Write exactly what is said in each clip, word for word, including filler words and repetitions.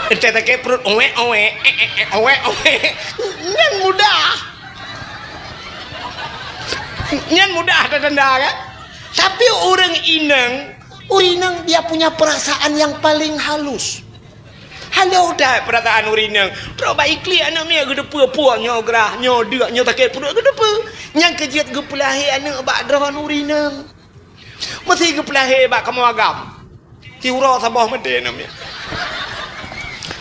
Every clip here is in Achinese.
Entah sakét pruet, owek, owek, eh, eh, eh, owek, owek. Nyan mudah. Nyan mudah tatanda kan? Tapi ureueng inong, ureueng inong dia punya perasaan yang paling halus. Halus that perasaan ureueng inong. Trok bak iklik aneuk miet geuteupeue, puih nyoe grah, nyoe deuk, nyoe sakét pruet geuteupeue. Nyang keu jeuet geupeulahé aneuk bak droeneuh ureueng inong. Meusé geupeulahé bak kamoe agam. Siuroe saboh maté aneuk miet.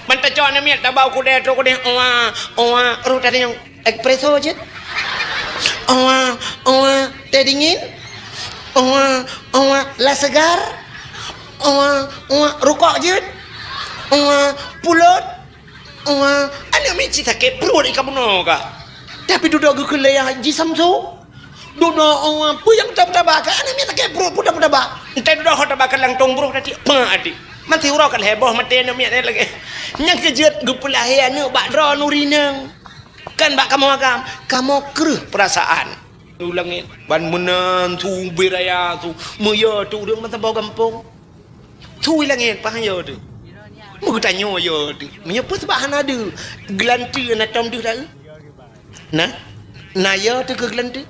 Ban tacok aneuk miet tabau kudée trok kudée, owa, owa, roh tadi nyang espresso jeuet. Owa, owa, teh dingin. Owa, owa, la segar. Owa, owa, rukok jeuet. Owa, pulot. Wah, aneuk miet cit sakét pruet i kamoe ka. Tapi dudoe geukeulée Haji Samsu. Dudoe, oh, peue nyang taba-taba ka, aneuk miet sakét pruet, peue taba-taba. Entah dudoe ho taba ka lantong broh tadi. Peue tadi? Mati uroe ka lhée boh maté aneuk miet lagée. Nyang keu jeuet geupeulahé aneuk bak droeneuh ureueng inong. Kan bak kamoe agam, kamoe kreueh peurasaan. U langét, ban meunan su ubé raya su, meuyue teuh ureueng meusaboh gampông. Su i langét, paih yue teuh. Meugeutanyoe yue teuh. Meunyoe peue sabab hana deuh, geulanteue na tom deuh dak? Na? Na yue teuh keu geulanteue?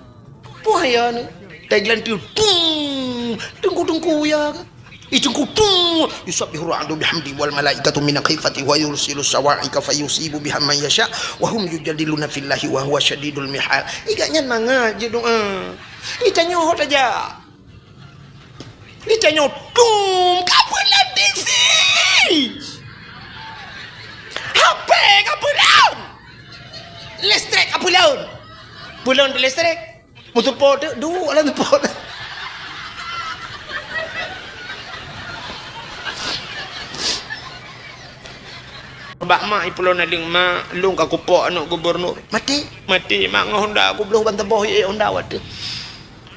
Paih yue nyoe. Tai geulanteue, tung! Teungku-teungku yue keuh. Ih, teungku, tung! Yusabbihu ra'du bihamdi wal malaikatu min khifati wa yursilu sawa'iqa fayusibu biha man yasha wa hum yujadiluna fillahi wa huwa syadidul mihal. Ih, gobnyan mangat jeuet doa. Ih, tanyoe ho tajak. Ih, tanyoe tung! Ka peulon T V! H P ka peulon! Listrik ka peulon! Peulon listrik. Meuteupot teuk, duek lam teupot. Bak mak ipeulon naleueng, "Mak, lôn ka kupok aneuk gubunur." "Maté?" "Maté, mak, ngon honda gubloh ban saboh ié honda watée."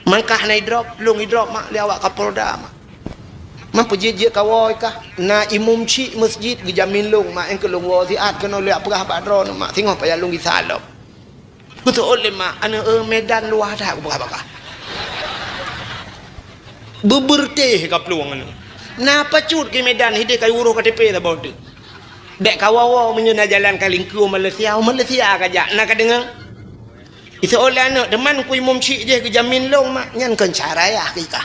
"Mangkah na idrop?" "Lôn idrop, mak, lé awak Kapolda, mak." "Man peujeuet-jeuet kawoe kah?" "Na imum chik meuseujid geujamin lôn, mak, nyang keu lôn woe siat keunoe lé peugah bak droeneuh, mak, singoh payah lôn gisa lom." Geuseuôt lé mak, "Aneuk, eh, Medan luwah that," geupeugah bak kah. Beubeureutéh ka plueng aneuk. Na pacut keu Medan, hidéh ka uroh K T P saboh teuk. Bék kawoe-woe meunyoe na jalan ka lingkue u Malaysia, u Malaysia ka jak, na ka deungoe. Geuseuôt lé aneuk, "Teuma ku imum chik jih geujamin lôn, mak." "Nyan kon cara yah keu kah."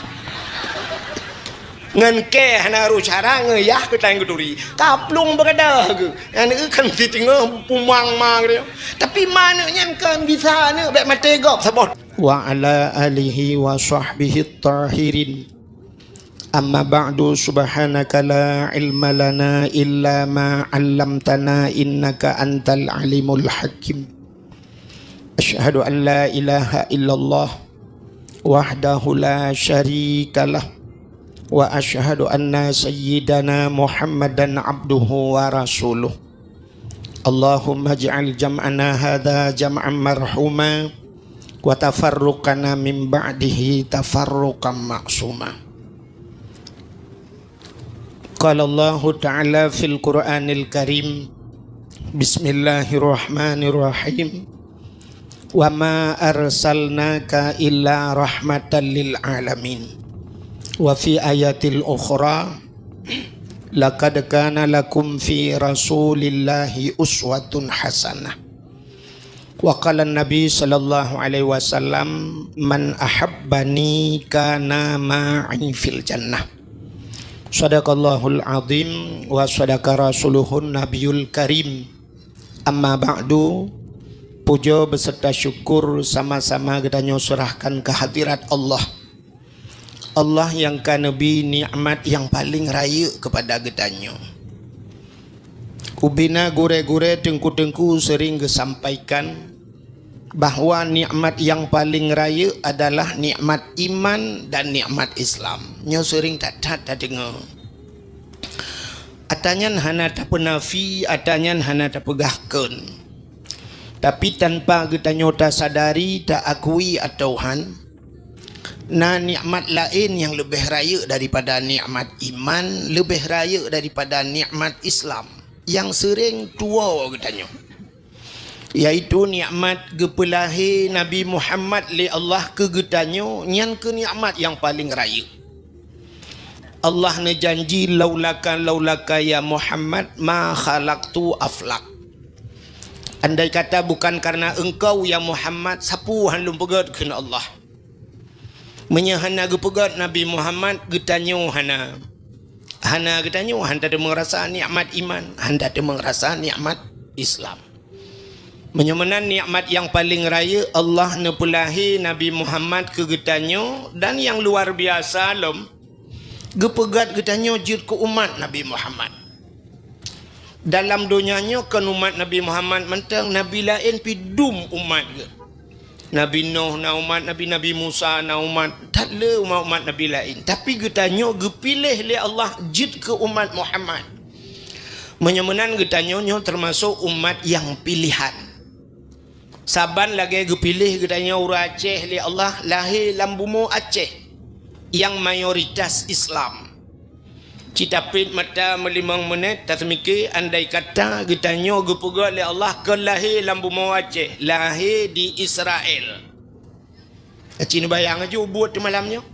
Ngon kée hana rôh cara, ngon yah keuh tan geuturi. Ka plueng beugadôh keuh. Nyan keuh kan siteungoh pumang ma keuh. Tapi ma aneuk nyan kon bisa aneuk bék maté gob saboh. Wa ala alihi wa sahbihi tahirin. Amma ba'du, subhanaka la ilma lana illa ma 'allamtana innaka antal alimul hakim. Asyhadu an la ilaha illallah wahdahu la syarikalah, wa asyhadu anna sayyidana Muhammadan abduhu wa rasuluh. Allahumma ij'al jam'ana hadza jam'an marhuma, wa tafarruqana min ba'dihi tafarruqan ma'suma. Qala Allahu ta'ala fil Qur'anil Karim, bismillahirrahmanirrahim, "Wa ma arsalnaka illa rahmatan lil alamin." Wa fi ayatil ukhra, "Laqad kana lakum fi Rasulillahi uswatun hasanah." Wa qala Nabi sallallahu alaihi wasallam, "Man ahabbani kana ma'i fil jannah." Sadaqallahul azim wa sadaqa rasuluhun nabiyul karim. Amma ba'du, puja beserta syukur sama-sama geutanyoe serahkan ke hadirat Allah. Allah nyang ka neubri nikmat nyang paleng rayeuk keupada geutanyoe. Ubena gurée-gurée, teungku-teungku sering geusampaikan bahwa nikmat nyang paleng rayeuk adalah nikmat iman dan nikmat Islam. Nyoe sering that-that tadeungoe. Ata nyan hana tapeunafi, ata nyan hana tapeugah kon. Tapi tanpa geutanyoe tasadari, taakui atau han, na nikmat laén nyang leubeh rayeuk daripada nikmat iman, leubeh rayeuk daripada nikmat Islam, nyang sering tuwoe geutanyoe, yaitu nikmat geupeulahé Nabi Muhammad lé Allah keu geutanyoe, nyan keuh nikmat nyang paleng rayeuk. Allah neujanji, "Laulaka, laulaka ya Muhammad, ma khalaqtu aflak." Andai kata bukan karena engkau ya Muhammad, sapeue han lôn peugét, kheun Allah. Meunyoe hana geupeugét Nabi Muhammad, geutanyoe hana. Hana geutanyoe, han tateumé rasa nikmat iman, han tateumé rasa nikmat Islam. Meunyoe meunan nikmat nyang paleng rayeuk, Allah neupeulahé Nabi Muhammad keu geutanyoe, dan nyang luar biasa lom, geupeugét geutanyoe jeuet keu umat Nabi Muhammad. Dalam donya nyoe kon umat Nabi Muhammad mantong, nabi laén pih dum umat geuh. Nabi Nuh na umat, Nabi, Nabi Musa na umat, that le umat-umat nabi laén. Tapi geutanyoe geupiléh lé Allah jeuet keu umat Muhammad. Meunyoe meunan geutanyoe nyoe teumasok umat nyang pilihan. Saban lagée geupiléh geutanyoe ureuëng Aceh lé Allah lahé lam bumoe Aceh nyang mayoritas Islam. Cit tapét mata meulimong minét, taseumiké andai kata geutanyoe geupeugét lé Allah keu lahé lam bumoe Aceh, lahé di Israel. Aci neubayang aju buet di malam nyoe.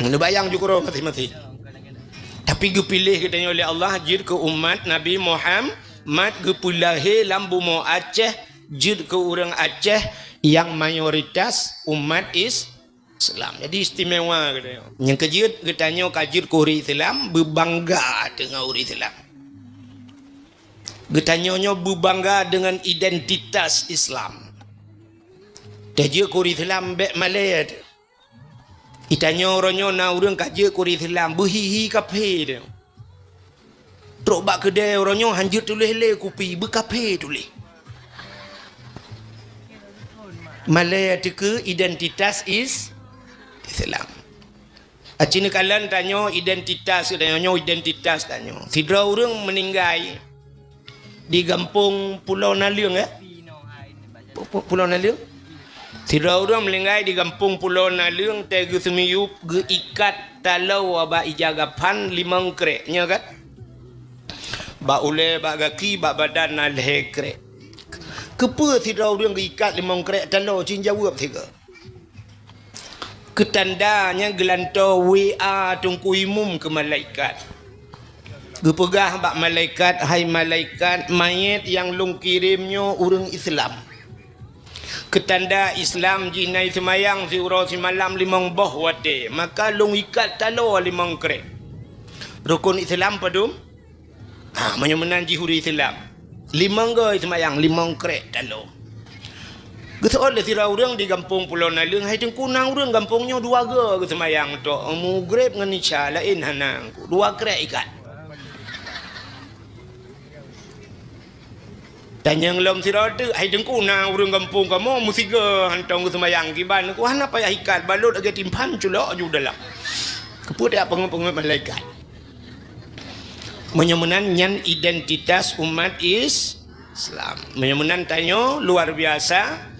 Neubayang ju keudroe maséh-maséh. Tapi geupiléh geutanyoe lé Allah jeuet keu umat Nabi Muhammad, geupeulahé lam bumoe Aceh jeuet keu ureuëng Aceh nyang mayoritas umat Is-, Islam. Jadi istimewa geutanyoe. Nyang keujeuet geutanyoe ka jeuet keu ureuëng Islam, beubangga deungon ureuëng Islam. Geutanyoe nyoe beubangga deungon identitas Islam. Tajeuet keu ureuëng Islam bék malée teuh. Geutanyoe uroe nyoe na ureuëng ka jeuet keu ureuëng Islam, beuhi-hi kaphé teuh. Trok bak keudée uroe nyoe han jeuet tuléh lé kupi, beukaphé tuléh. Malée teuh keu identitas Is-, Islam. Aci neukalon tanyoe identitas, tanyoe nyoe identitas tanyoe. Sidroe ureuëng meuninggai di gampông Pulo Naleueng, ya? Pu-, pu-, Pulo Naleueng? Sidroe ureuëng meuninggai di gampông Pulo Naleueng, teuh geuseumiyueb, geuikat taloe bak ija gaphan limong krék, nyoe kan? Bak ulée, bak gaki, bak badan na lhée krék. Keupeue sidroe ureuëng geuikat limong krék taloe, cit jaweueb sigoe? Keutanda nyang geulantoe W A Teungku Imum keu malaikat. Geupeugah bak malaikat, "Hai malaikat, manyét nyang lôn kirém nyoe ureuëng Islam. Keutanda Islam jih na seumayang siuroe simalam limong boh watée, maka lôn ikat taloe limong krék." Rukon Islam padum? Ha, meunyoe meunan jih ureuëng Islam. Limong goe seumayang, limong krék taloe. Geuseuôt lé sidroe ureuëng di gampông Pulo Naleueng, "Hai Teungku, na ureuëng gampông nyoe dua goe geuseumayang tok, Mugreb ngon Isya, laén hana, Teungku, dua krék ikat." Tanyong lom sidroe teuk, "Hai Teungku, na ureuëng gampông kamoe meusigoe hantom geuseumayang, kiban, Teungku?" "Hana payah ikat, balot lagée timphan, culok aju dalam." Keupeue tajak peungeut-peungeut malaikat? Meunyoe meunan, nyan identitas umat Is-, Islam. Meunyoe meunan tanyoe luar biasa,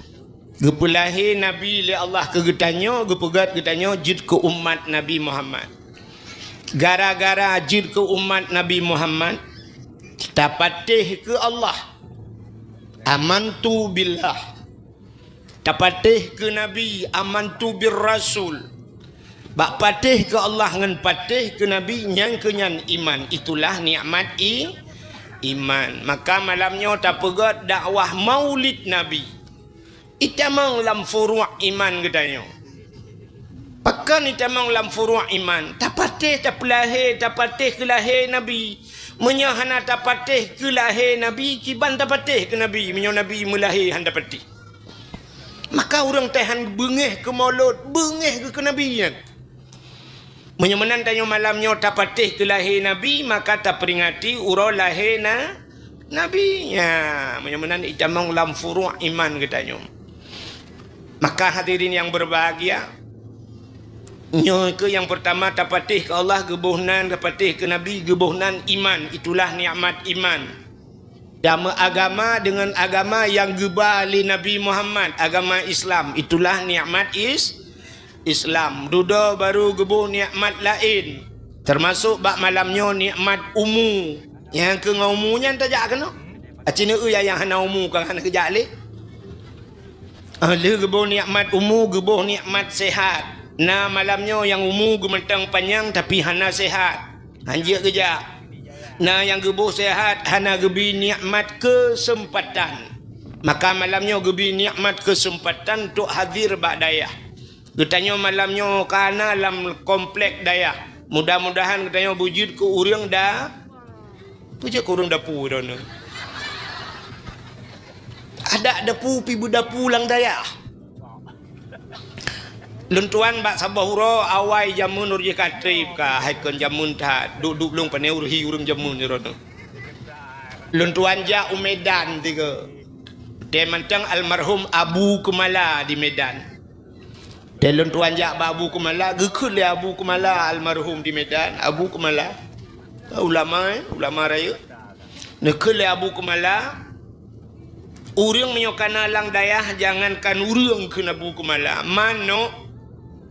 geupeulahé Nabi lé Allah keu geutanyoe, geupeugét geutanyoe jeuet keu umat Nabi Muhammad. Gara-gara jeuet keu umat Nabi Muhammad, tapatéh keu Allah. Amantu billah. Tapatéh keu Nabi, amantu bir rasul. Bak patéh keu Allah ngon patéh keu Nabi, nyang keu nyan iman. Itulah nikmat i-, iman. Maka malam nyoe tapeugét dakwah Maulid Nabi. Itamong lam furuq iman geutanyoe. Pakon itamong lam furuq iman? Tapatéh tapeulahé, tapatéh keu lahé Nabi. Meunyoe hana tapatéh keu lahé Nabi, kiban tapatéh keu Nabi, meunyoe Nabi meulahé han tapatéh? Maka ureuëng teuh han beungéh keu Maulud, beungéh geuh keu Nabi nyan. Meunyoe meunan tanyoe malam nyoe tapatéh keu lahé Nabi, maka taperingati uroe lahé na-, Nabi. Nya, meunyoe meunan itamong lam furuq iman geutanyoe. Maka hadirin yang berbahagia, nyoe keuh nyang peurtama tapatéh keu Allah geuboh nan, tapatéh keu Nabi geuboh nan iman, itulah nikmat iman. Tameuagama deungon agama nyang geuba lé Nabi Muhammad, agama Islam. Itulah nikmat is-, Islam. Dudoe barô geuboh nikmat laén, teumasok bak malam nyoe nikmat umu. Nyang keu ngon umu nyan tajak keunoe. Aci neu-eu nyang hana umu ka hana geujak lé. Ah, lheueh geuboh nikmat umu, geuboh nikmat sehat. Na malam nyoe nyang umu geumantong panyang tapi hana sehat, hanjeuet geujak. Na nyang geuboh sehat hana geubi nikmat keuseumpatan. Maka malam nyoe geubi nikmat keuseumpatan untuk hadir bak dayah. Geutanyoe malam nyoe ka na lam komplek dayah. Mudah-mudahan geutanyoe beujeuet keu ureuëng da-, peue jeuet keu ureuëng dapu droeneuh. Adak dapu pi beudapu lam dayah. Lôn tuan bak saboh uroe awai jameun ureuëng jih ka treb ka hai kon jameun that duek-duek lôn pane ureuëng hi ureuëng jameun droeneuh. Lôn tuan jak u Medan tiga. Tée mantong almarhum Abu Keumala di Medan. Tée lôn tuan jak bak Abu Keumala, geukheun lé Abu Keumala almarhum di Medan, Abu Keumala, ulama, eh, ulama rayeuk. Neukheun lé Abu Keumala, ureuëng meunyoe kana lam dayah, jangankan ureuëng kheun Abu Keumala, manok,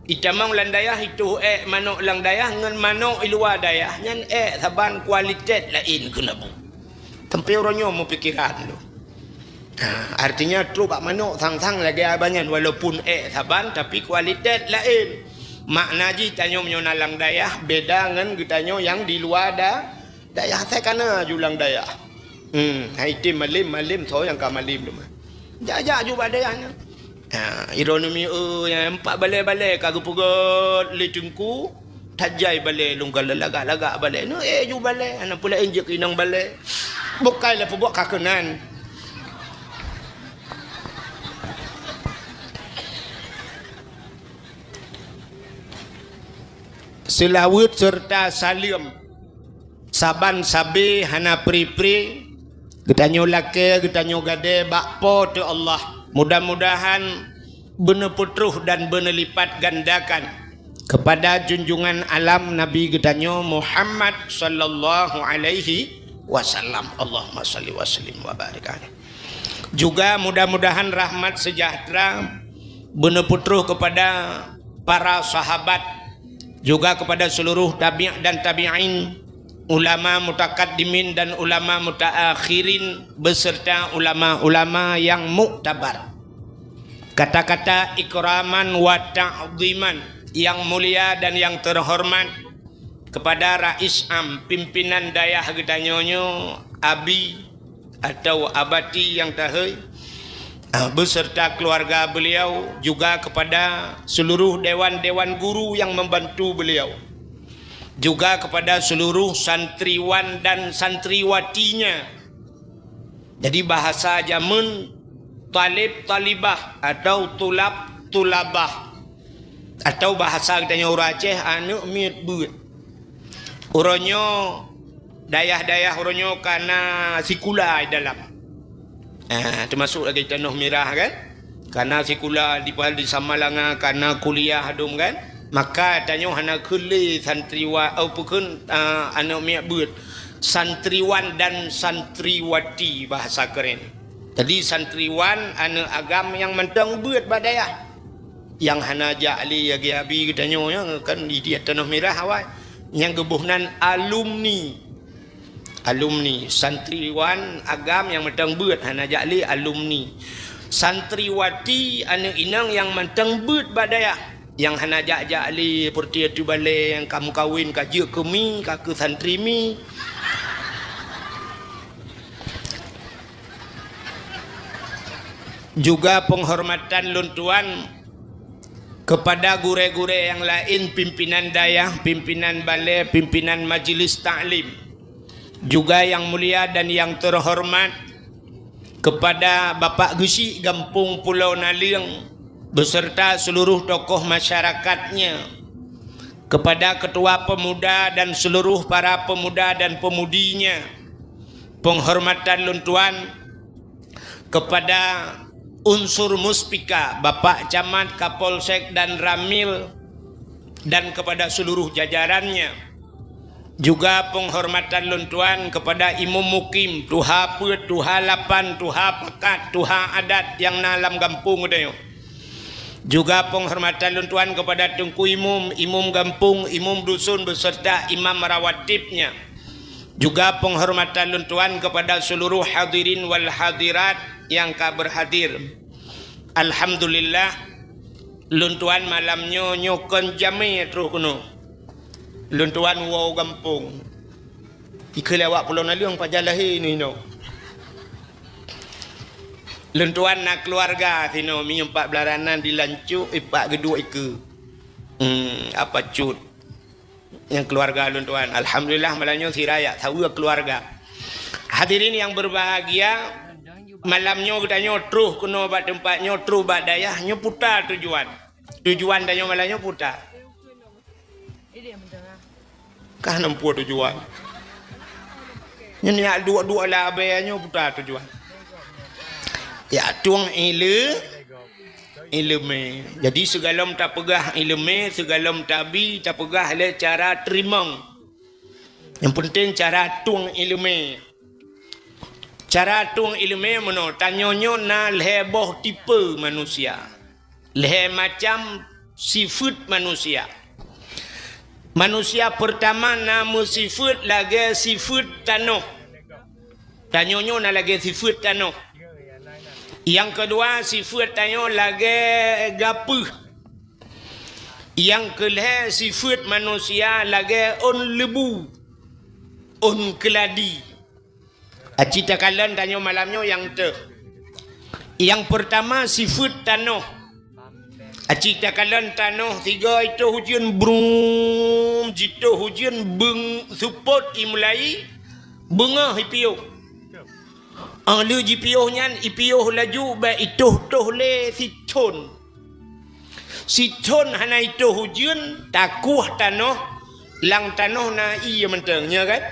itamong lam dayah, itoh ék manok lam dayah ngon manok i luwa dayah, nyan ék saban kualitet laén kheun Abu. Sampai uroe nyoe meupikiran tu. Ha, artinya trok bak manok sang-sang lagée abanyan walaupun ék saban tapi kualitet laén. Makna jih tanyoe meunyoe na lam dayah beda ngon geutanyoe nyang di luwa da-, dayah. Asai kana ju lam dayah. Hmm, hai tem malem, malem soe nyang ka malem teuma. Jak-jak ju bak dayah nyan. Ha, ironomi, eh, nyang empat balée-balée ka geupeugét lé teungku, tajai balée lungga lagak-lagak balée. Neu eh ju balée, hana pula injek inong balée. Bukai lé peubuet ka keunan. Seulaweuet serta saleuem. Saban sabe hana pri-pri, geutanyoe lakée, geutanyoe gadée bak Po teu Allah. Mudah-mudahan beuneupeutroh dan beuneulippat gandakan keupada junjungan alam Nabi geutanyoe Muhammad sallallahu alaihi wasallam. Allahumma salli wa sallim wa barik alaihi. Juga mudah-mudahan rahmat sejahtera beuneupeutroh keupada para sahabat, juga keupada seuluruh tabi' dan tabi'in, ulama mutakaddimin dan ulama mutaakhirin, beserta ulama-ulama nyang muktabar. Kata-kata ikraman wa ta'ziman, nyang mulia dan nyang teuhoreumat, keupada Rais Am, pimpinan dayah geutanyoe nyoe, Abi atau Abati nyang tahôi, ah, beserta keluarga beliau, juga kepada seluruh dewan-dewan guru yang membantu beliau, juga kepada seluruh santriwan dan santriwatinya. Jadi, bahasa jameun talib talibah atau tulab tulabah, atau bahasa geutanyoe ureuëng Aceh, aneuëk miet beuet. Uroe nyoe, dayah-dayah uroe nyoe kana sikula di dalam. Ah, teumasuk lagée Tanoh Mirah kan? Kana sikula di, di Samalanga, kana kuliah dum kan? Maka tanyoe hana kheun lé santriwa-, oh, peue kheun, ah, aneuëk miet beuet. Santriwan dan santriwati bahasa keren. Jadi santriwan aneuëk agam nyang mantong beuet bak dayah. Nyang hana jak lé lagée Abi geutanyoe nyan kan di, di Tanoh Mirah awai. Nyang geuboh nan alumni. Alumni, santriwan agam nyang mantong beuet hana jak lé alumni. Santriwati aneuëk inong nyang mantong beuet bak dayah. Nyang hana jak-jak lé peureuti ateueh balée nyang ka meukawen ka jeuet keu mi, ka keu santri mi. Juga penghormatan lôn tuan kepada gurée-gurée nyang laén, pimpinan dayah, pimpinan balée, pimpinan majelis taklim. Juga yang mulia dan yang terhormat kepada Bapak Geuchik Gampông Pulo Naleueng beserta seluruh tokoh masyarakatnya, kepada ketua pemuda dan seluruh para pemuda dan pemudinya, penghormatan lôn tuan kepada unsur muspika, Bapak Camat, Kapolsek dan Ramil, dan kepada seluruh jajarannya. Juga penghormatan lôn tuan kepada Imum Mukim, tuha peuet, tuha lapan, tuha pakat, tuha adat nyang na lam gampông geutanyoe. Juga penghormatan lôn tuan kepada Teungku Imum, Imum Gampông, Imum Dusun beserta Imam Rawatibnya. Juga penghormatan lôn tuan kepada seluruh hadirin wal hadirat nyang ka berhadir. Alhamdulillah, Lôn tuan malam nyoe, nyoe kon jamé troh keunoe. Lôn tuan woe gampông. Ikheun lé awak pulo naleueng pajan lahé nyoe inoe. Lôn tuan na keuluwarga sinoe, meunyoe pat beularanan di Lancok, ipat geuduek ikeue. Hmm, apa cut. Nyang keuluwarga lôn tuan. Alhamdulillah, malam nyoe sira jak saweue keuluwarga. Hadirin yang berbahagia, malam nyoe geutanyoe troh keunoe bak teumpat nyoe, troh bak dayah nyoe puta tujuan. Tujuan tanyoe malam nyoe puta. Kah neumpuo tujuan. Nyoe niat duek-duek labée nyoe puta tujuan. Ya tueng ile Ileumé. Jadi, sigohlom tapeugah ileumé, sigohlom tabi, tapeugah lé cara teurimong. Nyang peunteng cara tueng ileumé. Cara tueng ileumé meunoe, tanyoe nyoe na lhée boh tipe manusia. Lhée macam sifeuet manusia. Manusia peurtama na meusifeuet lagée sifeuet tanoh. Tanyoe nyoe na lagée sifeuet tanoh. Nyang keudua, sifeuet tanyoe lagée gapeuh. Nyang keulhée, sifeuet manusia lagée ôn leubu, ôn keuladi. Aci takalon tanyoe malam nyoe nyang teuh. Nyang peurtama, sifeuet tanoh. Aci takalon tanoh sigoe itoh ujeuen brum, jitoh ujeuen beung seupôt imulai beungoh ipiôh. Óh lheueh jipiôh nyan ipiôh laju bak itoh-toh lé sithon. Sithon hana itoh ujeuen, takueh tanoh, lam tanoh na ié mantong, nyo kan?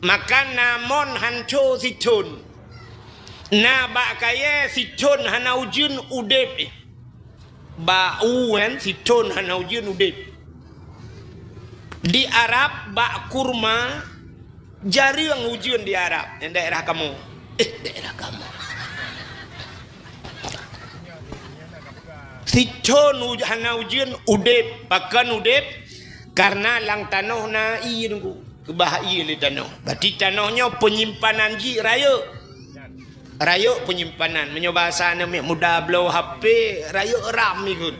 Maka na mon hanco sithon. Na bak kayée sithon hana ujeuen udeb. Bak u nyan sithon hana ujeuen udeb. Di Arab bak kurma jareueng ujeuen di Arab, nyang daerah kamoe. Eh, daerah kamoe. Sithon uj-, hana ujeuen udeb, pakon udeb? Karena lam tanoh na ié nunggu. Keubah ié lé tanoh. Berarti tanoh nyoe peunyimpanan jih rayeuk. Rayeuk peunyimpanan. Meunyoe bahasa aneuk miet muda bloe H P, rayeuk RAM ikheun.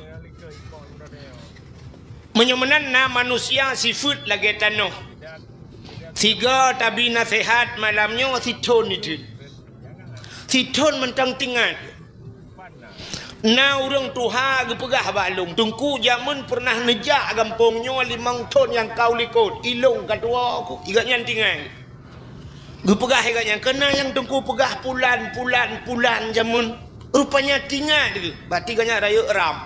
Meunyoe meunan na manusia sifeuet lagée tanoh. Sigoe tabi naseuhat malam nyoe sithon itheun. Sithon mantong tingat. Na ureuëng tuha geupeugah bak lôn, "Teungku, jameun peureunah neujak gampông nyoe limong thon nyang ka u likot, ilôn ka tuwoe ku." Igak nyan tingai. Geupeugah igak nyan, "Keunan nyang Teungku peugah pulan, pulan, pulan jameun." Rupanya tingat geuh, berarti gobnyan rayeuk RAM.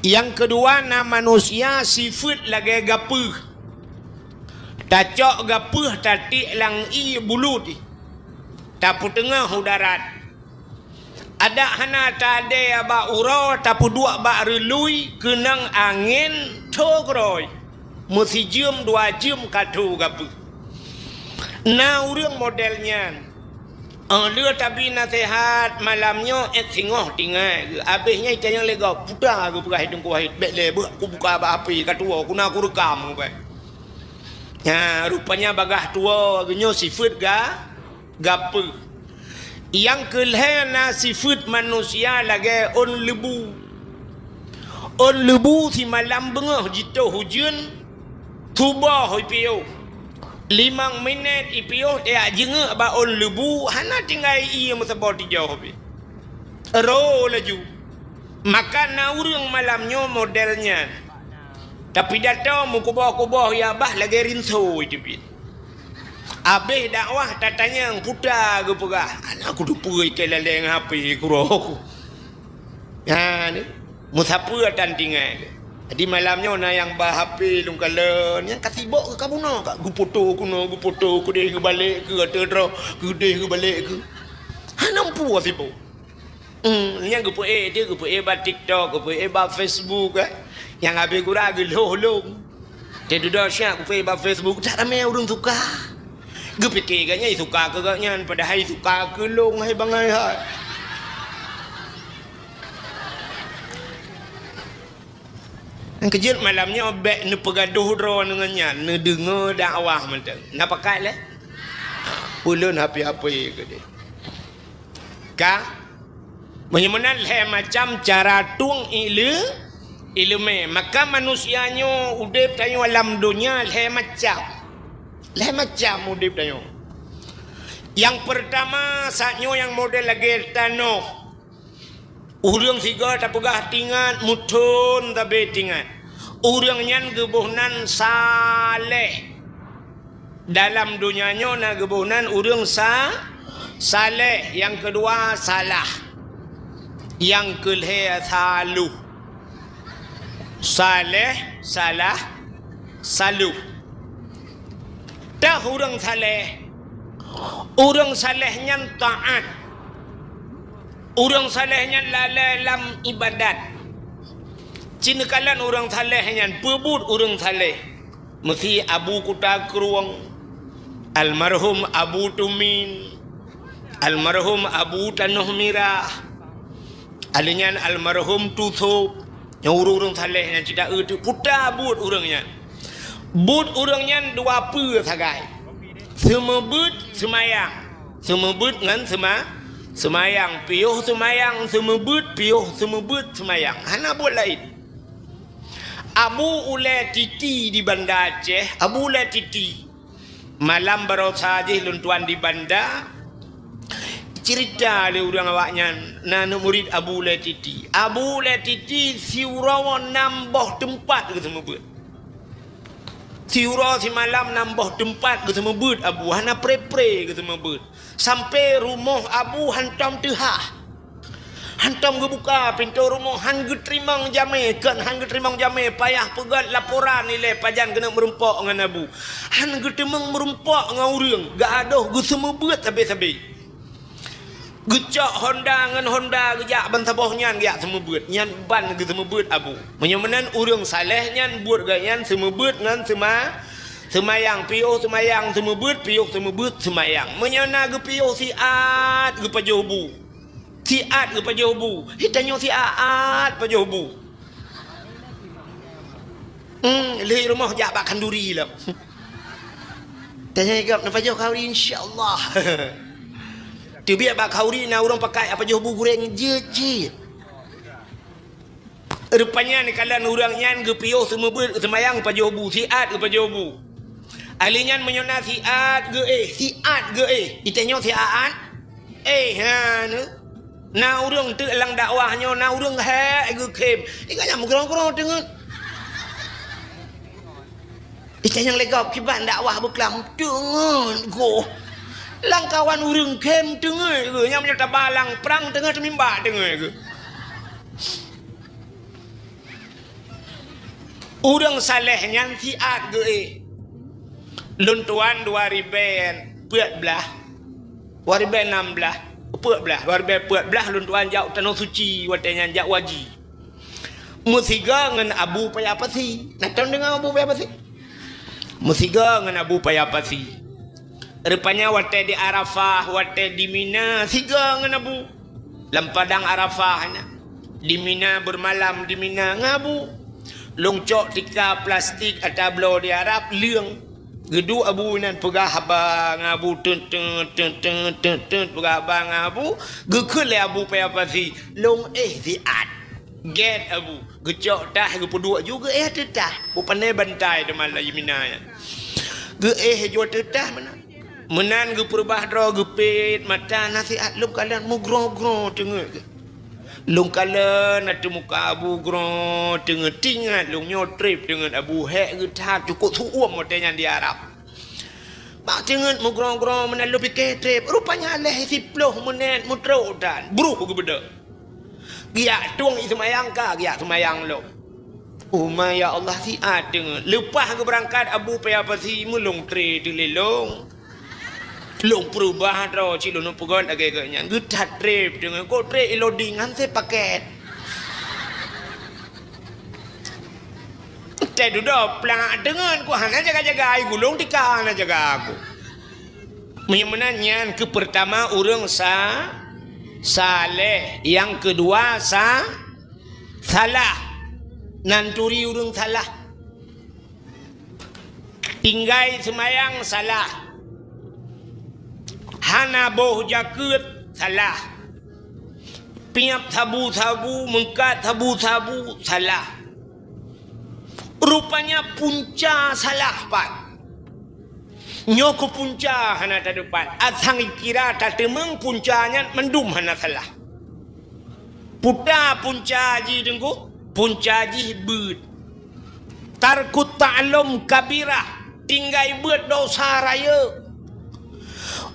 Nyang keudua na manusia sifeuet lagée gapeuh. Tacok gapeuh tatiek lam ié bulut jih. Tapeuteungoh u darat. Adak hana tadée bak uroe tapeuduek bak reului keunong angén tho keudroe. Meusijeuem dua jeuem ka tho gapeuh. Na ureuëng model nyan. Óh lheueh tabi naseuhat malam nyoe ék singoh tingai geuh. Abéh nyan itanyong lé gob, "Puta geupeugah Teungku Wahid, bék lé beuh kubuka bak H P ka tuwoe, ku na kureukam." Nya, rupanya bagaih tuwoe geuh nyoe sifeuet ga-, gapeuh. Nyang keulhée na sifeuet manusia lagée ôn leubu. Ôn leubu simalam beungoh jitoh ujeuen, tuboh ipiôh. Limong minét ipiôh tajak jingeuk bak ôn leubu, hana tinggai ié meusaboh tijoh pih. Ro laju. Maka na ureuëng malam nyoe model nyan. Tapi datang meukuboh-kuboh ya bah lagée rinso iteubiet. Abéh dakwah tatanyong puta geupeugah, "Hana kuteupeue ikée lalée ngon H P kuroe." Nyan, meusapeue tan tinggai. Jadi malam nyoe na nyang ba H P lôn kalon, nyang ka sibok keu ka bunoe ka geufoto keunoe, geufoto keudeh geubalek keu ateueh droe, keudeh geubalek keu. Hana meupuoh sibok. Hmm, nyang geupeuék dia, geupeuék ba TikTok, geupeuék ba Facebook, eh. Nyang habéh gura geulhoh lom. Dia dudoe siat geupeuék ba Facebook, tak ramé ureuëng suka. Geupike gobnyan suka keu gobnyan, padahai suka keu lôn hai bangai hai. Nyang keujeuet malam nyoe bék neupeugadoh droe ngon nyan, neudeungoe dakwah mantong. Na pakat lé? Peulon H P-H P keudeh. Ka? Meunyoe meunan lhée macam cara tueng ile-, ileumé. Maka manusia nyoe udeb tanyoe lam donya lhée macam. Lhée macam udeb tanyoe. Nyang peurtama, saat nyoe nyang model lagée tanoh. Ureuëng sigoe tapeugah tingat, muthon tabe tingat. Ureuëng nyan geuboh nan saleh. Dalam donya nyoe na geuboh nan ureuëng sa-, saleh, nyang keudua salah, nyang keulhée saluh. Saleh, salah, saluh. Tah ureuëng saleh, ureuëng saleh nyan taát. Ureuëng saleh nyan lalée lam ibadat. Ci neukalon ureuëng saleh nyan, peue buet ureuëng saleh. Meusi Abu Kuta Krueng, almarhum Abu Tumin, almarhum Abu Tanoh Mirah, alheuh nyan almarhum Tusop. Nyoe ureuëng-ureuëng saleh nyan cit taeu teuk peue buet ureuëng nyan. Buet ureuëng nyan dua peue sagai. Seumeubeuet seumayang. Seumeubeuet ngon seuma-, seumayang. Piôh seumayang seumeubeuet, piôh seumeubeuet seumayang. Hana buet laén. Abu Ulée Titi di Banda Aceh, Abu Ulée Titi. Malam baroesa jih lôn tuan di Banda, cerita lé ureuëng awaknyan, na aneuëk murit Abu Ulée Titi. Abu Ulée Titi siuroe nam boh teumpat geuseumeubeuet. Siuroe simalam nam boh teumpat geuseumeubeuet Abu, hana pre-pre geuseumeubeuet. Sampoe rumoh Abu hantom teuhah. Hantom geubuka pintoe rumoh, han geuteurimong jamé, kon han geuteurimong jamé, payah peugét laporan ilée pajan keuneuk meurumpok ngon Abu. Han geuteurimong meurumpok ngon ureuëng, geuadoh geuseumeubeuet sabe-sabe. Geucok honda ngon honda geujak ban saboh nyan geujak seumeubeuet. Nyan ban geuseumeubeuet Abu. Meunyoe meunan ureuëng saleh nyan buet geuh nyan seumeubeuet ngon seuma-, seumayang, piôh seumayang seumeubeuet, piôh seumeubeuet seumayang. Meunyoe na geupiôh siat geupajoh bu. Siat geupajoh bu. Hi tanyoe siat pajoh bu. Hmm, lheueh rumoh jak bak khanduri lom. Tanyoe gob neupajoh khanduri insya-Allah. Teubiet bak khanduri na ureuëng pakai pajoh bu gureng jeuet-jeuet. Rupanya neukalon ureuëng nyan geupiôh seumeubeuet seumayang pajoh bu, siat geupajoh bu. Ahli nyan meunyoe na siat geuéh, siat geuéh. Itanyoe siat éh, ha, neu. Na ureuëng teuk lam dakwah nyoe, na ureuëng hék geukhém. Ingat nyan meugroe-groe teungeut. Itanyoe lé gob kiban dakwah beuklam teungeut goh. Lam kawan ureuëng khém teungeut geuh. Nyang meunyoe taba lam prang teungeut teumimba teungeut geuh. Ureuëng saleh nyan siat geuéh. Lôn tuan dua ribée peuet blaih, dua ribée nam blaih, peuet blaih, dua ribée peuet blaih lôn tuan jak u Tanoh Suci watée nyan jak waji. Meusigoe ngon Abu Paya Pasi. Na tom deungoe Abu Paya Pasi? Meusigoe ngon Abu Paya Pasi. Rupanya watée di Arafah, watée di Mina, sigoe ngon Abu. Lam padang Arafah nyan. Di Mina, beureumalam di Mina ngon Abu. Lôn cok tika plastik ata bloe di Arab, leueng. Geuduek Abu nyan peugah haba ngon Abu, teut, teut, peugah haba ngon Abu. Geukheun lé Abu Paya Pasi, lôn éh siat. Gét Abu, geucok tah geupeuduek ju geuéh ateueh tah. Bukon bantai teuma lam Mina nyan. Geuéh ju ateueh tah meunan. Meunan geupeureubah droe geupét mata na siat lom kalon meugroe-groe teungeut geuh. Lôn kalon ateueh muka Abu groe teungeut, tingat lôn nyoe treb teungeut Abu hék geuh that cukôp su-uem watée nyan di Arab. Bak teungeut meugroe-groe meunan lôn pike treb, rupanya lhée siploh meunét meutrok tan, bruh geubeudôh. Geujak tueng ié seumayang ka, geujak seumayang lom. Uma ya Allah siat teungeut. Leupah geubeurangkat Abu Paya Pasi meulôn treb teulélong. Lôn peureubah droe cit lôn peugot lagée geuh nyan. Geuthat treb teungeut, kok treb ilodi ngan sé paket. Teududoe plak teungeut ku hana jaga-jaga ai gulong tika hana jaga aku. Meunyoe meunan nyan keu peurtama ureuëng sa-, saleh, nyang keudua sa-, salah. Nan turi ureuëng salah. Tinggai seumayang salah. Hana boh jakeuet salah. Piep sabu-sabu, meukat sabu-sabu, salah. Rupanya punca salah pat. Nyoe keuh punca hana tateupat. Asai kira tateumeung punca nyan mandum hana salah. Peue punca jih Teungku? Punca jih beuet. Tarkut ta'allum kabirah, tinggai beuet dosa rayeuk.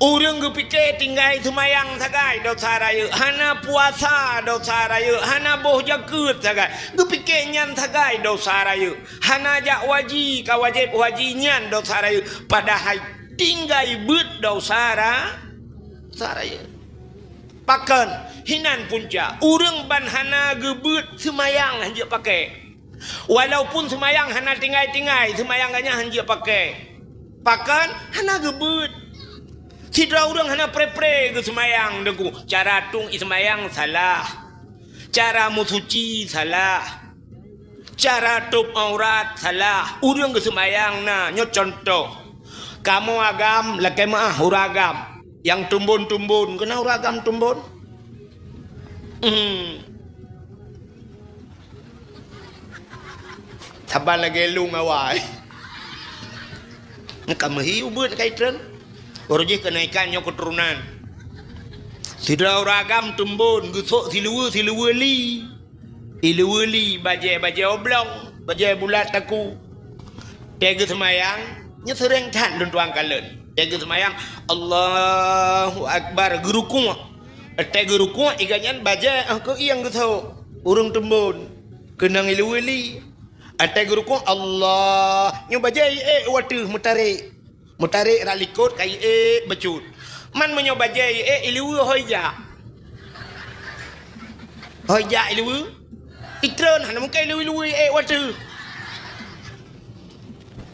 Ureuëng geupike tinggai seumayang sagai dosa rayeuk, hana puasa dosa rayeuk, hana boh jakeuet sagai, geupike nyan sagai dosa rayeuk, hana jak haji ka wajéb haji nyan dosa rayeuk, padahai tinggai beuet dosa ra-, dosa rayeuk. Pakon? Hinan punca. Ureuëng ban hana geubeuet seumayang hanjeuet pakai. Walaupun seumayang hana tinggai-tinggai, seumayang geuh nyan hanjeuet pakai. Pakon? Hana geubeuet. Sidroe ureuëng hana pre-pre geuseumayang Teungku. Cara tueng iseumayang salah. Cara meusuci salah. Cara tôb aurat salah. Ureuëng geuseumayang na. Nyoe cuntoh. Kamoe agam lakée meuáh ureuëng agam. Nyang tumbon-tumbon, keunan ureuëng agam tumbon. Hmm. Saban lagée lueng awai. Ka meuhi ubeuet ka itreun. Baru jih keunaikan nyoe keuturonan. Sidroe ureuëng agam tumbon geusok siluweue-siluweue li. Iluweue li bajée-bajée oblong, bajée bulat taku. Tée geuseumayang, nyoe seuréng that lôn tuang kalon. Tée geuseumayang, Allahu Akbar, geurukuk. Tée geurukuk, iga nyan bajée, ah, keu ieng geusok. Ureuëng tumbon, keunong iluweue li. Tée geurukuk, Allah, nyoe bajée iék u ateueh meutarek. Meutarek rot likot ka iék bacut. Man meunyoe bajée iék iluweue hôi jak. Hôi jak iluweue. Itreun hana mungken iluweue-luweue iék u ateueh.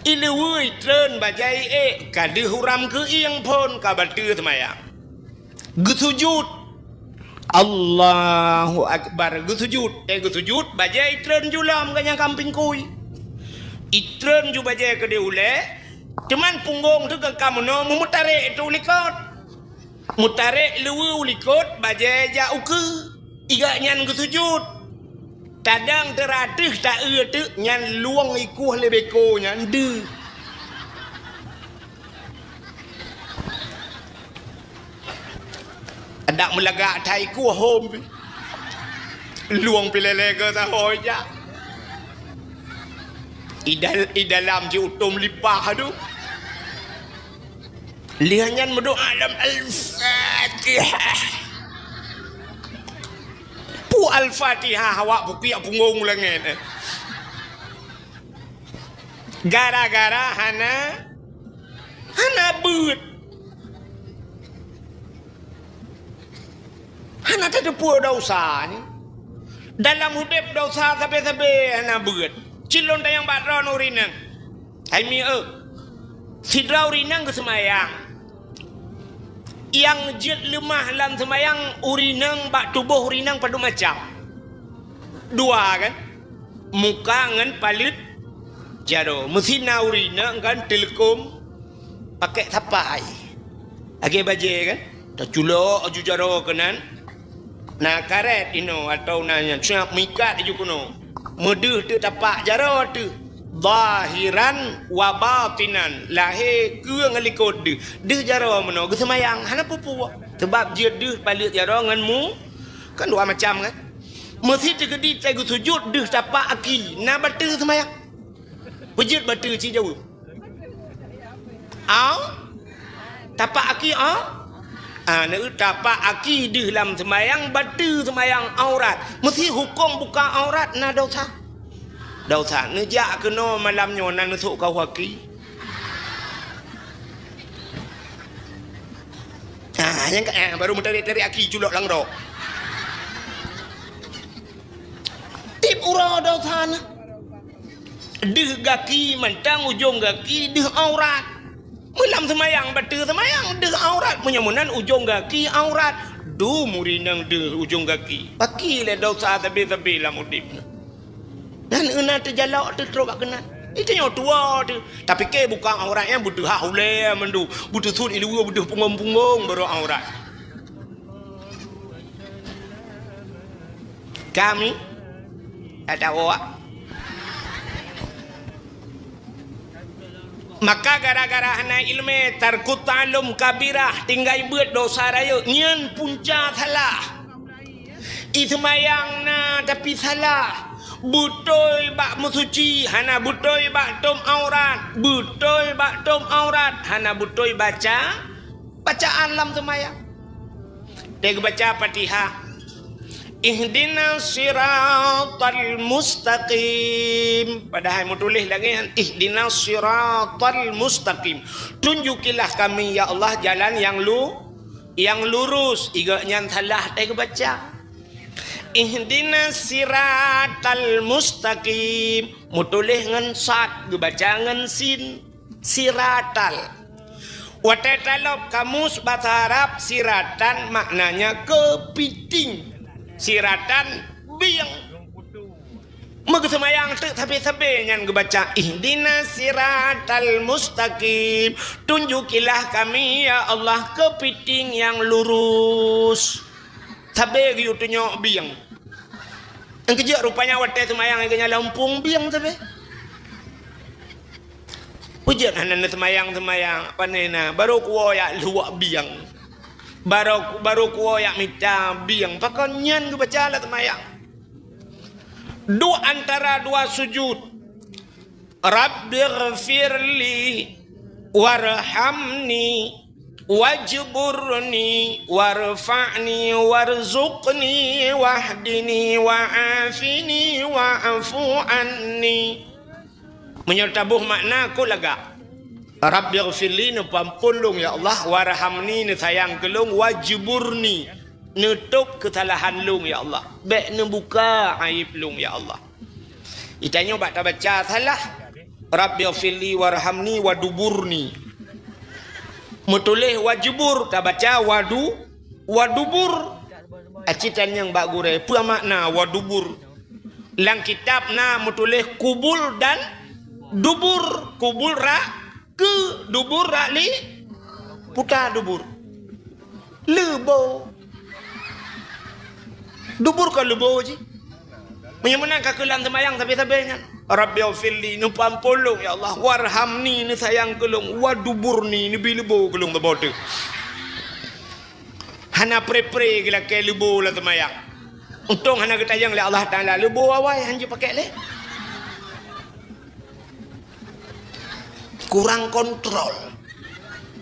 Iluweue itreun bajée iék ka deuh uram keu ieng phon ka bateue seumayang. Geusujut. Allahu Akbar. Geusujut. Tée geusujut, bajée itreun ju lom geuh nyan kampéng kui. Itreun ju bajée keudeh ulée, teuma punggong teuh ka meunoe meumeutarek teuh u likot. Meutarek luweue u likot, bajée jak u keue. Iga nyan geusujut. Tadang teuratéh taeu teuk nyan lueng ikueh lé béko nyan deuh. Adak meulagak that ikueh hom pih. Lueng pih lé-lé geuh sahoe jak. Idal-, idalam jiutom lipah tu. Lheueh nyan meudoá lam Al-Fatihah. Peue Al-Fatihah awak pukiak punggong langét, eh. Gara-gara hana, hana beuet. Hana tateupeue desya nyoe. Dalam udeb desya sabe-sabe hana beuet. Cit lôn tanyong bak droeneuh ureueng inong. Hai mi eu. Sidroe ureueng inong geuseumayang. Nyang jeuet leumah lam seumayang ureueng inong bak tuboh ureueng inong padub macam. Dua kan? Muka ngon paleuet jaroe. Meusi na ureueng inong kan teuleukom pakék sapai. Lagée bajée kan? Taculok aju jaroe keunan. Na karet inoe atau na nyang siap meuikat aju keunoe. Meudeuh teuk tapak jaroe teuh. Zahiran wa batinan. Lahé keue ngon likot deuh. Deuh jaroe meunoe geuseumayang hana peue-peue. Sabab jeuet deuh paleuet jaroe ngon mu kan dua macam kan? Meusi teukeudi teuh geusujut deuh tapak aki, na bateue seumayang. Peue jeuet bateue ci jaweueb. Au? Tapak aki au? Ah, na eu tapak aki deuh lam seumayang, bateue seumayang aurat. Meusi huköm buka aurat na desya. Desya neujak keunoe malam nyoe na neusok kawah aki. Ah, nyang ka, ah, baru meutarek-tarek aki culok lam rok. Tiep uroe desya na. Deuh gaki mantong ujong gaki deuh aurat. Meulam seumayang bateue seumayang deuh aurat. Meunyoe meunan ujong gaki aurat. Dum ureueng inong deuh ujong gaki. Paki lé desya sabe-sabe lam udeb nyoe. Dan euna teujalok teuh trok bak keunan. Itu nyoe tuwoe teuh. Tapike buka aurat nyan beudeuh hah ulée mandum. Beudeuh sut iluweue beudeuh punggong-punggong baru aurat. Kami ada awak. Maka gara-gara hana ileumé, tarkut ta'allum kabirah, tinggai beuet dosa rayeuk, nyan punca salah. Ih seumayang na tapi salah. Beutôi bak meusuci, hana beutôi bak tom aurat. Beutôi bak tom aurat, hana beutôi baca bacaan lam seumayang. Teuh geubaca Fatihah. Ihdinas siratal mustaqim. Padahai meutuléh lagée nyan, ihdinas siratal mustaqim. Tunjukilah kami, ya Allah, jalan yang lu-, yang lurus. Iga nyan salah teuh geubaca. Ihdinas siratal mustaqim. Meutuléh ngon sad, geubaca ngon sin. Siratal. Watée talob kamus basa Arab, siratan maknanya keupiting. Siratan bieng. Meugeuseumayang teuk sabe-sabe nyan geubaca, "Ihdinas siratal mustaqim." Tunjukilah kami, ya Allah, keupiting nyang lurus. Sabe geuyue tunyok bieng. Nyang keujeuet rupanya watée seumayang geuhnyan lam umpung bieng sabe. Peue jeuet hana neuseumayang-seumayang, pane na, barô kuwoe jak luwak bieng. Barô, barô kuwoe jak mita bieng. Pakon nyan geubaca lam seumayang. Duek antara dua sujud. Rabbighfirli warhamni wajburni warfa'ni warzuqni wahdini wa'afini wa'fu anni. Meunyoe taboh makna, kok lagak. Rabbighfirli, neupeuampôn lôn, ya Allah, warhamni, neusayang keu lôn, wajburni, neutôb keusalahan lôn, ya Allah. Bék neubuka aéb lôn, ya Allah. Geutanyoe bak tabaca salah. Rabbighfirli warhamni waduburni. Meutuléh wajubur, tabaca wadu-, wadubur. Aci tanyong bak gurée, peue makna wadubur? Lam kitab na meutuléh kubul dan dubur. Kubul rak keu, dubur rak li, puta dubur. Leubo. Dubur kon leubo jih. Meunyoe meunan ka keulam seumayang sabe-sabe nyan. Rabbighfirli, neupeuampôn lôn, ya Allah. Warhamni, neusayang keu lôn. Waduburni, neubi leubo keu lôn saboh teuk. Hana pre-pre geulakée leubo lam seumayang. Untông hana geutanyong lé Allah Taala, leubo awai han jipakék lé. Kurang kontrol.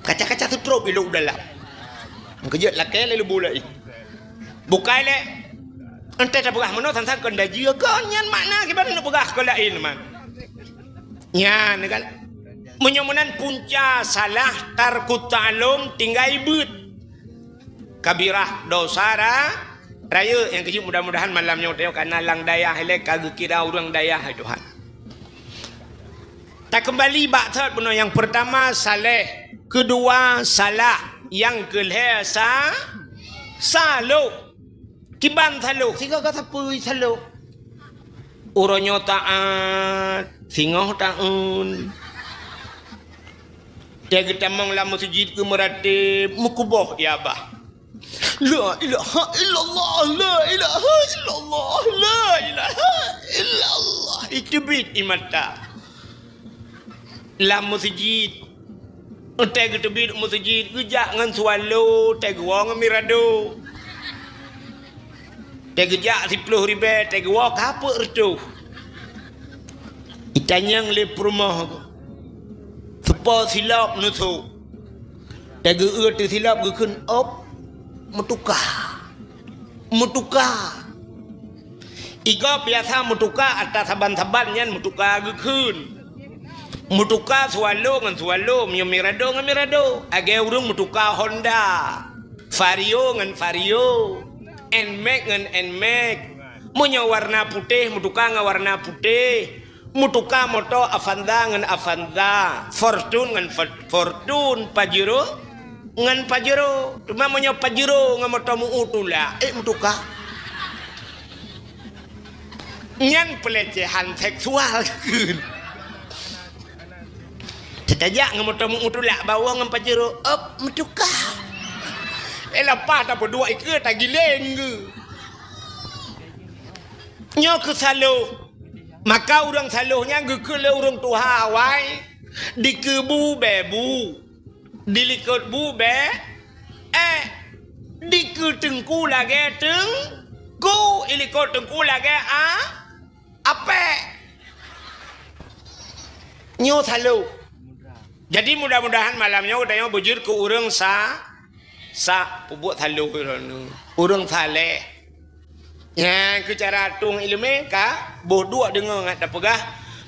Kaca-kaca teutrôp ilôk dalam. Meukeujeuet lakée lé leubo laén. Bukai lé. Enteuk tapeugah meunoe sang-sang kon dajieue kon nyan makna kiban neupeugah kon laén man. Nyan kan. Meunyoe meunan punca salah tarkut ta'allum tinggai beuet. Kabirah, dosa ra-, rayeuk. Nyang keujeuet mudah-mudahan malam nyoe tanyoe kana lam dayah ilée ka geukira ureuëng dayah hai Tuhan. Takeumbali bak thot bunoe, nyang peurtama saleh, keudua salah, nyang keulhée sa-, saloh. Kiban saloh, sigoe ka sapeue saloh. Uroe nyoe taát, singoh taeun. Tée geutamong lam meuseujid keu meuratéb, meukuboh ié abah. La ilaha illallah, la ilaha illallah, la ilaha illallah. Iteubiet ié mata. Lam meuseujid. Tée geuteubiet meuseujid, geujak ngon swallow, tée geuwoe ngon mirado. Tée geujak siploh ribée, tée geuwoe ka peuet reutôh. Itanyong lé peurumoh, teupo silop neusok. Tée geueu teusilop geukheun ôb, meutuka. Meutuka. Igob biasa meutuka ata saban-saban nyan meutuka geukheun. Meutuka swallow ngon swallow, meunyoe mirado ngon mirado. Lagée ureuëng meutuka Honda, Vario ngon Vario, Nmax ngon Nmax. Meunyoe warna putéh meutuka ngon warna putéh. Meutuka moto Avanza ngon Avanza, Fortuner ngon Fo-, Fortuner, Pajero ngon Pajero. Teuma meunyoe Pajero ngon moto meu-u tulak, ék meutuka. Nyan peulecehan seksual kheun. Teutajak ngon moto meu-u tulak, bawoe ngon Pajero, ôb, meutuka. Eh, lapah tapeuduek ikeue tagiléng geuh. Nyoe keuh saloh. Maka ureuëng saloh nyan geukheun lé ureuëng tuha awai, dikeue bu bée bu, dilikot bu bée éh, dikeue teungku lagée teungku, ilikot teungku lagée a apék. Nyoe saloh. Jadi mudah-mudahan malam nyoe geutanyoe beujeuet keu ureuëng sa, sa, peubuet saloh droeneuh. Ureuëng saleh. Nyan keuh cara tueng iéleumé ka boh duek deungoe ngat tapeugah.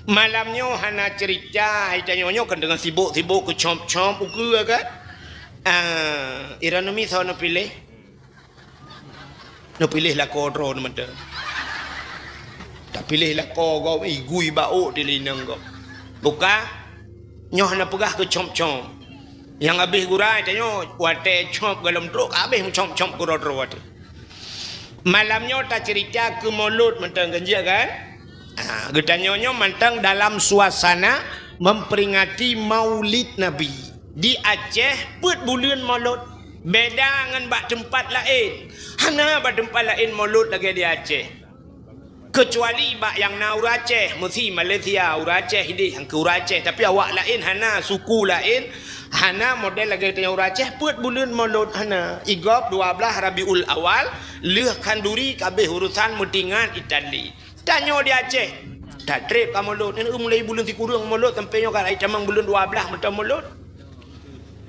Malam nyoe hana ceurita, hai tanyoe nyoe kan deungon sibok-sibok keucom-com ukeue kan. Ah, droeneuh misoe neupiléh. Neupiléh lakoe droe mantong. Tapiléh lakoe gob, igui baok di linong gob. Buka, nyoe hana peugah keu com-com. Nyang habéh gura tanyoe watée com golom trok ka habéh com-com keudroe-droe watée. Malam nyoe taceurita keu Maulud mantong ganjil kan? Ha, geutanyoe nyoe mantong dalam suasana memperingati Maulid Nabi. Di Aceh peuet buleuen Maulud. Beda ngon bak teumpat laén. Hana bak teumpat laén Maulud lagée di Aceh. Keucuali bak nyang na ureuëng Aceh, meusi Malaysia, ureuëng Aceh ideh nyang keu ureuëng Aceh, tapi awak laén hana, suku laén hana model lagée tanyoe ureuëng Aceh peuet buleuen Maulud hana. Igob dua blaih Rabiul Awal, lheueh khanduri ka habéh urosan meutingan Itali. Tanyoe di Aceh, tatreb ka Maulud. Nyan mulai buleuen sikureueng Maulud sampai nyoe ka raya tamong buleuen dua blaih mantong Maulud.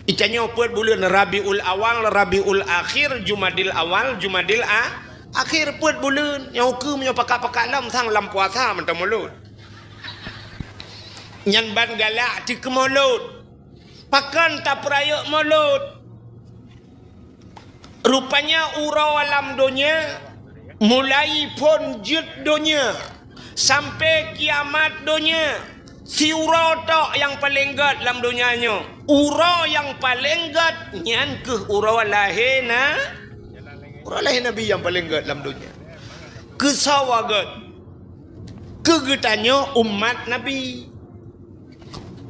Itanyoe peuet buleuen Rabiul Awal, Rabiul Akhir, Jumadil Awal, Jumadil a-, Akhir peuet buleuen. Nyang ukeue meunyoe pakat-pakat lom sang lam puasa mantong Maulud. Nyan ban galak teuh keu Maulud. Pakon tapeurayeuk Maulud? Rupanya uroe lam donya, mulai phon jeuet donya sampai kiamat donya, siuroe tok nyang paleng gét lam donya nyoe. Uroe nyang paleng gét nyan keuh uroe lahé na-, uroe lahé Nabi nyang paleng gét lam donya. Keusoe gét? Keu geutanyoe umat Nabi.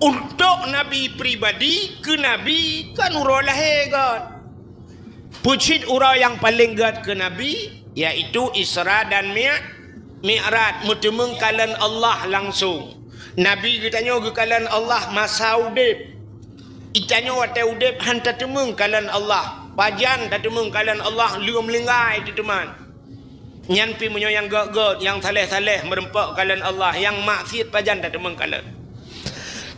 Untuk Nabi pribadi, keu Nabi kan uroe lahé gét. Peucit uroe nyang paleng gét keu Nabi, yaitu Isra dan Mi-, Mi'raj, meuteumeung kalon Allah langsong. Nabi geutanyoe geukalon Allah masa udeb. Itanyoe watée udeb han tateumeung kalon Allah. Pajan tateumeung kalon Allah leuem linggai teuteuman. Nyan pi meunyoe nyang gét-gét, nyang saleh-saleh meureumpok kalon Allah, nyang maksiet pajan tateumeung kalon.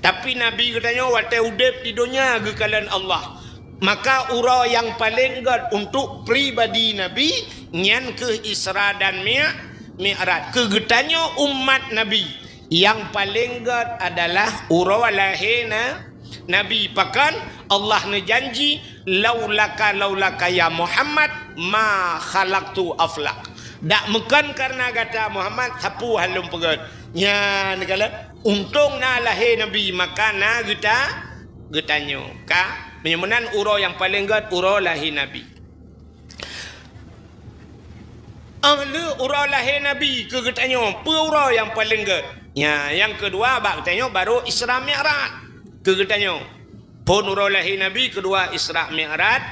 Tapi Nabi geutanyoe watée udeb di donya geukalon Allah. Maka uroe nyang paleng gét untuk pribadi Nabi, nyan keuh Isra dan Mi-, Mi'raj. Keu geutanyoe umat Nabi, nyang paleng gét adalah uroe lahé na-, Nabi. Pakon? Allah neujanji, "Laulaka, laulaka ya Muhammad, ma khalaqtul aflak." Dak meukon kareuna gata Muhammad, sapeue han lôn peugét. Nyan kalon, untông na lahé Nabi, maka na geuta-, geutanyoe. Ka, meunyoe meunan uroe nyang paleng gét uroe lahé Nabi. Óh lheueh uroe lahé Nabi keu geutanyoe, peue uroe nyang paleng gét? Nya, nyang keudua bak geutanyoe baru Isra Mi'raj keu geutanyoe. Phon uroe lahé Nabi, keudua Isra Mi'raj,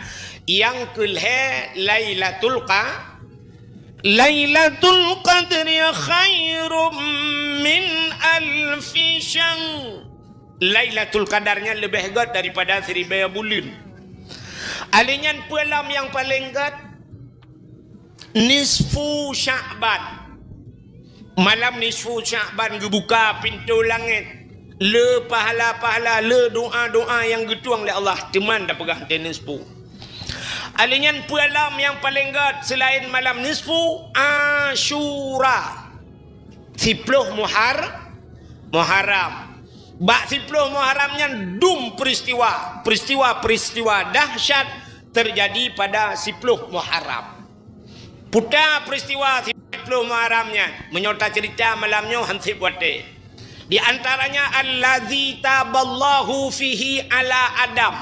nyang keulhée Lailatul Qa-, Lailatul Qadri khairum min alfi syahr. Lailatul Qadar nyan leubeh gét daripada siribée buleuen. Alèh nyan peue lom nyang paleng gét? Nisfu Sya'ban. Malam nisfu Sya'ban geubuka pintoe langét. Le pahala-pahala, le doa-doa nyang geutueng lé Allah, teuma tapeugah di nisfu. Alèh nyan peue lom nyang paleng gét seulaén malam nisfu? Asyura. Siploh Muhar-, Muharram. Bak siploh Muharram nyan dum peristiwa, peristiwa-peristiwa dahsyat teujadi pada siploh Muharram. Peue peristiwa siploh Muharram nyan? Meunyoe taceurita malam nyoe han sép watée. Di antaranya, allazi taballahu fihi ala Adam.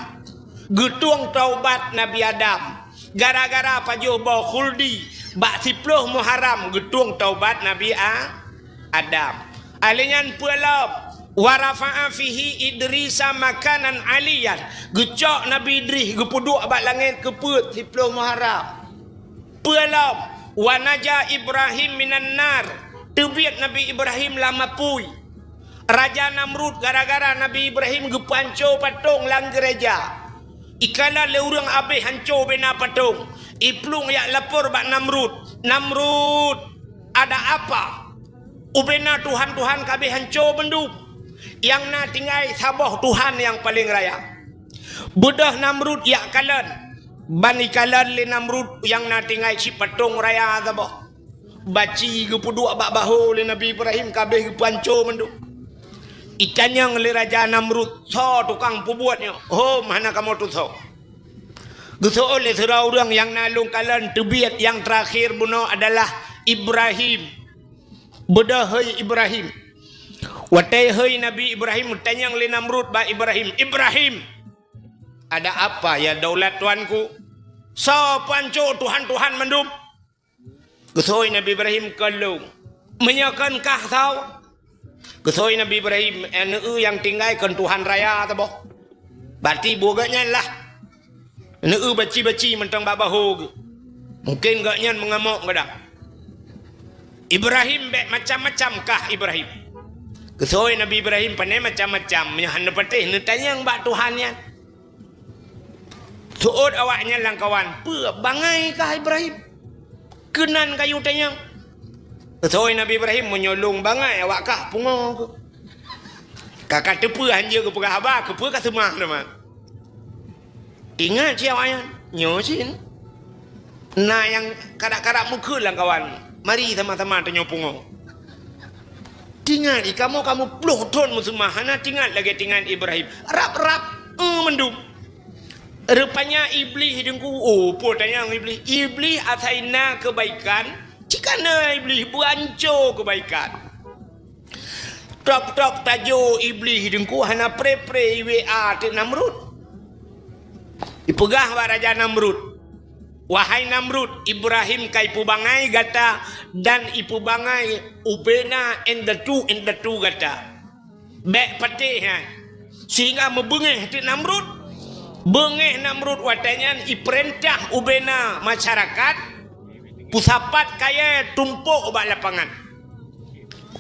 Geutueng taubat Nabi Adam. Gara-gara pajoh boh khuldi, bak siploh Muharram geutueng taubat Nabi A-, Adam. Alèh nyan peue lom? Wa rafa'a fihi Idrisa makanan aliyan. Geucok Nabi Idris geupeuduek bak langét keu peuet siploh Muharram. Peue lom? Wa naja Ibrahim minan nar. Teubiet Nabi Ibrahim lam apui. Raja Namrud gara-gara Nabi Ibrahim geupeuhanco patong lam gereja. Ikalon lé ureuëng abéh hanco bena patong. Iplueng jak lapor bak Namrud. "Namrud, ada apa? Ubena tuhan-tuhan ka abéh hanco bandum. Nyang na tinggai saboh Tuhan nyang paleng raya." Beudôh Namrud jak kalon. Ban ikalon lé Namrud nyang na tinggai cit patong raya saboh. Baci geupeuduek bak bahô lé Nabi Ibrahim ka abéh geupeuhanco mandum. Itanyong lé Raja Namrud, "Soe tukang peubuet nyoe? Hom hana kamoe tusoe?" Geuseuôt lé sidroe ureuëng nyang na lôn kalon teubiet nyang teurakhé bunoe adalah Ibrahim. Beudôh hôi Ibrahim. Watée hôi Nabi Ibrahim, geutanyong lé Namrud bak Ibrahim, "Ibrahim, ada apa ya daulat tuanku? Soe peuhanco tuhan-tuhan mandum?" Geuseuôt Nabi Ibrahim, "Kon lôn." "Meunyoe kon kah soe?" Geuseuôt Nabi Ibrahim, "Aneuëk nyang tinggai kon tuhan raya saboh." Berarti buet gobnyan lah. Aneuëk baci-baci mantong bak bahô geuh. Mungken gobnyan meungamok gadang. "Ibrahim, bék macam-macam kah Ibrahim." Geuseuôt Nabi Ibrahim, "Pane macam-macam, meunyoe hana patéh neutanyong bak Tuhan nyan." Seuôt awaknyan lam kawan, "Peue bangai kah Ibrahim? Keunan kayue tanyong." Geuseuôt Nabi Ibrahim, "Meunyoe lôn bangai awak kah pungo keuh. Ka ka teupeue hanjeuet geupeugah haba, keupeue ka seumah teuma." Ingat cit awaknyan, nyoe cit. Na nyang karab-karab meukeue lam kawan, "Mari sama-sama tanyoe pungo." Tingat, i kamoe ka muplôh thon meuseumah, hana tingat lagée tingat Ibrahim. Rab-rab, eh, mandum. Rupanya Iblih deungku, oh, peue tanyong Iblih. Iblih asai na keubaikan, cit ka na Iblih beuanco keubaikan. Trok-trok tajok Iblih deungku hana pre-pre i W A teuk Namrud. Ipeugah bak Raja Namrud, "Wahai Namrud, Ibrahim ka ipeubangai gata dan ipeubangai ubena indatu-indatu gata. Bék patéh nyan." Sehingga meubeungéh teuk Namrud. Beungéh Namrud watée nyan ipeurintah ubena masyarakat peusapat kayée tumpok bak lapangan.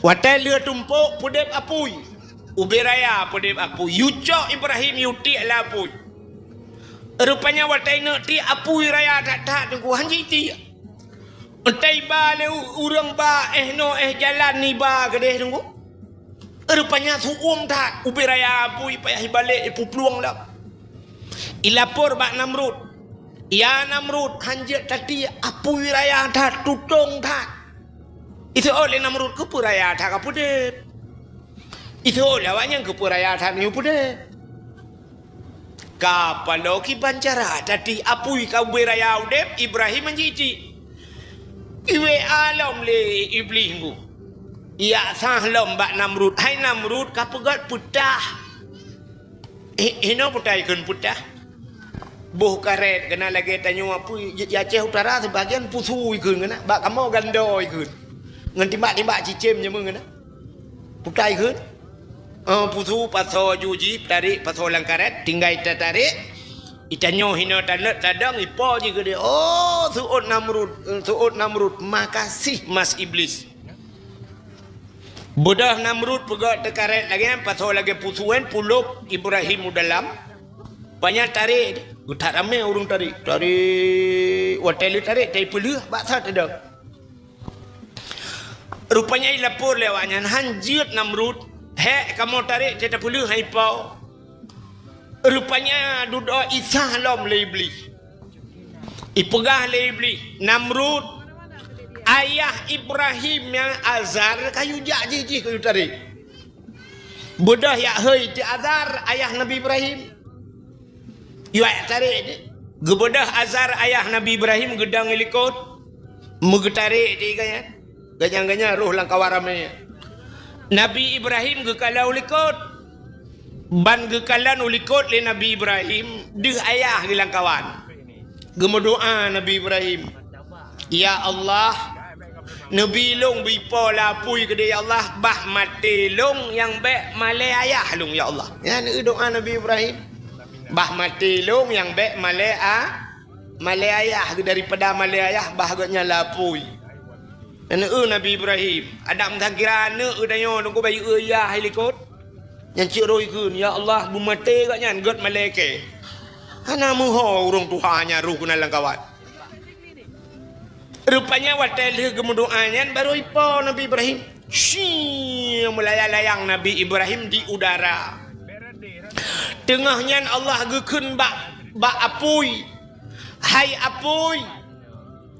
Watée lheueh tumpok peudeb apui. Ubé raya peudeb apui. Yucok Ibrahim yutiek lam apui. Rupanya watée ineuk tiek apui raya that-that teungku, han jitiek. Entah iba lé u-, ureuëng ba éh noe éh jalan iba keudeh teungku. Rupanya su'uem that ubé raya apui payah ibalek ipeuplueng lom. Ilapor bak Namrud. "Ya Namrud, hanjeuet tatiek apui raya that, tutong that." Iseuôt lé Namrud, "Keupeue raya that ka peudeb?" Iseuôt lé awaknyan, "Keupeue raya that nyoe peudeb?" Ka paloe kiban cara tatiek apui ka ubé raya udeb, Ibrahim han jitiek. I W A lom lé Iblih ngu. Ijak sah lom bak Namrud, "Hai Namrud, ka peugét peutah." Hi-, hinoe peutah ikheun peutah. Boh karet keunan lagée tanyoe apui, di Aceh Utara sibagian pusu ikheun keunan, bak kamoe gando ikheun. Ngon timbak-timbak cicém nyoe keunan. Peutah ikheun. Oh, pusu pasoe ju jih, tarek pasoe lam karet, tinggai tatarek. Itanyoe hinoe taneuk tadong, ipo jih keudeh. Oh, seuôt Namrud, seuôt Namrud, makasih mas Iblis. Beudôh Namrud peugét teukaret lagée nyan, pasoe lagée pusu nyan, pulop Ibrahim u dalam. Panya tarek, geutak ramé ureuëng tarek. Tarek, watée lheueh tarek, tai peuleueh bak saát teudoe. Rupanya ilapor lé awaknyan, "Han jeuet Namrud, hék kamoe tarek tai tapeuleueh hai po." Rupanya dudoe isah lom lé Iblih. Ipeugah lé Iblih, "Namrud, ayah Ibrahim nyang Azar kayue jak jih-jih kayue tarek." Beudôh yak hôi ti Azar, ayah Nabi Ibrahim. Yak tarek deh. Geubeudôh Azar ayah Nabi Ibrahim geudong i likot. Meugeutarek di gaya. Ganyang-ganyang roh lam kawan ramé. Nabi Ibrahim geukalon u likot. Ban geukalon u likot lé Nabi Ibrahim, deuh ayah geuh lam kawan. Geumeudoá Nabi Ibrahim, "Ya Allah, neubi lôn bri po lam apui keudeh ya Allah, bah maté lôn nyang bék malée ayah lôn ya Allah." Nyan doá Nabi Ibrahim. "Bah maté lôn nyang bék malée a-, malée ayah geuh, daripada malée ayah bah gobnyan lam apui." Aneuk Nabi Ibrahim, adak meusagira aneuk geutanyoe nunggu bayeue yah hai likot. Nyan cit roh ikheun, "Ya Allah, beumaté gobnyan gét malaikat." Hana meuho ureuëng tuha nyan roh keunan lam kawat. Rupanya watée lheueh geumeudoá nyan barô ipo Nabi Ibrahim. Syii, meulayang-layang Nabi Ibrahim di udara. Teungoh nyan Allah geukheun bak, bak apui, "Hai apui,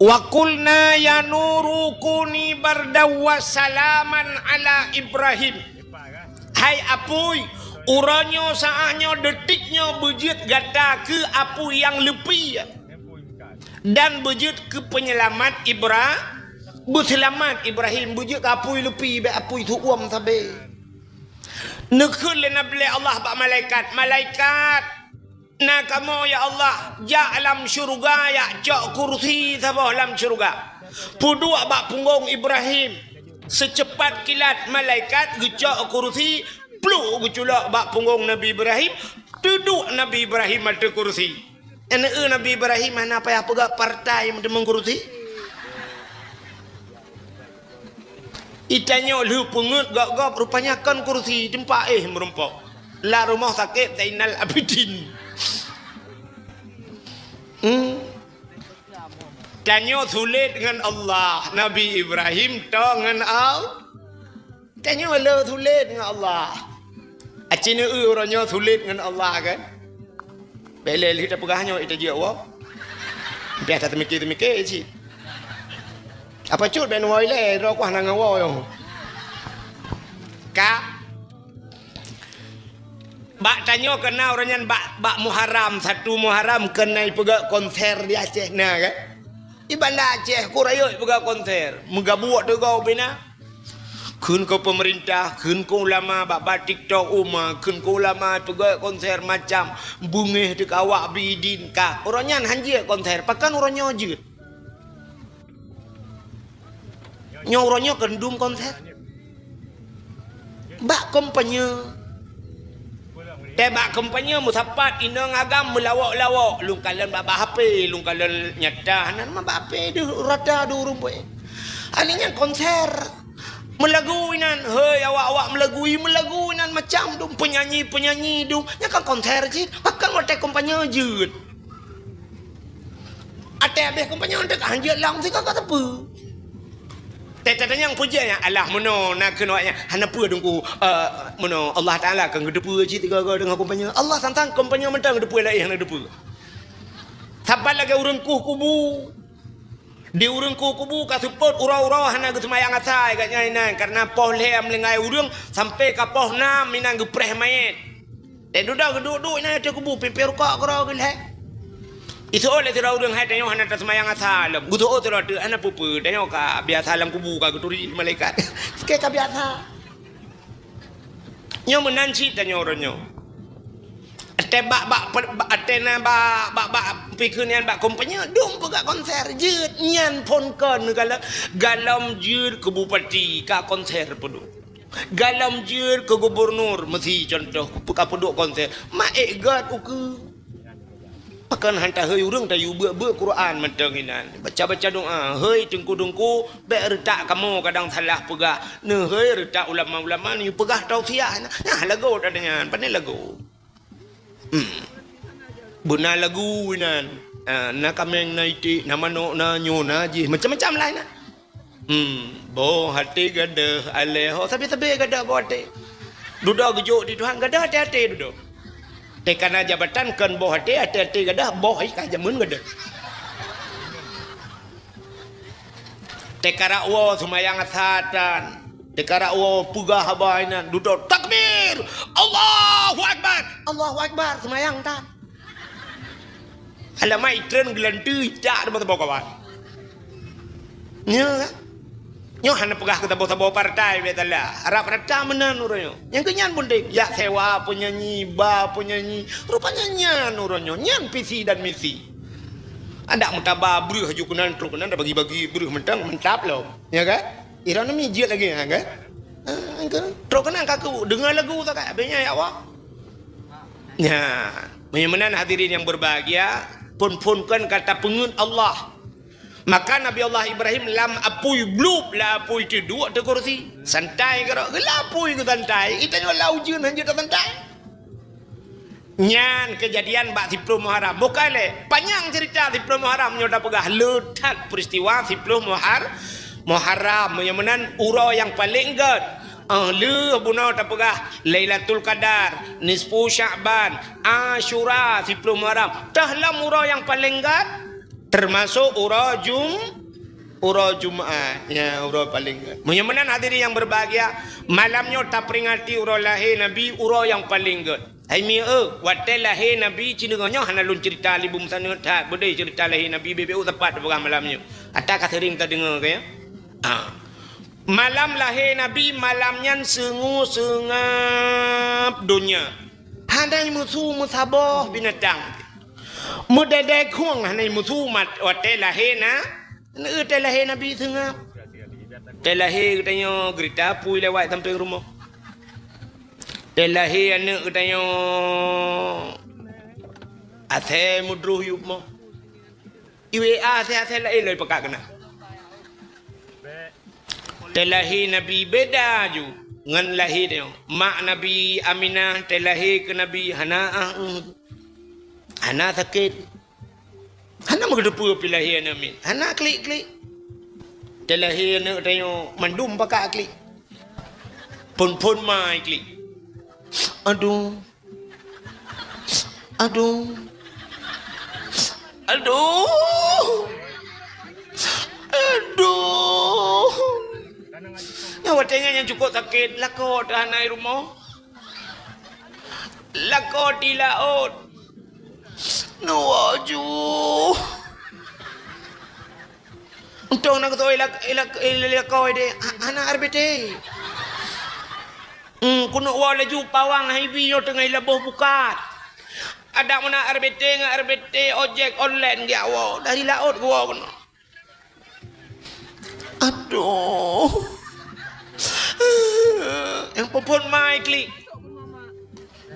wa qulna ya nuru kuni bardan wa salaman ala Ibrahim." Hai apui, uroe nyoe, saát nyoe, detik nyoe beujeuet gata keu apui nyang leupie. Dan beujeuet keu peunyeulamat Ibra-, beuseulamat Ibrahim, beujeuet keu apui leupie, bék apui teuuem sabe. Neukheun lé Nabi, lé Allah bak malaikat, "Malaikat, na kamoe ya Allah, jak lam syeuruga, jak cok kursi saboh lam syeuruga. Peuduek bak punggong Ibrahim." Seucepat kilat malaikat geucok kursi, pluk geuculok bak punggong Nabi Ibrahim, teuduek Nabi Ibrahim ateueh kursi. Aneuk Nabi Ibrahim hana payah peugah partai meuteumé kursi. Itanyoe lheueh peungeuet gob-gob, rupanya kon kursi, teumpat éh meurumpok. Lam rumoh sakét Zainal Abidin. Hmm. Tanyoe sulet ngon Allah, Nabi Ibrahim toe ngon Allah. Tanyoe le sulet ngon Allah. Aci neu uroe nyoe sulet ngon Allah kan? Bék lé lheueh tapeugah nyoe ita jeuet woe. Biasa teumike-teumike cit. Apa cut bék nuwoe ilée, droe kuah na ngon woe nyoe. Ka. Bak tanyoe keuna uroe nyan bak, bak Muharram, satu Muharram keuna ipeugah konser di Aceh na kan? Di Banda Aceh, ku rayeuk peugah konser. Meugabuek teugau bina. Kheun keu peumeurintah, kheun keu ulama, bak-bak TikTok uma, kheun keu ulama peugah konser macam beungéh teuka awak bidin ka. Uroe nyan han jeuet konser, pakon uroe nyoe jeuet? Nyoe uroe nyoe keu dum konser. Bak kompanye. Teuh bak kompanye meusapat inong agam meulawok-lawok, lôn kalon bak-bak H P, lôn kalon nyata, hana mah bak H P deuh rata deuh ureuëng buet. Ani nyan konser. Meulagu inan, hei awak-awak meulagu, i meulagu inan macam dum penyanyi-penyanyi dum. Nyan kan konser cit, pakon watée kompanye jeuet. Até habéh kompanye teuka han jeuet lam sika ka teupeu. Teuh tatanyong peue jeuet nyan, alah meunoe na keunoe nyan hana peue teungku, eh, meunoe Allah Taala kan geuteupeue cit tiga-tiga deungon kompanye. Allah santang kompanye mantong geuteupeue laén hana geuteupeue. Saban lagée ureuëng kueh kubu. Di ureuëng kueh kubu ka seupôt uroe-uroe hana geuseumayang asai gobnyan inan, kareuna poh lhée meuninggai ureuëng sampai ka poh nam inan geupreh manyét. Teuh dudoe geuduek-duek inan ateueh kubu, pimpéh rukok keudroe geulhée. Iseuôt lé sidroe ureuëng hai tanyoe hana taseumayang asai lom. Geuseuôt sidroe teuk hana peue-peue, tanyoe ka biasa lam kubu ka geuturi malaikat. Sikée ka biasa. Nyoe meunan cit tanyoe uroe nyoe. Até bak, bak, bak, até na bak, bak, bak, pikeu nyan bak kompanye, dum peugah konser jeuet nyan phon kon galom, galom jeuet keu bupati ka konser peuduek. Galom jeuet keu gubernur meusi contoh ka peuduek konser. Ma ék gét ukeue. Pakon han tahôi ureuëng tayue beuet-beuet Quran mantong inan. Baca-baca doa, hei teungku-teungku, bék reutak kamoe kadang salah peugah. Neuhôi reutak ulama-ulama neuyue peugah tausiah. Nah, lagoe that nyan, pane lagoe. Hmm. Beuna lagu inan. Ah, na kaméng, na iték, na manok, na nyoe, na jih, macam-macam lah inan. Hmm, boh até gadôh, aléh ho sabe-sabe gadôh boh até. Dudoe geujok di Tuhan, gadôh até-até dudoe. Teuka na jabatan kon boh até, até-até gadôh, boh hai ka jameun gadôh. Teuka rot woe seumayang asar tan. Teuka rot woe peugah haba inan, dudoe takbir. Allahu Akbar. Allahu Akbar, seumayang tan. Alamat itreun geulanteue ijak teuma saboh kawan. Nyoe kan? Nyoe hana peugah keu saboh-saboh partai biasalah. Harab rata meunan uroe nyoe. Nyang keu nyan pun deh, jak sewa penyanyi, ba penyanyi. Rupanya nyan uroe nyoe. Nyan visi dan misi. Adak meutaba breuh aju keunan trok keunan dah bagi-bagi breuh mantong mantap lom. Ya kan? Iran ni jeuet lagi ya kan? Ah, kan? Trok keunan kaku dengar lagu tak habisnya ya Allah. Nah, meunyoe meunan hadirin yang berbahagia, phon-phon kan kata peungeut Allah. Maka Nabi Allah Ibrahim lam apui blub, lam apui teuduek di kursi. Santai keudroe, lam apui geusantai. Geutanyoe lam ujeuen hanjeuet tasantai. Nyan keujadian bak siploh Muharram. Bukan lé, panyang ceurita siploh Muharram nyoe tapeugah. Le that peuristiwa siploh Muhar-, Muharram. Meunyoe meunan uroe nyang paleng gét. Ah, lheueh bunoe tapeugah Lailatul Qadar, Nisfu Sya'ban, Asyura, siploh Muharram. Teuh lam uroe nyang paleng gét. Teumasok uroe Jum-, uroe Jumat. Ya, uroe paleng gét. Meunyoe meunan hadirin yang berbahagia, malam nyoe taperingati uroe lahé Nabi, uroe nyang paleng gét. Hai mi eu, watée lahé Nabi, ci deungoe nyoe hana lôn ceurita lé bum saneut that, beudôh ceurita lahé Nabi, beu-beu teumpat tapeugah malam nyoe. Ata ka seuring tadeungoe, ka ya? Ah. Malam lahé Nabi, malam nyan seungue seungab donya. Hana meusu meusaboh binatang. Meudedeh khueng hana meusu mat-, watée lahé na, watée lahé Nabi seungab. Watée lahé geutanyoe geurita apui lewat sampéng rumoh. Watée lahé aneuëk geutanyoe asée meudroh yup moh. I W A asée-asée laén lom ipakat keunan. Teulahé Nabi beda ju ngon lahé tanyoe. Mak Nabi Aminah teulahé keu Nabi hana ah, hana sakét. Hana meugeuteupeue pih lahé aneuëk miet. Hana klik-klik. Teulahé aneuëk tanyoe mandum pakat klik. Phon-phon mai klik. Aduh. Aduh. Aduh. Aduh. Nyan watée nyan nyang cukôp sakét, lakoe teuh hana i rumoh. Lakoe di laôt. Nuwoe ju. Untông na geutôi lak-, lak-, lakoe deh, ha-, hana R B T. Hmm, keuneuk woe laju pawang hibi nyoe teungoh laboh bukat. Adak meunan R B T ngon R B T ojek online geujak woe, dari laôt geuwoe keunoe. Aduh. Nyang phon-phon mai klik.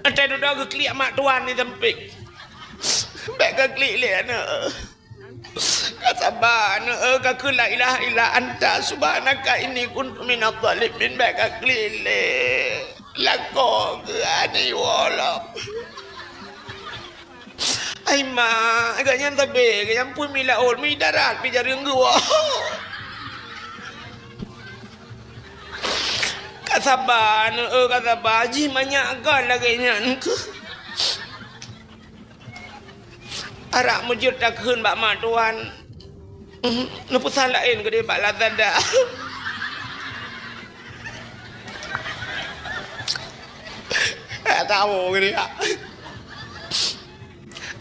Watée dudoe geuklik mak tuan di sampéng. Bék ka klik lé aneuëk. Ka saba aneuëk, ka kheun la ilaha illa anta subhanaka inni kuntu minadh dhalimin, bék ka klik lé. Lakoe keu ani wolom. Ai mak, gobnyan sabe, gobnyan pun mi laôt, mi darat, pi jareueng geuwoe. Ka saba aneuëk, ka saba, jih manyak gon lagée nyan keuh. Arak meujeuet takheun bak mak tuan. Mhm, neupesan laén keudeh bak Lazada. Tak tahu keudeh.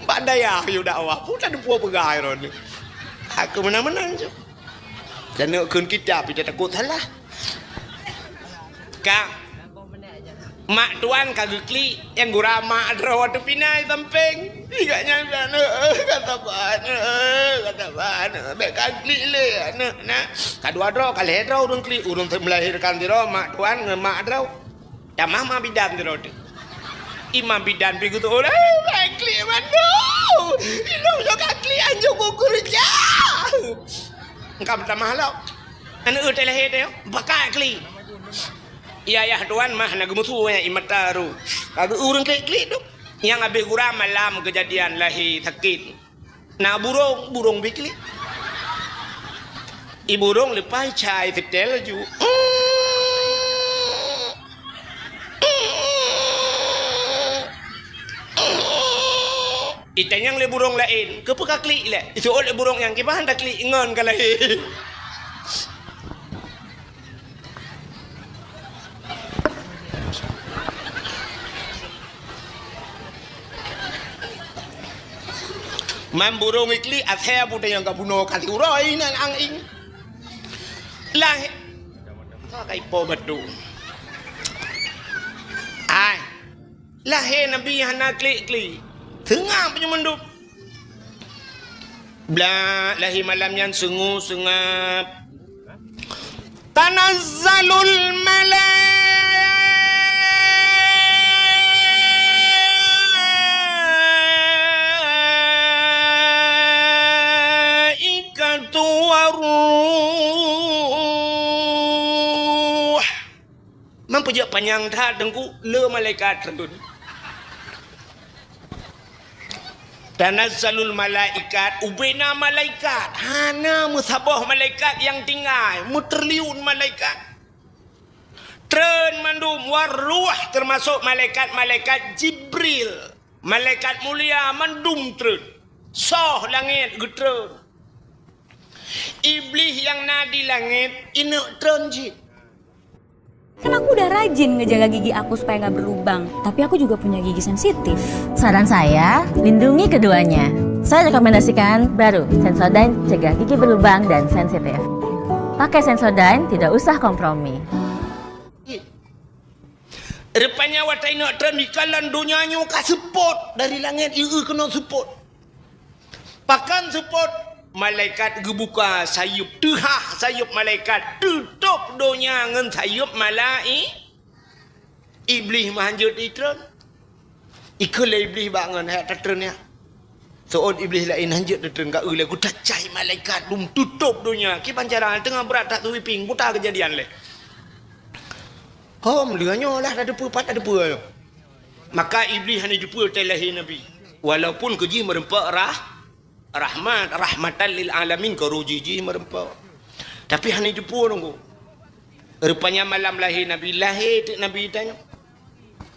Bak dayah yue dakwah pun tak ada peugah droeneuh. Aku menang-menang je. Dan nak kheun kitab, kita takut salah. Ka. Mak tuan ka geuklik, nyang gura mak droe teupinai sampéng. Gobnyan, "Aneuëk, ka saba, aneuëk, ka saba, aneuëk. Bék ka klik lé, aneuëk, nak." Ka dua droe, ka lhée droe ureuëng klik, ureuëng melahirkan sidroe, mak tuan ngon mak droe. Tamah ma bidan sidroe teuh. I ma bidan pi geutôh, "Eh, bék klik bandum. Inong nyoe ka klik anjong kukurja." Engka meutamah lom. Aneuëk teulahé teuh, pakat klik. Iya, yah tuan mah na geumeusu nyan i mata ru. Ka geu ureuëng klik-klik tu. Nyang habéh gura malam keujadian lahé sakét. Na burông, burông biklik. I burông leupah cai seutée laju. Itanyong lé burông laén, "Keupeue ka klik lé?" Iseuôt lé burông nyang kiban taklik ngon ka lahé. Man burông iklik asée buta nyang ka bunoe ka siuroe inan ang ing. Lah, ka ipo batu. Ai. Lahé Nabi hana klik-klik. Seungab nyoe mandum. Blah, lahé malam nyan seungue-seungab. Tanazzalul malaikatu Nyang that Teungku, le malaikat treun. Tanazzalul malaikat, ubena malaikat. Hana meusaboh malaikat nyang tinggai, meutriliun malaikat. Treun mandum, waruh, teumasok malaikat-malaikat Jibril. Malaikat mulia mandum treun. Soh langét geutreun. Iblih nyang na di langét, ineuk treun cit. Kan aku udah rajin ngejaga gigi aku supaya nggak berlubang, tapi aku juga punya gigi sensitif. Saran saya, lindungi keduanya. Saya rekomendasikan baru Sensodyne, cegah gigi berlubang dan sensitif. Pakai Sensodyne, tidak usah kompromi. Rupanya watèe ineuk treun dikalon donya nyoe ka seupôt dari langét, ieu keunoe seupôt. Pakon seupôt? Malaikat geubuka sayeuep, teuhah sayeuep malaikat, teutôp donya ngon sayeuep malai-, Iblih meuhanjeuet itreun. Ikheun lé Iblih bak ngon, "Hai tatreun nyan." Seuôt Iblih laén hanjeuet tatreun ka eu lé, geuta cai malaikat dum teutôp donya. Kiban cara teungoh brat that sweeping, buta keujadian lé. Hom, lheueh nyoe lah tateupeue, pat tateupeue nyoe. Maka Iblih hana jiteupeue watèe lahé Nabi. Walaupun keu jih meureumpok rah-, rahmat, rahmatan lil alamin, keu roh jih jih meureumpok. Tapi hana jiteupeue Teungku. Rupanya malam lahé Nabi, lahé teuk Nabi tanyoe.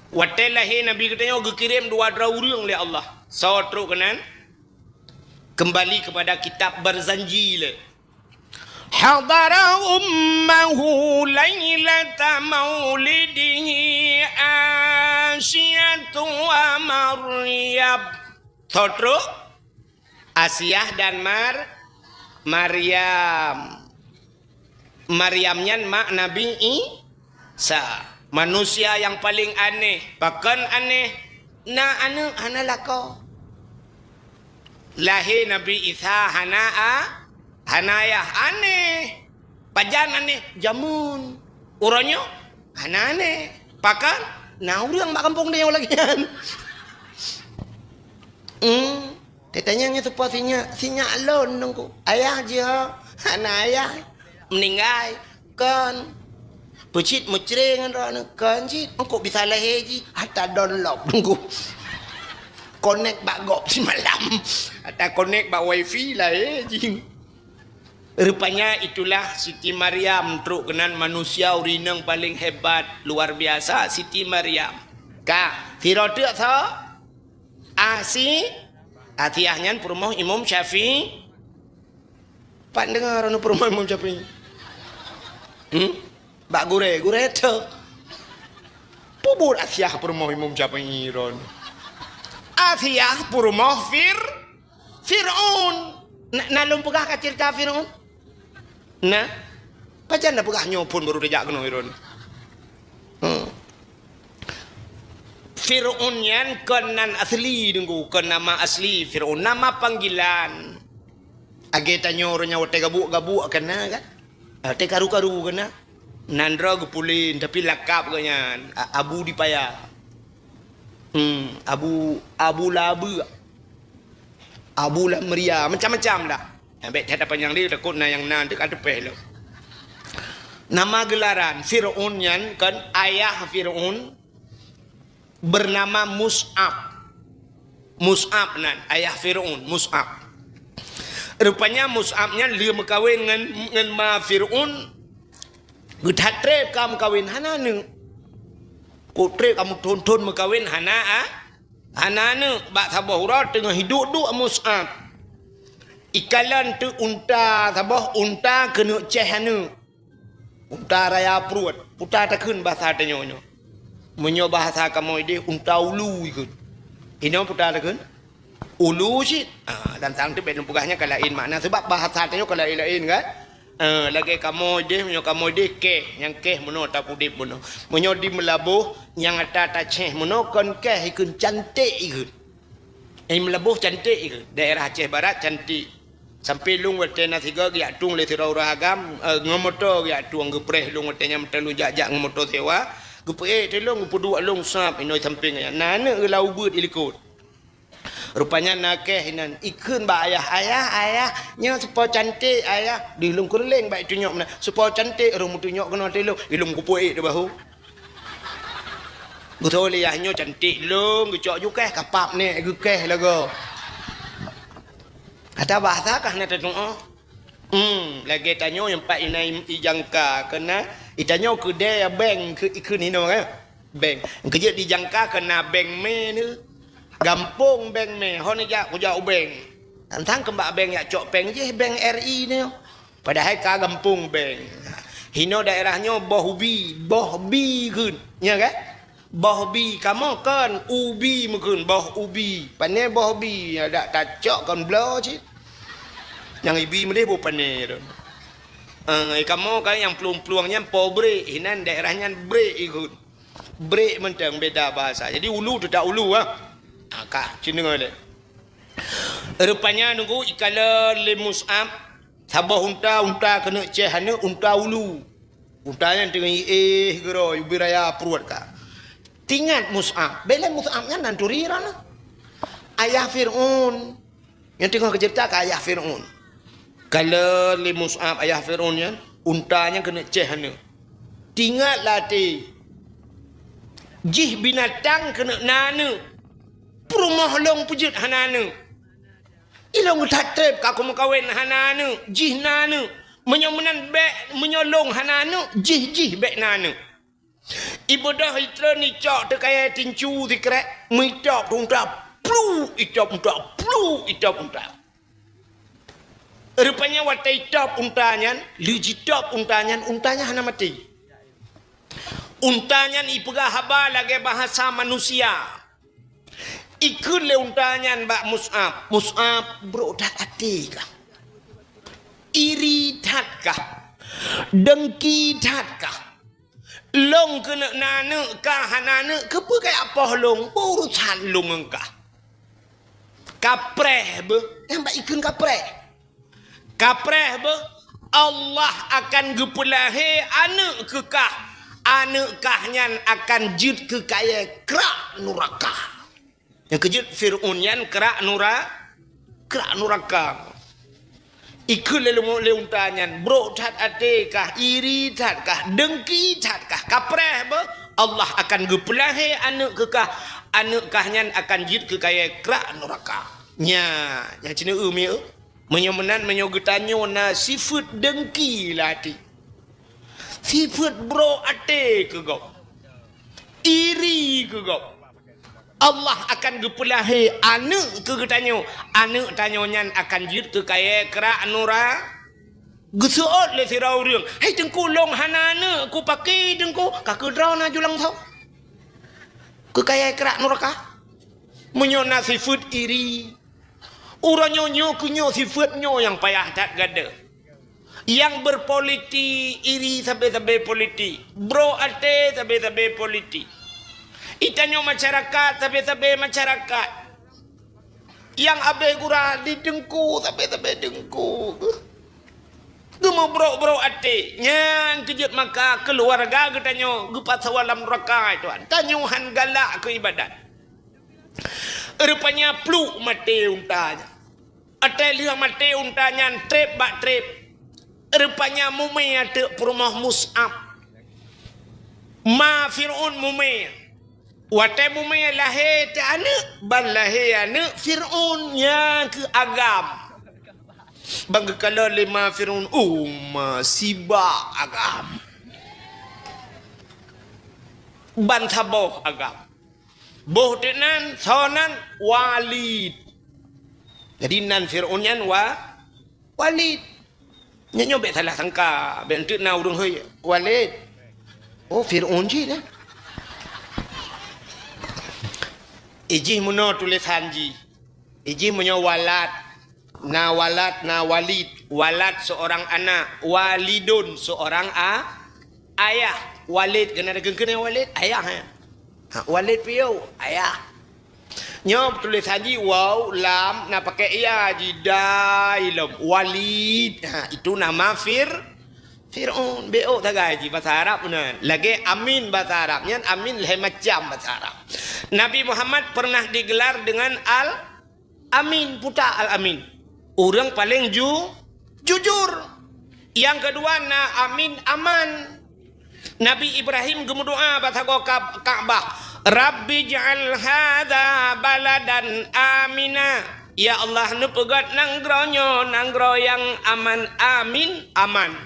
Watèe lahé Nabi geutanyoe geukirém dua droe ureueng lé Allah. Soe trok keunan? Kembali kepada kitab Barzanji lé. Hadara ummahu lailata maulidihi Asiyatu wa Maryam. Soe trok? Asiah dan Mar-, Maryam. Maryam nyan mak Nabi Isa. Manusia nyang paleng aneh. Pakon aneh? Na aneuk hana lakoe. Lahé Nabi Isa hana a-, hana ayah. Aneh. Pajan aneh? Jameun. Uroe nyoe hana aneh. Pakon? Na ureueng bak gampông tanyoe lagèe nyan. Hmm. Tatanyong nyan seupôt sinyak, sinyak lôn Teungku. Ayah jih ho? Hana ayah. Meuninggai. Kon. Peucit meucre ngon droeneuh. Kon cit. Engkok bisa lahé jih. Ata download Teungku. Connect bak gob simalam. Ata connect bak wifi lahé jih. Rupanya itulah Siti Maryam trok keunan manusia ureueng inong paleng hebat, luar biasa Siti Maryam. Ka, sidroe teuk soe? Asi-, Asiah nyan peurumoh Imam Syafi'i. Pat deungoe droeneuh peurumoh Imam Syafi'i? Hmm? Bak gurèe, gurèe teuk. Peue buet Asiah peurumoh Imam Syafi'i droeneuh? Asiah peurumoh Fir-, Fir'aun. Na, na lôn peugah ka ceurita Fir'aun? Na? Pajan na peugah nyoe phon baru tajak keunoe droeneuh? Hmm. Fir'aun nyan kon nan asli Teungku, kon nama asli Fir'aun, nama panggilan. Lagèe tanyoe ureueng nyang watèe gabuk-gabuk ka na kan? Watèe karu-karu ka na? Nan droe geupulen, tapi lakab geuh nyan A-, Abu Dipaya. Hmm, Abu, Abu Labeuk. Abu Lamria, macam-macam dah. Nyang bèk that panyang lé, takot na nyang na teuka teupèh lom. Nama geularan Fir'aun nyan kon ayah Fir'aun bernama Mus'ab. Mus'ab nan, ayah Fir'aun, Mus'ab. Rupanya Mus'ab nyan lheueh meukawen ngon, ngon ma Fir'aun, geuthat trép ka meukawen, hana aneuk. Kok trép ka meuthon-thon meukawen, hana a-, hana aneuk. Bak saboh uroe teungoh iduek-duek Mus'ab. Ikalon teuk unta, saboh unta keuneuk céh aneuk. Unta raya pruet, peue takheun bahasa tanyoe nyoe. Meunyoe bahasa kamoe idéh, unta ulu ikheun. Inoe peue takheun? Ulu cit. Ah, dan sang teuk bèk lôn peugah nyan ka laén makna, sabab bahasa tanyoe ka laén-laén kan? Ah, lagèe kamoe idéh, meunyoe kamoe idéh kéh, nyang kéh meunoe, ata pudép meunoe. Meunyoe di Meulaboh, nyang ata tacéh meunoe kon kéh ikheun, canték ikheun. Eh, Meulaboh canték ikheun. Daerah Aceh Barat cantik. Sampoe lôn watèe na sigoe geujak tueng lé sidroe ureueng agam, eh, ngon moto geujak tueng, geupreh lôn watèe nyan meuteuleu jak-jak ngon moto sewa, geupeuék teulông, geupeuduek lôn sab inoe sampéng nyan. Na aneuk geulau beuet i likot. Rupanya na kéh inan, ikheun bak ayah, "Ayah, ayah, nyoe seupôt canték, ayah." Di lôn keureuléng bak itunyok meunan, "Seupôt canték," rhung meutunyok keunoe teulông, ilông geupeuék di bahu. Beutôi lé yah nyoe cantik lom, geucok jukeh kapap nek geukeh lagoe. Kata bahasa kah na tatuoh? Hmm, lagèe tanyoe nyang pat inan ijangka keu na, itanyoe keudè bank keu ikheun hinoe kan? Bank. Keujeuet dijangka keu na bank mé ni. Gampông bank mé, hon ijak kujak u bank. Tantang keumbak bank yak cok péng jih bank R I ni. Padahai ka gampông bank. Hinoe daerah nyoe boh ubi, boh bi kheun. Nya kan? Boh bi kamoe kon ubi meukheun, boh ubi. Pané boh bi, adak tacok kon bloe cit. Nyang ibi meudeh boh pané tu. Ah, kamoe kan nyang plueng-plueng nyan po brek, hinan daerah nyan brek ikheun. Brek mantong beda bahasa. Jadi ulu teutap ulu ah. Ha, ka, cit deungoe lé. Rupanya nunggu ikalon lé Mus'ab, saboh unta, unta keuneuk ceh aneuk, unta ulu. Unta nyan teungoh iéh geuro, ubé raya pruet ka. Tingat Mus'ab, bèk lé Mus'ab nyan nan turi rana. Ayah Fir'aun. Nyang teungoh geuceurita keu ayah Fir'aun. Kalon lé Mus'ab ayah Fir'aun nyan, unta nyan keuneuk ceh aneuk. Tingat lam até, jih binatang keuneuk na aneuk. Peurumoh lôn peujeuet hana aneuk. Ilôn geuthat treb ka kumeukawen hana aneuk, jih na aneuk. Meunyoe meunan bèk, meunyoe lôn hana aneuk, jih, jih bèk na aneuk. Ibeudôh itreun icok teuh kayèe tincu sikrek, meuitôb unta, plu, itôb unta, plu, itôb unta. Rupanya watèe itôb unta nyan, lheueh jitôb unta nyan, unta nyan hana maté. Unta nyan ipeugah haba lagèe bahasa manusia. Ikheun lé unta nyan bak Mus'ab, "Mus'ab, brok that até kah? Iri that kah? Dengki that kah? Lôn keuneuk na aneuk kah hana aneuk, keupeue kajak poh lôn? Beurusan lôn ngon kah." Kapreh beuh, nyang bak ikheun kapreh. Kapreh beuh, Allah akan geupeulahé aneuk keu kah. Aneuk kah nyan akan jeuet keu kayèe krak nuraka. Nyang keujeuet Fir'aun nyan krak nura-, krak nuraka. Ikheun lé, lé unta nyan, "Brok that até kah, iri that kah, dengki that kah, kapreh beuh, Allah akan geupeulahé aneuk keu kah, aneuk kah nyan akan jeuet keu kayèe krak nuraka." Nya, nyang cit neu eu mi eu. Meunyoe meunan, meunyoe geutanyoe na sifeuet dengki lam até, sifeuet brok até keu gob, iri keu gob, Allah akan geupeulahé aneuk keu geutanyoe. Aneuk tanyoe nyan akan jeuet keu kayèe krak nura-, geuseuôt lé sidroe ureueng, "Hai Teungku, lôn hana aneuk, kupaké Teungku?" Ka keudroe na julang tho. Keu kayèe krak nuraka. Meunyoe na sifeuet iri, uroe nyoe, nyoe keuh nyoe sifeuet nyoe nyang payah that gata. Nyang berpolitik iri sabe-sabe politik, brok até sabe-sabe politik. Itanyoe masyarakat sabe-sabe masyarakat. Nyang abéh gura di teungku sabe-sabe teungku. Geumeubrok-brok até, nyan keujeuet maka keuluwarga geutanyoe geupasoe lam nuraka, tuan. Tanyoe han galak keu ibadat. Rupanya pluek maté unta nyan. Watèe lheueh maté unta nyan treb bak treb. Rupanya mumè ateueh peurumoh Mus'ab. Ma Fir'aun mumè. Watèe mumè lahé teuh aneuk, ban lahé aneuk Fir'aun nyang keu agam. Ban geukalon lé ma Fir'aun, "Oh ma, sibak agam." Ban saboh agam. Boh teuk nan, soe nan? Walid. Jadi nan Fir'aun nyan Wa-, Walid. Nyan nyoe bèk salah sangka, bèk enteuk na ureueng hôi, "Walid." Oh, Fir'aun jih nyan. Ijih meunoe tulésan jih. Ijih meunyoe Walad. Na Walad, na Walid. Walad seorang anak, Walidun seorang a-, ayah. Walid, keuneuk takheun-kheun Walid, ayah, ya. Ha, Walid piôh, ayah. Nyoe tulésan jih waw, lam, na pakai ya jih, dai lom. Walid, ha, itu nama Fir-, Fir'aun. Beuôt sagai jih basa Arab meunan. Lagèe Amin basa Arab, nyan Amin lhèe macam basa Arab. Nabi Muhammad pernah digelar dengan Al- Amin, puta Al-Amin. Ureueng paleng ju-, jujur. Nyang keudua na Amin, aman. Nabi Ibrahim geumeudoa bak sagoe Ka-, Ka'bah, Rabbi ij'al hadza baladan amina. Ya Allah, neupeugét nanggroe nyoe nanggroe nyang aman, amin, aman.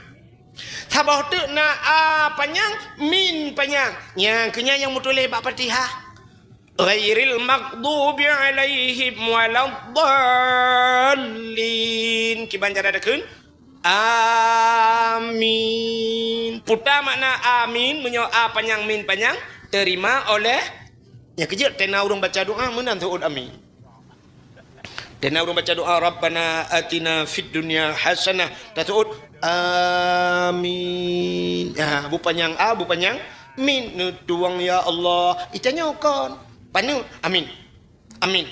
Saboh teuk na a panyang, min panyang. Nyang keu nyan nyang meutuléh bak Fatihah. Ghairil maghdubi 'alaihim waladdallin. Kiban cara takheun? Amin. Peue makna amin? Meunyoe a panyang, min panyang, teurima oleh. Nyang keujeuet, teuna ureuëng baca doa meunan seuôt amin. Teuna ureuëng baca doa, "Rabbana atina fid dunya hasanah." Taseuôt, "Amin." Ha, bu panyang a, bu panyang min. Neutuwang, "Ya Allah." Itanyoe kon. Paneuk, "Amin. Amin.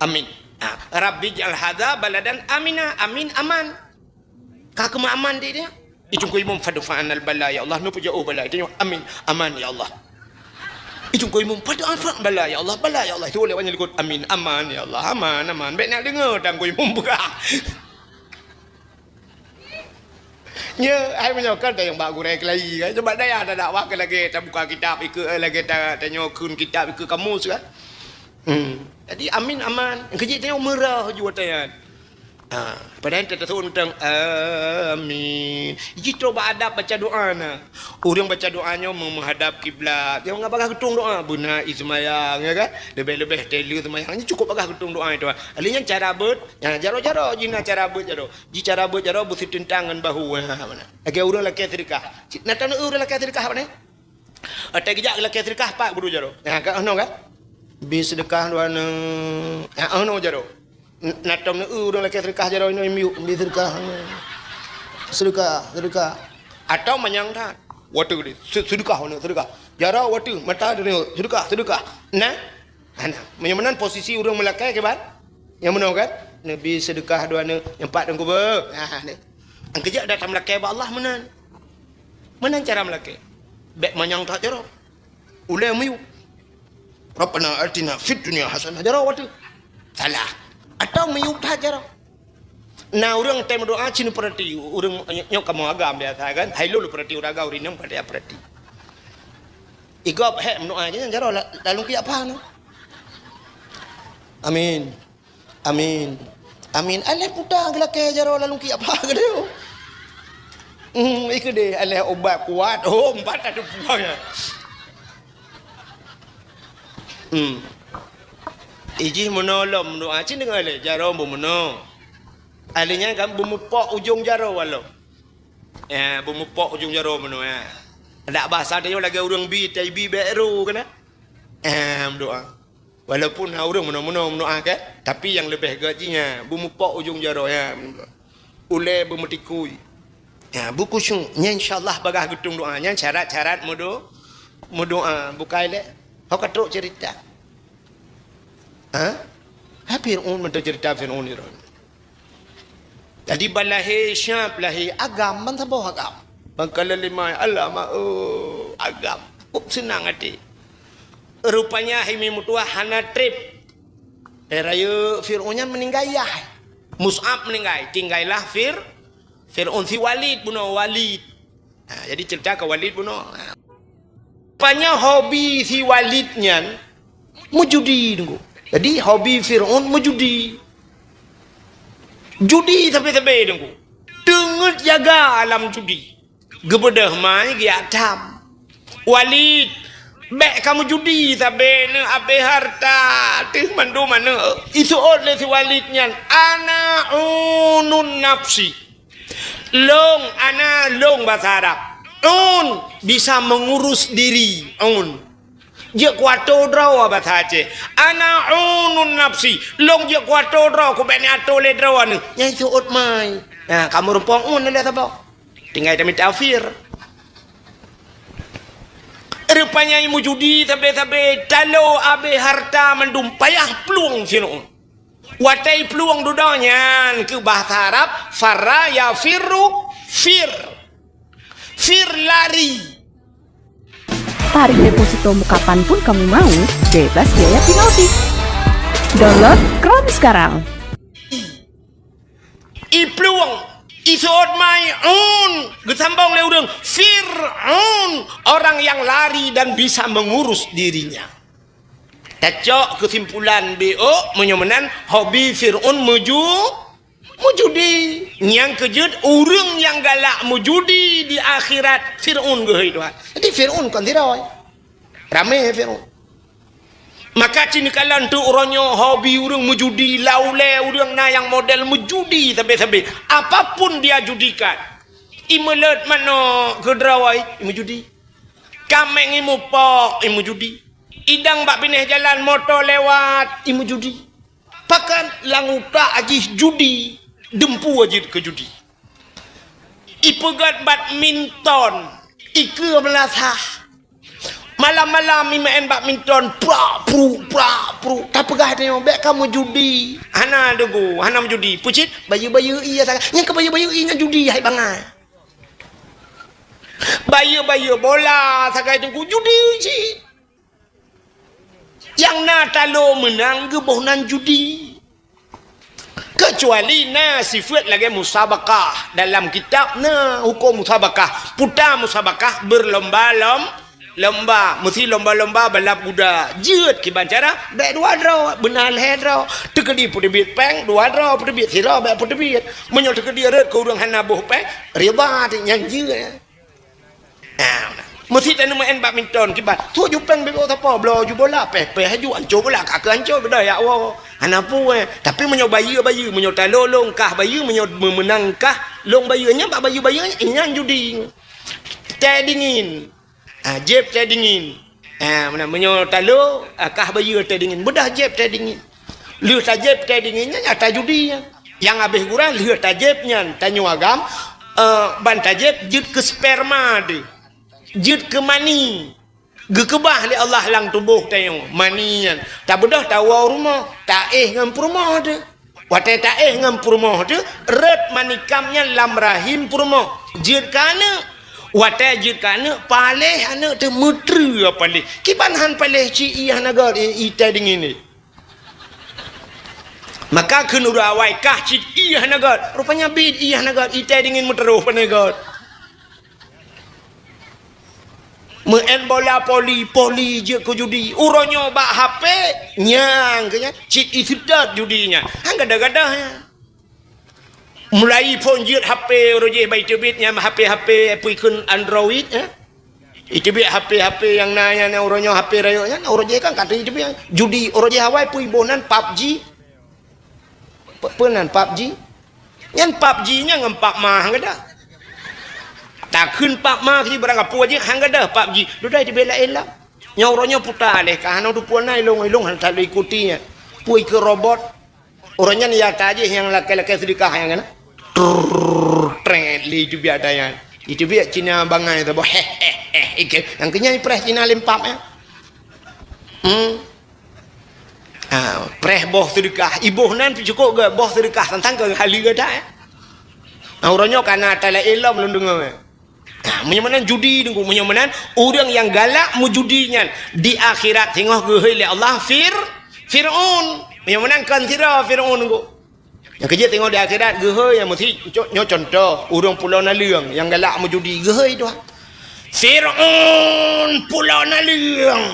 Amin." Ha, "Rabbi ij'al hadza baladan amina." Amin, aman. Ka keumah aman di dia. Icungkui mum fadfa'anal bala, ya Allah. Neupeujeuet bala. Itanyoe, "Amin. Aman, ya Allah." Icungkui mum fadfa'anal bala, ya Allah. Bala, ya Allah. Itu oleh banyak likot. "Amin. Aman, ya Allah. Aman, aman." Bèk nak deungoe tangkui mum peugah. Nya, hai meunyoe kan tayong bak gurèe keulayi kan. Cuba daya ta dakwah ke lagèe tabuka kitab ikeue, eh, lagèe ta, tanyoe kheun kitab ikeue kamus kan. Hmm. Jadi amin aman. Keujeuet tanyoe meurah ju watèe nyan. Ha, padahai ta taseuôt teuntang amin. Jih trok bak adab baca doa na. Ureuëng baca doa nyoe meu-, meuhadab kiblat. Nyoe ngon bagah geutung doa, beuna i seumayang, ya kan? Leubeh-leubeh telu seumayang. Nyoe cukôp bagah geutung doa itu. Alèh nyan cara beuet, ya, jaroe-jaroe jih na cara beuet jaroe. Ji cara beuet jaroe beusiteuntrang ngon bahu, ha, mana. Lagèe ureuëng lakèe seudeukah. Cit, na taneuk ureuëng lakèe seudeukah apa ni? Watèe geujak lakèe seudeukah pat guru jaroe. Ha, ka 'oh noe kan? Bi seudeukah dua neuk. Ha, 'oh noe jaroe. N-, na tom neuk ureuëng lakèe seudeukah jaroe inoe miyueb, bi seudeukah. Seudeukah, seudeukah. Atau manyang that. Watèe geude. Se-, seudeukah, seudeukah. Jaroe watèe, mata dua neuk. Seudeukah, seudeukah. Nah, Hana. Meunyoe meunan posisi ureuëng meulakèe kiban? Nyang meunoe kan? Neubi seudeukah dua neuk, nyang pat teungku beuh. Ha, ni. Nyang keujak datang meulakèe bak Allah meunan. Meunan cara meulakèe. Bèk manyang that jaroe. Ulèe miyueb. Rabbana atina fid dunya hasanah. Jaroe watèe. Salah. Atau miyueb that jaroe. Na ureuëng watèe meudoa cit neupeurati, ureuëng nyoe kamoe agam biasa kan, hai lôn neupeurati ureuëng agam, ureuëng inong pada peurati. Igob hék meudoa nyan jaroe la-, lalong kiyak pha nyoe. Amin. Amin. Amin. Alah puta geulakèe jaroe lalong kiyak pha keudéh. Hmm, ikeudéh alah ubat kuat. Oh, empat ada puang ya. Hmm. Ijih meunoe lom meudoa cit deungon lé jaroe beumeunoe. Ahli nyan kan beumeupok ujong jaroe walom. Ya, beumeupok ujong jaroe meunoe, ya. Dak basa tanyoe lagèe ureuëng bi, tai bi bèk ru keunan. Eh, meudoa. Walaupun na ureuëng meunoe-meunoe meudoa kan, tapi nyang leubeh gèt jih nyan, beumeupok ujong jaroe, ya. Ulèe beumeutikui. Ya, beukhusyuk. Nyan insya Allah bagaih geutung doa. Nyan syarat-syarat meudo-, meudoa. Bukai lé. Ho ka trok cerita. Ha? Ha Fir'aun mantong cerita Fir'aun nyoe. Jadi ban lahé siap lahé agam, ban saboh agam. Ban ka lheuh lima alam, oh, agam. Oh, seunang até. Rupanya hai mi meutuah hana trép. Eh, rayeuk Fir'aun nyan meuninggai yah. Mus'ab meuninggai, tinggailah Fir-, Fir'aun si Walid bunoe Walid. Ha, jadi cerita ka Walid bunoe. Ha. Rupanya hobi si Walid nyan meujudi, Teungku. Jadi hobi Fir'aun meujudi. Judi sabe-sabe, Teungku. Teungeut jaga alam judi. Geubeudôh mai geujak tham. Walid, bèk kamoe judi sabe, neuk abéh hareuta, teuh mandum aneuk. Iseuôt lé si Walid nyan, "Ana unun nafsi." Lôn, ana lôn basa Arab. Un, bisa mengurus diri. Un. Jeuet kuatô droe basa Aceh. Ana unun nafsi. Lôn jeuet kuatô droe, kubèk neuatô lé droe nyoe. Nyan iseuôt mai. Nah, kamoe rumpok un lé saboh. Tinggai tamita fir. Rupanya meujudi sabe-sabe, talo abéh hareuta mandum, payah plueng Fir'aun. Watèe plueng dudoe nyan keu bahasa Arab, farra yafirru fir. Fir lari. Tarik deposito kapan pun kamu mau, bebas biaya penalti. Download Chrome sekarang. Iplueng, iseuôt mai un, geusambong lé ureuëng, Fir'aun, orang yang lari dan bisa mengurus dirinya. Tacok keusimpulan B O, meunyoe meunan, hobi Fir'aun meuju-, meujudi. Nyang keujeuet, ureuëng nyang galak meujudi di akhirat, Fir'aun geuhôi Tuhan. Jadi Fir'aun kon sidroe. Ramé Fir'aun. Maka cit neukalon teuk uroe nyoe hobi ureuëng meujudi, lam ulée ureuëng na nyang model meujudi sabe-sabe. Apapun dia judikan. Imeuleuet manok keudroe, imeujudi. Kaméng imupok, imeujudi. Idang bak binéh jalan moto lewat, imeujudi. Pakon lam utak jih judi, dumpeue jeuet keu judi. Ipeugét badminton, ikeue meulasah. Malam-malam imeu'en badminton, prak, pruk, prak, pruk. Tapeugah tanyoe, bék kamoe judi. Hana deungoe, hana meujudi. Peucit, bayeue-bayeue ie sagai. Nyang keu bayeue-bayeue ie nyan judi hai bangai. Bayeue-bayeue bola sagai teungku judi cit. Nyang na talo meunang geuboh nan judi. Keucuali na sifeuet lagée musabakah. Dalam kitab na huköm musabakah. Puta musabakah beurlomba-lom-, lomba. Meusi lomba-lomba balap kuda. Jeuet kiban cara, bék dua droe, beuna lhée droe. Teukeudi peuteubiet péng, dua droe peuteubiet, sidroe bék peuteubiet. Meunyoe teukeudi rhot keu ureuëng hana boh péng, riba nyan jeuet. Meusi taneuk meu'en badminton kiban. Su ju péng bebo sapo, bloe ju bola, péh-péh ju, anco bola, ka keu anco, beudôh jak woe. Hana peue. Tapi meunyoe bayeue-bayeue, meunyoe talo lôn kah bayeue, meunyoe meumeunang kah lôn bayeue, nyan bak bayeue-bayeue nyan judi. Tée dingin. Ha, jieb tée dingin. Ha, meunan meunyoe talo, ha, kah bayeue tée dingin. Beudôh jieb tée dingin. Lheueh tajieb tée dingin nyan, ha, tajudi nyan. Nyang habéh gura lheueh tajieb nyan, tanyoe agam, eh, ban tajieb jeuet keu sperma teuh. Jeuet keu mani. Geukeubah lé Allah lam tuboh tanyoe, mani nyan. Tabeudôh tawoe rumoh, taéh ngon peurumoh teuh. Watée taéh ngon peurumoh teuh, rhot manikam nyan lam rahim peurumoh. Jeuet keu aneuk. Watée jeuet keu aneuk, paléh aneuk teuh meutreue paléh. Kiban han paléh cit ie hana gét, i-, itée dingin nyan. Maka kheun ureuëng awai kah cit ie hana gét. Rupanya biet ie hana gét, itée dingin meuteurôh pane gét. Meu'en bola poli, poli jeuet keu judi. Uroe nyoe bak H P, nyang keu nyan, cit iseutôt judi nyan. Han gadôh-gadôh nyan. Mulai phon jeuet H P, uroe jih bai teubiet nyan H P-H P peue kheun Android, eh? Iteubiet H P-H P nyang na nyan, uroe nyoe H P rayeuk nyan, uroe jih kan ka iteubiet. Judi, uroe jih awai peue iboh nan PUBG. Pe-, peue nan PUBG? Nyan PUBG nyan ngon Pak Ma han gadôh. Takheun Pak Ma keu barang apui jih han gadôh PUBG. Dudoe teubiet laén lah. Nyoe uroe nyoe puta lé ka hana teupeue na ilong-ilong han talu ikuti nyan. Peue keu robot. Uroe nyan ya tajih nyang lakée-lakée seudeukah nyan kana. Trrrr, tret lé teubiet ata nyan. Iteubiet Cina bangai saboh. Heh heh heh. Ike, nyang keu nyan ipreh Cina lé pap nyan. Hmm. Ha, preh boh seudeukah. Iboh nan pih cukôp gét boh seudeukah tantang keu haleue gata, eh. Ha, uroe nyoe kana ata laén lom lôn deungoe, eh. Ha, meunyoe meunan judi teungku, meunyoe meunan ureuëng nyang galak meujudi nyan di akhirat singoh geuhôi lé Allah Fir-, Fir'aun. Meunyoe meunan kon sidroe Fir'aun teungku. Nyang keujeuet teungoh di akhirat geuhôi nyang meusi co-, nyoe contoh, ureuëng Pulo Naleueng nyang galak meujudi geuhôi Tuhan. Fir'aun Pulo Naleueng.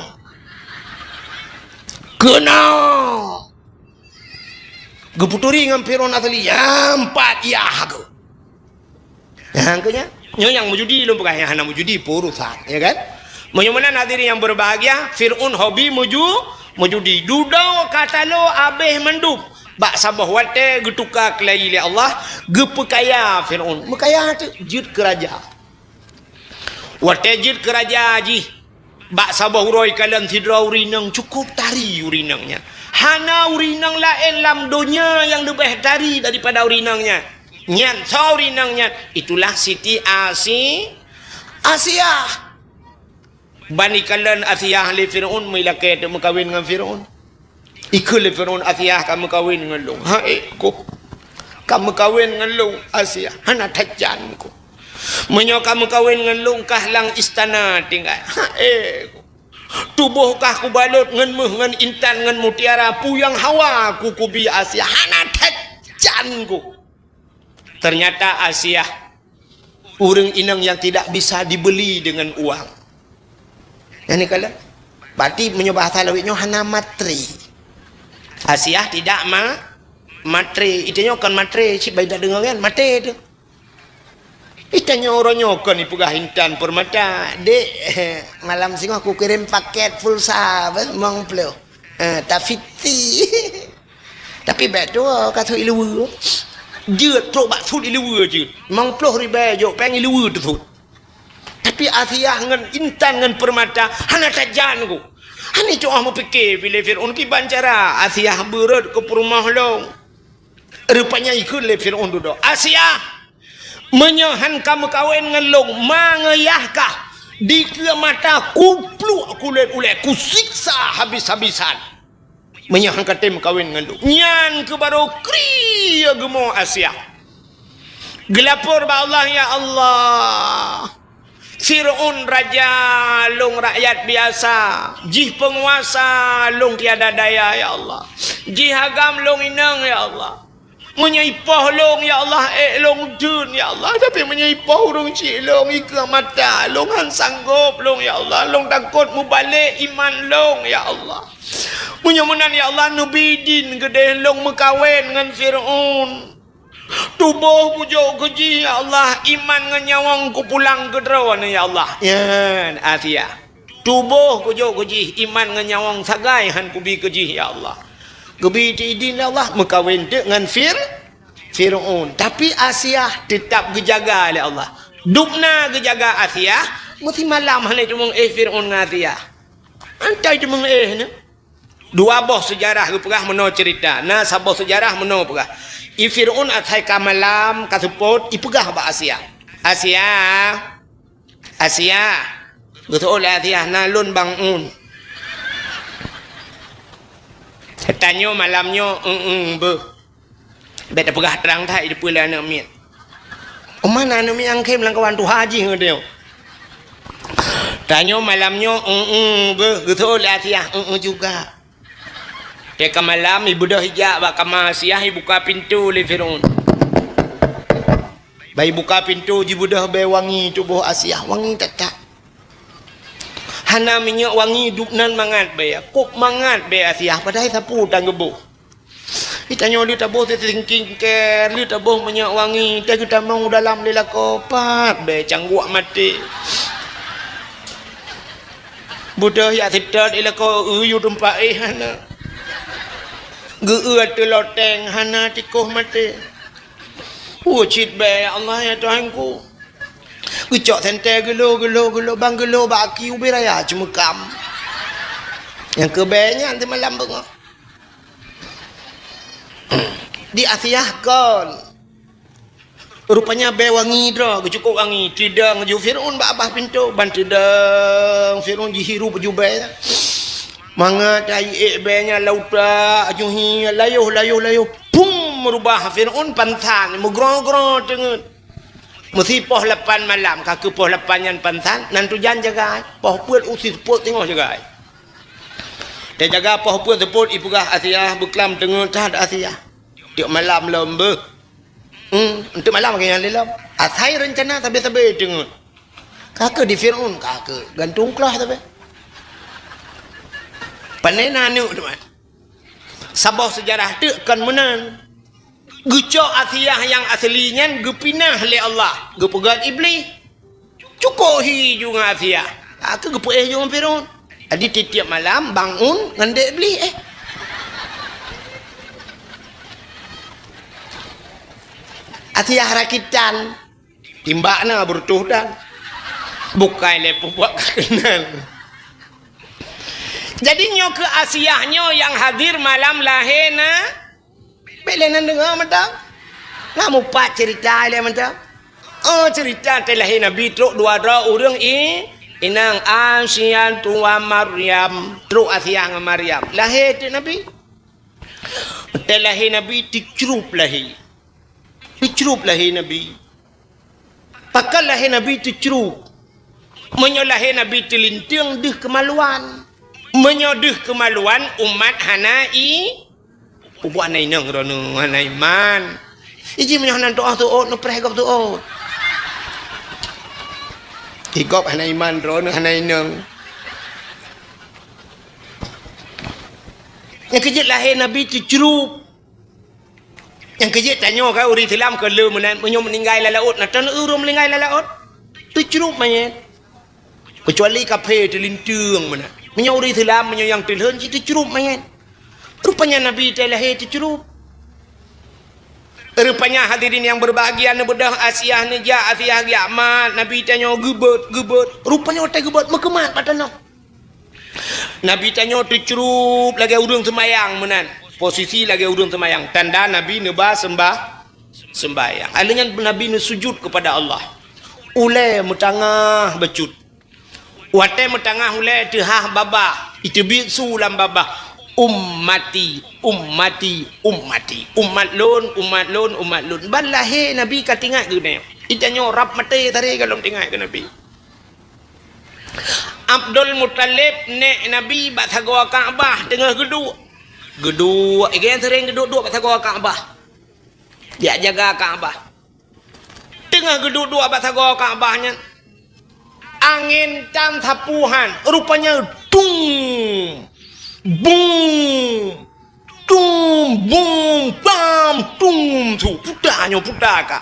Keunoe. Geuputuri ngon Fir'aun asli, ya, empat ya aku. Nyang keu nyan, nyoe nyang meujudi lôn peugah, nyang hana meujudi peurusan, ya kan? Meunyoe meunan hadirin yang berbahagia, Fir'aun hobi meuju-, meujudi. Dudoe ka talo abéh mandum. Bak saboh watée geutuka keulayi lé Allah, geupeukaya Fir'aun. Meukaya teuh jeuet keu raja. Watée jeuet keu raja jih, bak saboh uroe ikalon sidroe ureuëng inong cukôp tari ureuëng inong nyan. Hana ureuëng inong laén lam donya nyang leubeh tari daripada ureuëng inong nyan. Nyan soe ureuëng inong nyan? Itulah Siti Asi-, Asiah. Ban ikalon Asiah lé Fir'aun, meulakée teuk meukawen ngon Fir'aun. Ikheun lé Fir'aun, "Asiah ka meukawen ngon lôn." "Hai, koh. Ka meukawen ngon lôn, Asiah. Hana that jan, koh. Meunyoe ka meukawen ngon lôn, kah lam istana tinggai. Hai, koh. Tuboh kah kubalot ngon méuh, ngon intan, ngon mutiara, peue nyang hawa ku kubi Asiah. Hana that jan, koh." Ternyata Asiah ureuëng inong nyang tidak bisa dibeli dengan uang. Nyan ikalon. Berarti meunyoe bahasa lawét nyoe hana matre. Asiah tidak ma-, matre. Itanyoe kon matre, cit bai tadeungoe kan, mate teuh. Itanyoe uroe nyoe kon ipeugah intan peurmata. Dek, malam singoh kukirém paket pulsa, beh, limong ploh. Eh, tafiti. Tapi bèk tuwoe ka sut iluweue. Jeuet trok bak sut iluweue jeuet. Limong ploh ribèe jok péng iluweue teusut. Tapi Asiah ngon intan ngon peurmata hana tajan ku. Hana cok ah meupike pi lé Fir'aun kiban cara Asiah beureuet keu peurumoh lôn. Rupanya ikheun lé Fir'aun dudoe, "Asiah, meunyoe han ka meukawen ngon lôn, ma ngon yah kah, dikeue mata kupluek kulét ulèe, kusiksa habis-habisan." Meunyoe han ka tem kawen ngon lôn, nyan keuh barô krie geumo Asiah. Geulapor bak Allah, "Ya Allah, Fir'aun raja lôn rakyat biasa, jih peunguasa lôn tiada daya, ya Allah. Jih agam lôn inong, ya Allah. Meunyoe ipoh lôn, ya Allah, ék lôn deuh, ya Allah. Tapi meunyoe ipoh ureuëng chik lôn, ikeue mata lôn, han sanggob lôn, ya Allah. Lôn takot mubalek iman lôn, ya Allah. Meunyoe meunan, ya Allah, neubi idin keudeh lôn meukawen ngon Fir'aun. Tuboh kujok keu jih, ya Allah, iman ngon nyawöng kupulang keu droeneuh, ya Allah." Nyan, Asiah. Tuboh kujok keu jih, iman ngon nyawöng sagai han kubi keu jih, ya Allah. Geubi teuk idin, ya Allah, meukawen teuk ngon Fir-, Fir'aun. Tapi Asiah teutab geujaga lé Allah. Dubna geujaga Asiah, meusimalam hana teumeu'éh Fir'aun ngon Asiah. Antai teumeu'éh nyoe. Dua boh seujarah geupeugah meunoe ceurita. Na saboh seujarah meunoe peugah. I Fir'aun asai ka malam, ka seupôt, ipeugah bak Asiah, "Asiah, Asiah." Geuseuôt lé Asiah, "Na lôn Bang Un." Tanyoe malam nyoe, "Eng-eng beuh." Bèk tapeugah trang that, dipeue lé aneuk miet. Uma na aneuk miet nyang khém lam kawan tuha jih ngon tanyoe. Tanyoe malam nyoe, "Eng-eng beuh," geuseuôt lé Asiah, "Eng-eng juga." Teuka malam, ibeudôh ijak bak kama Asiah, ibuka pintoe lé Fir'aun. Bah ibuka pintoe, jibeudôh bèe wangi tuboh Asiah, wangi that-that. Hana minyeuk wangi, dub nan mangat bèe, kôb mangat bèe Asiah, padahai sapeue tan geuboh. Itanyoe lheueh taboh seutingkingker, lheueh taboh minyeuk wangi, teuh geutamong u dalam lé lakoe, pat bèe cangguek maté. Beudôh jak seutôt lé lakoe, eu yue teumpat éh hana. Geu-eu ateueh loteng hana, tikoh maté. Peue cit bèe, ya Allah, ya Tuhanku. Geucok sentée geulo, geulo, geulo, ban geulo bak aki ubé raya ceumeukam. Nyang keu bèe nyan teumalam beungoh. Di Asiah kon. Rupanya bèe wangi droe, geucukôp wangi. Teudong ju Fir'aun bak babah pintoe, ban teudong Fir'aun jihirup ju bèe nyan. Mangat ai ék bèe nyan lam utak, aju hi, layoh, layoh, layoh. Pum, meurubah Fir'aun pansan, meugroe-groe teungeut. Meusi poh lapan malam, ka keu poh lapan nyan pansan, nan tujan jagai. Poh peuet usi seupôt teungoh jagai. Teujaga poh peuet seupôt ipeugah Asiah beuklam teungeut that Asiah. Tiep malam lom beuh. Hmm, enteuk malam lagèe nyan lé lom. Asai reuncana sabe-sabe teungeut. Ka keu di Fir'aun, ka keu gantung klah sabe. Pane na aneuk teuma. Saboh seujarah teuk kon meunan. Geucok Asiah nyang asli nyan geupinah lé Allah, geupeugöt Iblih. Cukôp hi ju ngon Asiah. Ka keu geupeuéh ju ngon Fir'aun. Jadi tiep-tiep malam bangun ngon dek Iblih, eh. Asiah rakitan. Timbak na beureutoh dan. Bukai lé peubuet ka keunal. Jadi nyoe keu Asiah nyoe nyang hadir malam lahé na. Bèk lé nan deungö mantong. Na mupat ceurita lé mantong. Oh, ceurita teuh lahé Nabi trok dua droe ureueng i-, inong Asiah tuan Maryam. Trok Asiah ngon Maryam. Lahé teuk Nabi. Teuh lahé Nabi teucrup lahé. Teucrup lahé Nabi. Pakon lahé Nabi teucrup? Meunyoe lahé Nabi teulinteung deuh keumaluan. Meunyoe deuh keumaluan, umat hana i-, peubuet hana inong droeneuh, hana iman. Iji meunyoe hana tu'oh seuôt, neupreh gob seuôt. Di gob hana iman, droeneuh hana inong. Nyang keu jeuet lahé Nabi teucrup. Nyang keu jeuet tanyoe ka ureuëng Islam keu le meunan, meunyoe meuninggai lam laôt, na tan ureuëng meuninggai lam laôt? Teucrup manyét. Keucuali kaphé teulinteung meunan. Meunyoe ureuëng Islam, meunyoe nyang teulheueh cit teucrup manyét. Rupanya Nabi teuh lahé teucrup. Rupanya hadirin yang berbahagia, neubeudôh Asiah neujak, Asiah geujak mat, Nabi tanyoe geubeuet, geubeuet. Rupanya watée geubeuet meukeumat bak tanoh. Nabi tanyoe teucrup lagée ureuëng seumayang meunan. Posisi lagée ureuëng seumayang. Tanda Nabi neuba sembah, sembahyang. Alheuh nyan Nabi neusujud kepada Allah. Ulée meutangah bacut. Watée meutangah ulée teuhah babah, iteubiet su lam babah, "Ummati, ummati, ummati." Umat lôn, umat lôn, umat lôn. Ban lahé Nabi ka teuingat keu nyoe. Itanyoe rab maté taré ka lom teuingat keu Nabi. Abdul Muthalib, nék Nabi, bak sagoe Ka'bah teungoh geuduek. Geuduek, igén seuréng geuduek-duek bak sagoe Ka'bah. Jak jaga Ka'bah. Teungoh geuduek-duek bak sagoe Ka'bah nyan, angén tan sapeue han, rupanya dung, bung, dung, bung, bam, dung, su, puta nyoe, puta ka.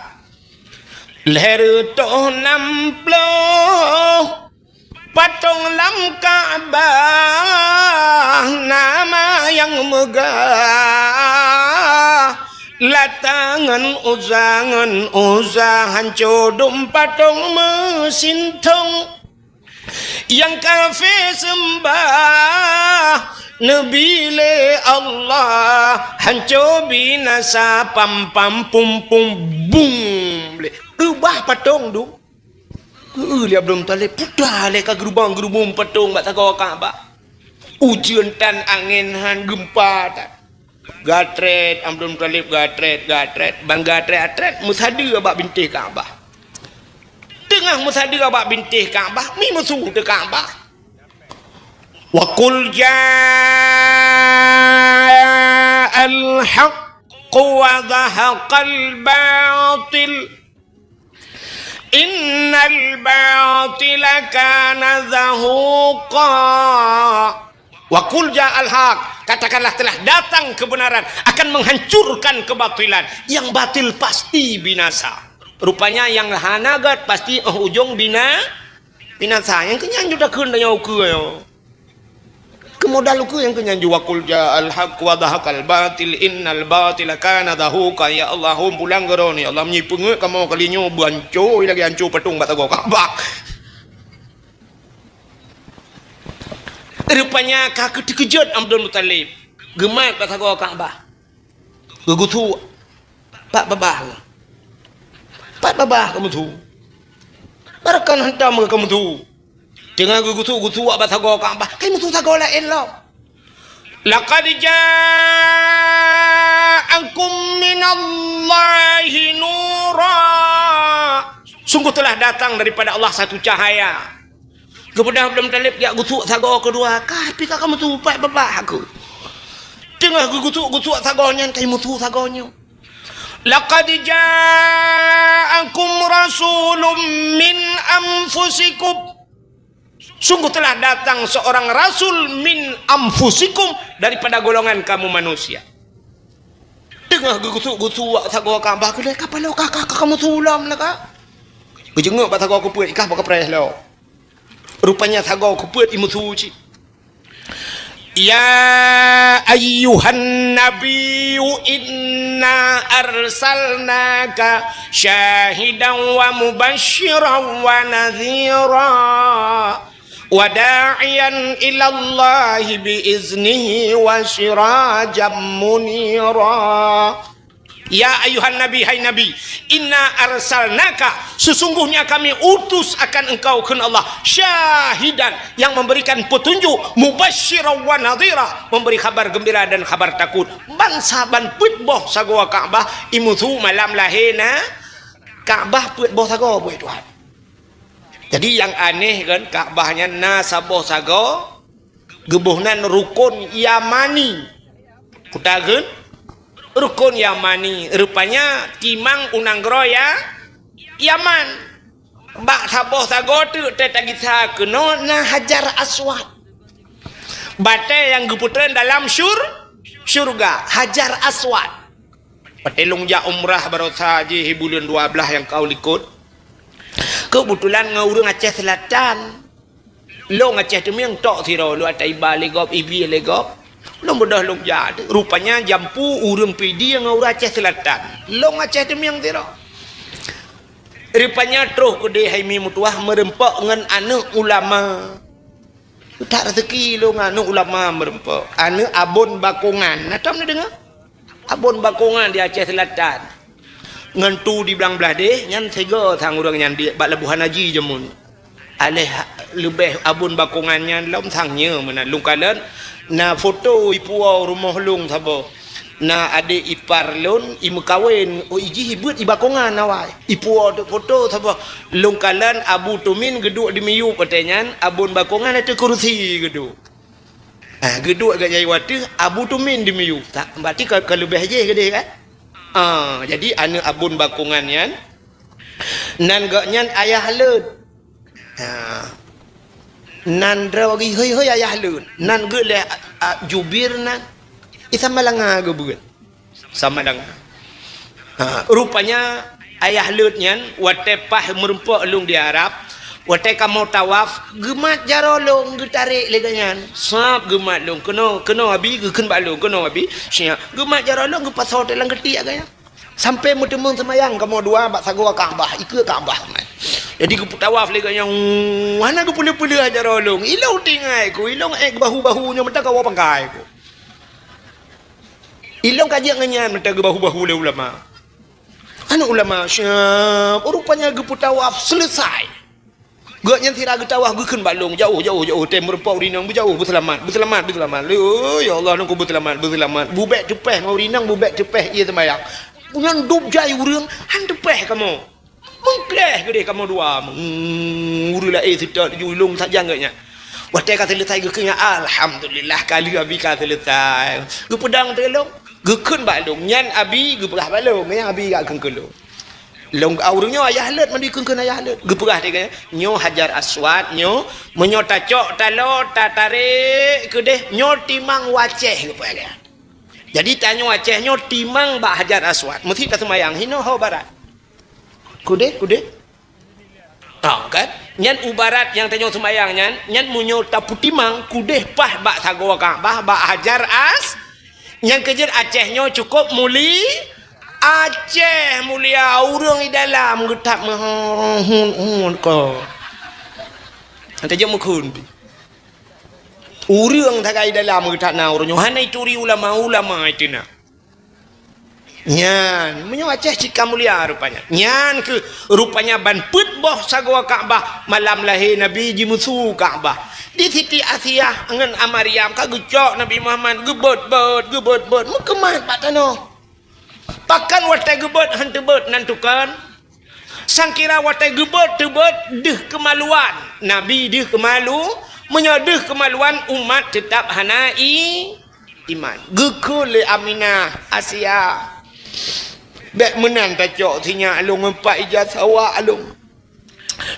Lhèe reutôh nam ploh patong lam Ka'bah, nama nyang meugah, Lata ngon Uzza, ngon Uzza, hanco dum patong meusintong. Nyang kafé seumbah neubi lé Allah, hanco binasa, pam, pam, pum, pum, bum. Lé reubah patong dum. Geu lé Abdul Muthalib, puta lé ka geurubong-geurubong patong bak sagoe Ka'bah. Ujeuen tan angén han, geumpa tan. Gatrét Abdul Muthalib, gatrét, gatrét, ban gatrét-gatrét meusadeue bak bintéh Ka'bah. Teungoh meusadeue bak bintéh Ka'bah, mi meusu teuh Ka'bah. Wa qul ja'al haqqu wa zahaqal batil. Innal batila kana zahuqa. Wa qul ja'al haq, katakanlah telah datang kebenaran akan menghancurkan kebatilan. Yang batil pasti binasa. Rupanya nyang hana gét pasti óh ujong bina-, binasa. Nyang keu nyan ju takheun tanyoe ukeue nyoe. Keu modal ukeue nyang keu nyan ju, wa qul ja'al haq wa zahaqal batil innal batila kana zahuqa. Ya Allah, hom pulang keu droeneuh, ya Allah, meunyoe peungeuet kamoe kali nyoe beuhanco lagée hanco patong bak sagoe Ka'bah. Rupanya ka teukeujot Abdul Muthalib, geumat bak sagoe Ka'bah. Geugusuk. Pat babah. Pat babah kamoe su. Barokon hantom kamoe su. Teungoh geugusuk-gusuk bak sagoe Ka'bah, ka meusu sagoe laén lom. Laqad ja'akum minallahi nura. Sungguh telah datang daripada Allah satu cahaya. Geupeugah Abdul Muthalib jak gusuk sagoe keudua, ka pi ka kamoe su pat babah aku. Teungoh geugusuk-gusuk sagoe nyan, ka meusu sagoe nyoe. Laqad ja'akum rasulun min anfusikum. Sungguh telah datang seorang rasul min anfusikum, daripada golongan kamu manusia. Teungoh geugusuk-gusuk sagoe Ka'bah keudeh, ka paloe ka, ka, ka kamoe su lom lah ka. Geujeungok bak sagoe keupeuet, ikah bak kapreh lom. Rupanya sagoe keupeuet imeusu cit. Ya ayyuhan nabiyyu inna arsalnaka syahidan wa mubasysyiran wa nadhira wa da'iyan ilallahi bi iznihi wa sirajan munira. Ya ayuhan nabi, hai Nabi, inna arsalnaka, sesungguhnya kami utus akan engkau, kheun Allah, syahidan, yang memberikan petunjuk, mubasysyiran wa nadhira, memberi kabar gembira dan kabar takut. Ban saban peuet boh sagoe Ka'bah imeusu malam lahé na Ka'bah peuet boh sagoe, buet Tuhan. Jadi nyang aneh kan, Ka'bah nyan na saboh sagoe geuboh nan rukon Yamani. Peue takheun? Rukon Yamani. Rupanya timang u nanggroe ya, Yaman. Bak saboh sagoe teuk teuh tagisa keunoe na Hajar Aswad. Batée nyang geupeutreun dalam syur-, syurga, Hajar Aswad. Watée lôn jak umrah barosa jih buleuen dua blaih nyang ka likot, keubeutulan ngon ureuëng Aceh Seulatan. Lôn Aceh Teumieng tok sidroe, lôn ata iba lé gob, ibi lé gob. Lôn beudôh lôn jak, rupanya jampu ureuëng Pidie ngon ureuëng Aceh Seulatan. Lôn Aceh Teumieng sidroe. Rupanya troh keudeh hai mi meutuwah meureumpok ngon aneuëk ulama. That rezeki lôn ngon aneuëk ulama meureumpok. Aneuëk Abon Bakongan. Na tom neudeungoe? Abon Bakongan di Aceh Seulatan. Ngon tu di Blang Blahdeh, nyan sigoe sang ureuëng nyan di bak Labuhan Haji jameun. Aléh leubeh Abon Bakongan nyan lom sang nyoe meunan. Lôn kalon na foto ipuwoe rumoh lôn saboh. Na adék ipar lôn, imeukawen, oh, ijih ibeuet i Bakongan awai. Ipuwoe teuk foto saboh. Lôn kalon Abu Tumin geuduek di miyueb watée nyan, Abon Bakongan ateueh kursi geuduek. Ah, geuduek geuh jai wateueh, Abu Tumin di miyueb. Tak, berarti ka, ka leubeh jih keudeh kan? Ah, jadi aneuëk Abon Bakongan nyan, nan gobnyan ayah leuet. Ha. Nan droe geuh hôi-hôi ayah leuet. Nan geuh lé, a, a, jubir nan. Isa malanga geubeuet. Sama dengan. Ha, rupanya ayah leuet nyan watée paih meureumpok lôn di Arab, watée kamoe tawaf, geumat jaroe lôn geutarek lé gobnyan. Sab geumat lôn, keunoe, keunoe Abi, geukheun bak lôn, keunoe Abi. Siap. Geumat jaroe lôn geupasoe teuk lam keutiek gobnyan. Sampai meuteumeung seumayang kamoe dua bak sagoe Ka'bah, ikeue Ka'bah. Jadi geupeutawaf lé gobnyan, hana geupeuleueh-peuleueh jaroe lôn. Ilôn tinggai ku, ilôn ék bahu-bahu nyoe meuta kawoe pangkai ku. Ilôn ka jeuet ngon nyan meuta geubahu-bahu lé ulama. Aneuëk ulama siap, rupanya geupeutawaf selesai. Gobnyan sira geutawaf geukheun bak lôn, jauh, jauh, jauh, tem meureumpok ureuëng inong, beujauh, beuseulamat, beuseulamat, beuseulamat. Lé, ya Allah, lôn ku beuseulamat, beuseulamat. Bubek teupeh ngon ureuëng inong, bubek teupeh ie seumayang. Nyan dub jai ureuëng, han teupeh kamoe. Meukleh keudeh kamoe dua. Hmm, ureuëng laén seutôt ju lôn sajan gobnyan. Watée ka selesai geukheun nyan, alhamdulillah, ka lheueh Abi ka selesai. Geupeudong teuk lôn, geukheun bak lôn. Nyan Abi geupeugah bak lôn, nyan Abi geukheun keu lôn. Lôn, ureuëng nyoe ayah leuet, mandum kheun-kheun ayah leuet. Geupeugah lé gobnyan, nyoe Hajar Aswad nyoe, meunyoe tacok taloe, tatarek keudeh, nyoe timang u Aceh, geupeugah lé gobnyan. Jadi tanyoe Aceh nyoe timang bak Hajar Aswad, meusti taseumayang hinoe ho barat. Keudeh, keudeh. Ha, kan? Nyan u barat nyang tanyoe seumayang nyan, nyan meunyoe tapeutimang keudeh paih bak sagoe Ka'bah, bak Hajar As-, nyang keujeuet Aceh nyoe cukup muli-, Aceh mulia, ureuëng i dalam geutak meuhun-hun ko. Ata jeuet meukhun pi. Ureuëng sagai dalam geutak na ureuëng nyoe hana ituri ulama-ulama itu na. Nyan, meunyoe Aceh cit ka mulia rupanya. Nyan keuh rupanya ban peuet boh sagoe Ka'bah malam lahé Nabi jimusu Ka'bah. Di Siti Asiah ngon A Maryam ka geucok Nabi Muhammad geubeuet-beuet, geubeuet-beuet, meukeumat bak tanoh. Pakon watée geubeuet han teubeuet nan tukon? Sangkira watée geubeuet teubeuet deuh keumaluan. Nabi deuh keumalu, meunyoe deuh keumaluan umat teutab hana i-, iman. Geukheun lé Aminah, Asia, bék meunan tacok sinyak lôn ngon pat ija sawa lôn.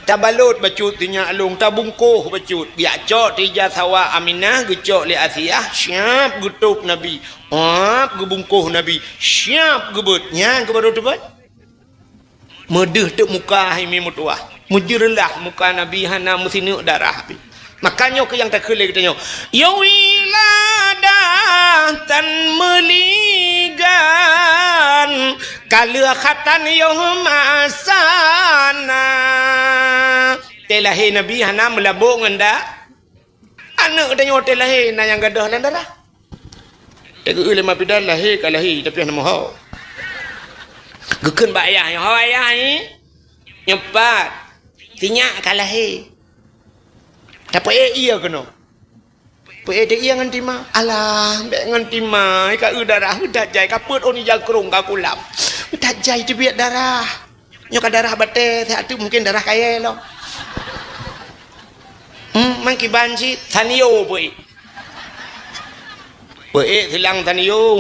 Tabalot bacut sinyak lôn, tabungkoh bacut. Geujak cok teuh ija sawa Aminah, geucok lé Asia, siab geutôb Nabi. Ap geubungkoh Nabi, siab geubeuet. Nyan keuh barô teubeuet. Meudeuh teuk muka hai mi meutuwah. Meujeureulah muka Nabi hana meusineuk darah pih. Maka nyoe keuh nyang takheun lé geutanyoe. Ya wiladah tan meuligan, ka lheueh khatan yoh masana. Teuh lahé Nabi hana meulabok ngon da-, aneuëk geutanyoe teuh lahé na nyang gadôh lam darah. Teugeue lé ma bidan lahé ka lahé, tapi hana meuho. Geukheun bak ayah, "Ho ayah, nyoe pat, sinyak ka lahé." Tapeuék ié keunoe. Peuék teuh ié ngon tima. Alah, bék ngon tima, ka eu darah, eu that jai, ka peuet ôn ija krông ka kulam. Eu that jai teubiet darah. Nyoe ka darah batée, siat teuk mungken darah kayée lom. Hmm, meukiban cit, sanio peuék. Peuék silang sanio,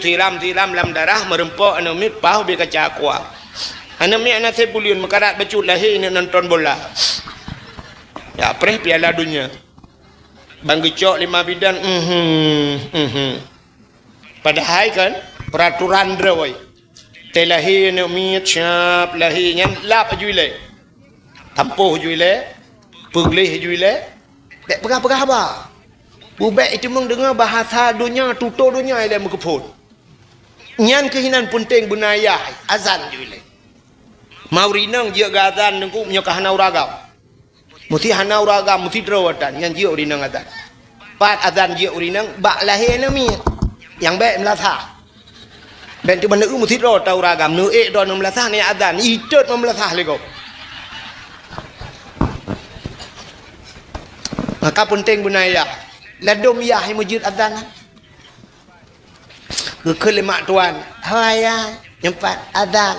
siram-siram lam darah, meureumpok aneuk miet, paih ubé kaca aqua. Aneuk miet hana sép buleuen, meukarat bacut lahé, neuk nonton bola. Ya, preh Piala Dunia. Ban geucok lé ma bidan, mhm, mhm. Padahai kan, peraturan droe. Teu lahé aneuk miet, siap lahé nyan lap aju ilée. Tampoh aju ilée, peugleh aju ilée. Bék peugah-peugah haba. Bubék iteumeung deungoe bahasa donya, tutoe donya ilée meukeupon. Nyan keuh inan peunteng beuna yah, azan aju ilée. Ma ureueng inong jeuet geu azan teungku meunyoe ka hana uragam. Musti hana uragam, musti droe atan, nyan jeuet ureueng inong azan. Pat azan jeuet ureueng inong, bak lahé aneuk miet. Nyang bék meulasah. Bék teuma neu musti droe ta uragam, neu ék droe neu meulasah, neu azan, itot neu meulasah lé gob. Maka peunteng beuna yah. Ladom yah meujeuet azan. Geukheun lé mak tuan, "Hai ayah, nyoe pat azan."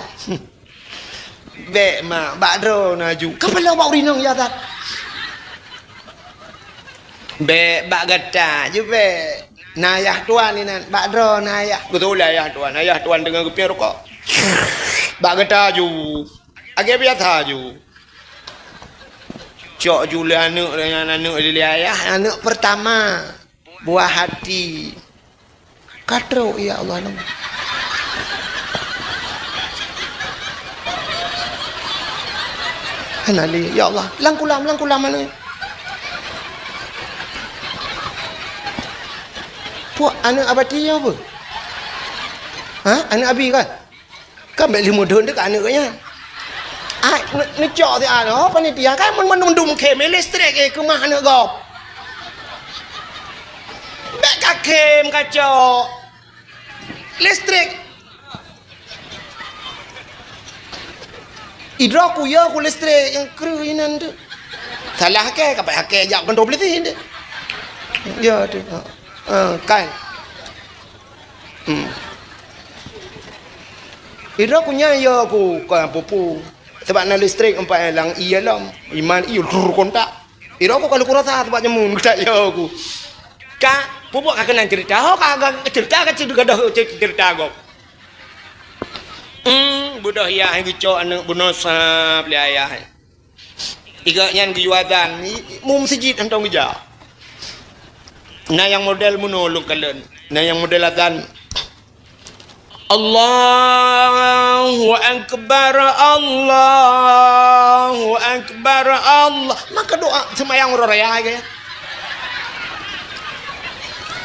"Bék mak, bak droe na aju." "Ka peuleueh bak ureueng inong yah that." "Bék, bak gata aju bék. Na ayah tuan inan, bak droe na ayah." Geutulak ayah tuan, ayah tuan teungoh geupiep rukok. "Bak gata aju. Lagée biasa aju." Cok aju lé aneuk, aneuk lé ayah, aneuk pertama. Buah hati. Ka trok, ya Allah, nang. Hana lé, ya Allah. Lam kulam, lam kulam mana? Puak aneuk abati apa? Ha? Aneuk abi kan? Kan bék lheueh mudhon teuka aneuk geuh nyan. Ai, ne-, neucok siat, oh, panitia, kan mun mandum-mandum khém, eh, listrik, eh, keumah aneuk gob. Bék ka khém, ka cok. Listrik. Idroe ku ya ku listrik nyang kreueh inan tu. Salah ke, ka payah ke jak keuntô polisi tu. Ya tu. Ha. Ha, kan. Hmm. Idroe ku nyan ya ku ka pupu. Sebab na listrik empat lam iya lom. Iman iya lur kontak. Idroe ku kalau ku rasa sebab nyamun kita ya ku. Ka pupuk ka keunan cerita. Ho ka, ka cerita ka cerita dah cerita gob. Hmm, budoh ya hai geucok aneuk bunoe sab lé ayah. Iga nyan geuyue azan, i-, i-, mu meuseujid hantom geujak. Na nyang model meunoe lôn kalon. Na nyang model azan. Allahu Akbar, Allahu Akbar, Allah. Maka doa seumayang uroe raya gaya.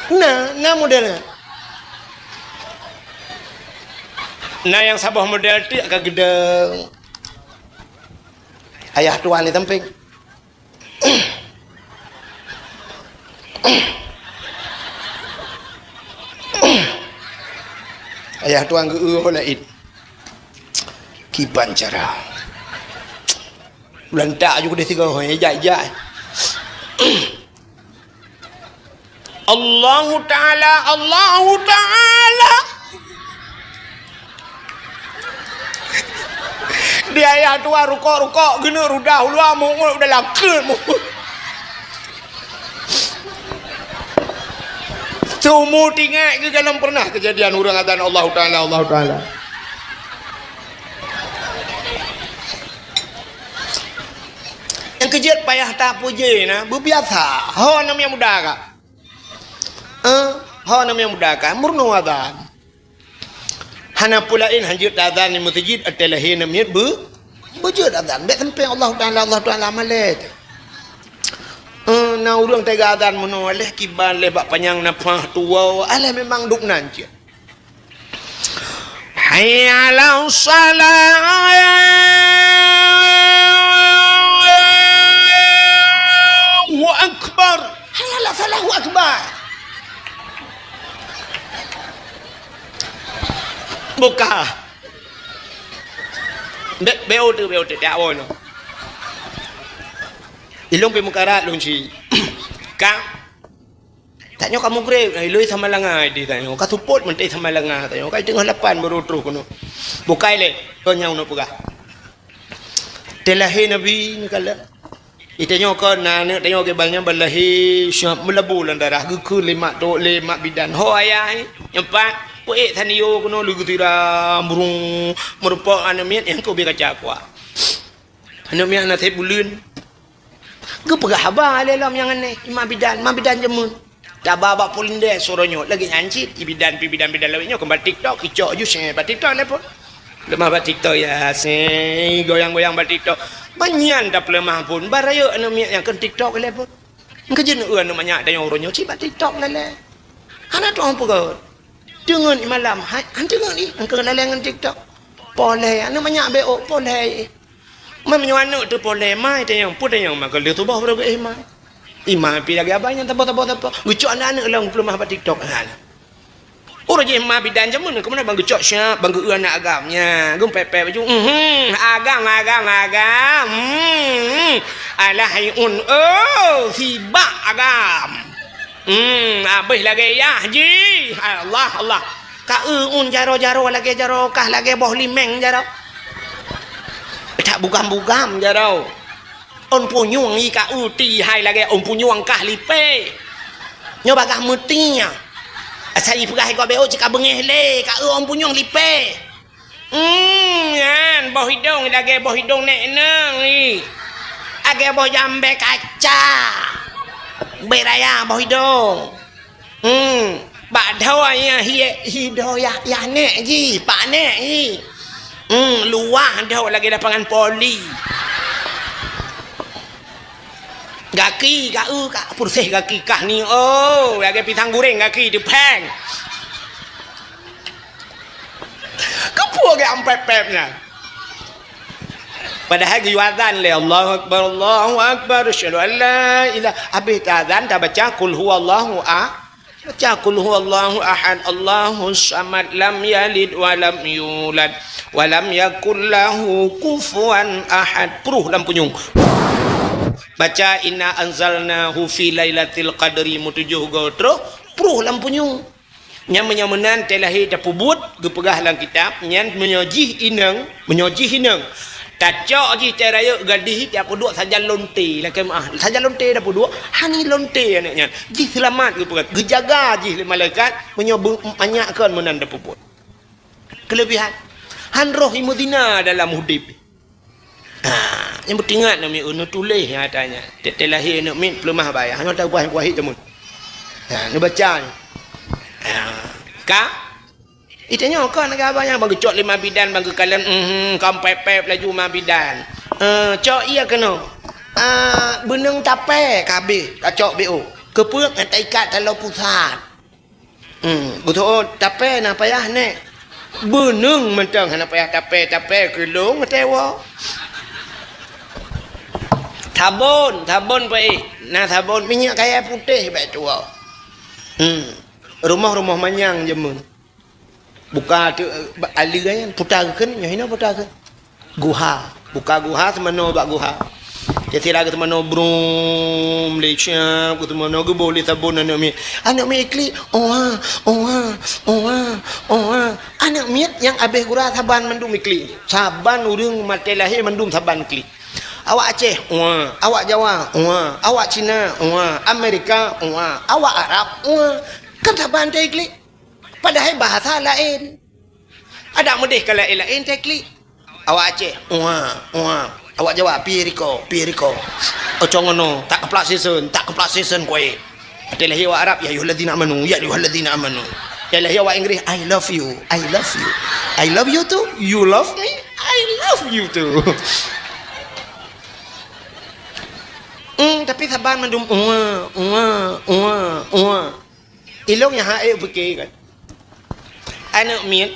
Na, na model nyan. Na nyang saboh model tiek ka geudong. Ayah tuan di sampéng. Ayah tuan geu-eu ho laén. Kiban cara. Bulan tak aju keudeh sigoe, ho, ijak-ijak. Allahu Ta'ala, Allahu Ta'ala. Di ayah tuan rukok-rukok, geuneuk rudah ulua, mungut dalam keut mungut. Seumu tinggai geuh galom pernah kejadian ureueng azan Allahu Ta'ala, Allahu Ta'ala. Nyang keujeuet payah tapuji na, beubiasa. Ho aneuk nyang muda ka. Eh, ho aneuk nyang muda ka, meurunoe azan. Hana peue laén hanjeuet azan di meuseujid, ateueh lahé aneuk miet beu-, beujeuet azan. Bék sampéng Allahu Ta'ala, Allahu Ta'ala malée teuh. Eh, na ureueng teuga azan meunoe, leh kiban, leh bak panyang nafah tuwoe, alah memang duek nan cit. Hayya 'alas shalah. Allahu Akbar. Hayya 'alas shalah, Allahu Akbar. Buka. Be-, beu teuh, beu teuh, tiak woe nyoe. Ilong pih mukarat lôn ci. Ka. Tanyoe ka mugreb, iloi sama langa di tanyoe. Ka seupôt mantong sama langa tanyoe. Ka teungoh lapan baru troh keunoe. Bukai lé, kon nyang uneuk peugah. Teulahé Nabi neukalon. Di tanyoe kon na aneuk tanyoe kiban nyan ban lahé siap meulabu lam darah geukheun lé mak tok lé mak bidan. Ho ayah, eh, nyoe pat, peuék tanyoe keunoe leugeutira murung meureumpok aneuk miet nyang keu ubé kaca kuah. Aneuk miet hana sép buleuen. Geupeugah haba lé lom nyang aneh, i mak bidan, mak bidan jameun. Taba bak polindeh suroe nyoe, lagèe nyan cit, ibidan, ibidan-bidan lawét nyoe, keu bak TikTok, icok ju seng bak TikTok lé pun. Leumah bak TikTok, ya, seng, goyang-goyang bak TikTok. Banyan tapeuleumah pun, barayek aneuk miet nyang keu TikTok lé pun. Engkeu jeuet eu aneuk manyak dayong uroe nyoe, cit bak TikTok lé lé. Hana tu'oh peugöt. Teungeut malam, hai, han teungeut ni, engkeu lé lé ngon TikTok. Poleh, aneuk manyak beuh, poleh. Meunyoe aneuk teuh poleh, mai tanyong, peue tanyong, maka lheueh tuboh baru geuéh mai. Ima pi lagèe abang nyang taboh, taboh, taboh. Geucok aneuk-aneuk lom peuleumah bak TikTok. Ha. Uroe jih ma bidan jameun, keumeunang bang geucok siap, bang geu-eu aneuk agam. Nya, geumpép-pép baju. Mhm, agam, agam, agam. Hmm, alah hai un, oh, sibak agam. Hmm, habéh lagèe yah jih. Allah, Allah. Ka eu un jaroe-jaroe lagèe jaroe kah lagèe boh limeng jaroe. Tak bugam-bugam jaroe. Ôn punyueng i ka eu ti hai lagèe ôn punyueng kah lipée. Nyoe bagaih meuti nyan. Asai i peugah i gob beuh cit ka beungéh lé, ka eu ôn punyueng lipée. Hmm, nyan boh idong lagèe boh idong nék neung i. Lagèe boh jambé kaca. Bek raya boh idong. Hmm, bak dhoe nyan hi, hi dhoe yah, yah nék jih, pak nék jih. Hmm, luwah dhoe lagèe lapangan voli. Gaki, ka eu, ka peureséh gaki kah ni, oh, lagèe pisang goreng gaki teupéng. Keupeue geuampép-pép nyan? Padahai geuyue azan lé, "Allahu Akbar, Allahu Akbar, asyhadu an la ilaha," habéh taazan tabaca, "Qul huwallahu a-," baca, "Qul huwallahu ahad, Allahus samad, lam yalid wa lam yulad, wa lam yakul lahu kufuwan ahad." Pruh lam punyueng. Baca, "Inna anzalnahu fi lailatil qadri," meutujoh goe troh, pruh lam punyueng. Nyan meunyoe meunan tée lahé tapeubuet, geupeugah lam kitab, nyan meunyoe jih inong, meunyoe jih inong, tacok jih tée rayeuk gadih, tapeuduek sajan lonte, lakée meu'ah, sajan lonte tapeuduek, hani lonte aneuk nyan. Jih seulamat geupeugah, geujaga jih lé malaikat, meunyoe beu-, manyak kon meunan tapeubuet. Keuleubihan, han roh imeuzina dalam udeb. Ha, nyang beutingat aneuk miet, neutuléh nyang ata nyan. Tiep-tiep lahé aneuk miet peuleumah bak ayah, nyoe taubah nyang kuwahé teumon. Ha, neubaca nyoe. Ha, ka? Itanyoe kon lagèe abang nyan, bang geucok lé ma bidan, bang geukalon, mhm, ka pép-pép laju ma bidan. Eh, cok iya keunoe. Ah, beuneueng tapé ka habéh, tacok B O. Keupeue? Ngon taikat taloe pusat. Hmm, beutôi, tapé na payah, Nék. Beuneueng mantong hana payah tapé, tapé keu lôn meutewa. Sabon, sabon peuék. Na sabon minyeuk kayèe putéh bèk tuwoe. Hmm. Rumoh-rumoh manyang jameun. Buka teuk, eh, ba-, aleue nyan, puta kheun, nyoe hinoe puta kheun. Guha. Buka guha, seumanoe bak guha. Jadi sira geuseumanoe brum, lé siap, geuseumanoe geuboh lé sabon aneuk miet. Aneuk miet iklik, oha, oha, oha, oha. Aneuk miet nyang abéh gura saban mandum iklik. Saban ureueng maté lahé mandum saban iklik. Awak Aceh, oha. Awak Jawa, oha. Awak Cina, oha. Amerika, oha. Awak Arab, oha. Kan saban teu iklik. Padahai bahasa laén. Adak meudeh ka laén-laén teu iklik. Awak Aceh, "Uwa, uwa." Awak Jawa, "Piye riko, piye riko." Ocong ngono, tak keuplak sisen, tak keuplak sisen kué. Até lahé awak Arab, "Ya ayyuhalladzina amanu, ya ayyuhalladzina amanu." Até lahé awak Inggris, "I love you, I love you. I love you too. You love me? I love you too." Hmm, tapi saban mandum, "Uwa, uwa, uwa, uwa." Ilong nyang hana ék pike kan. Aneuk miet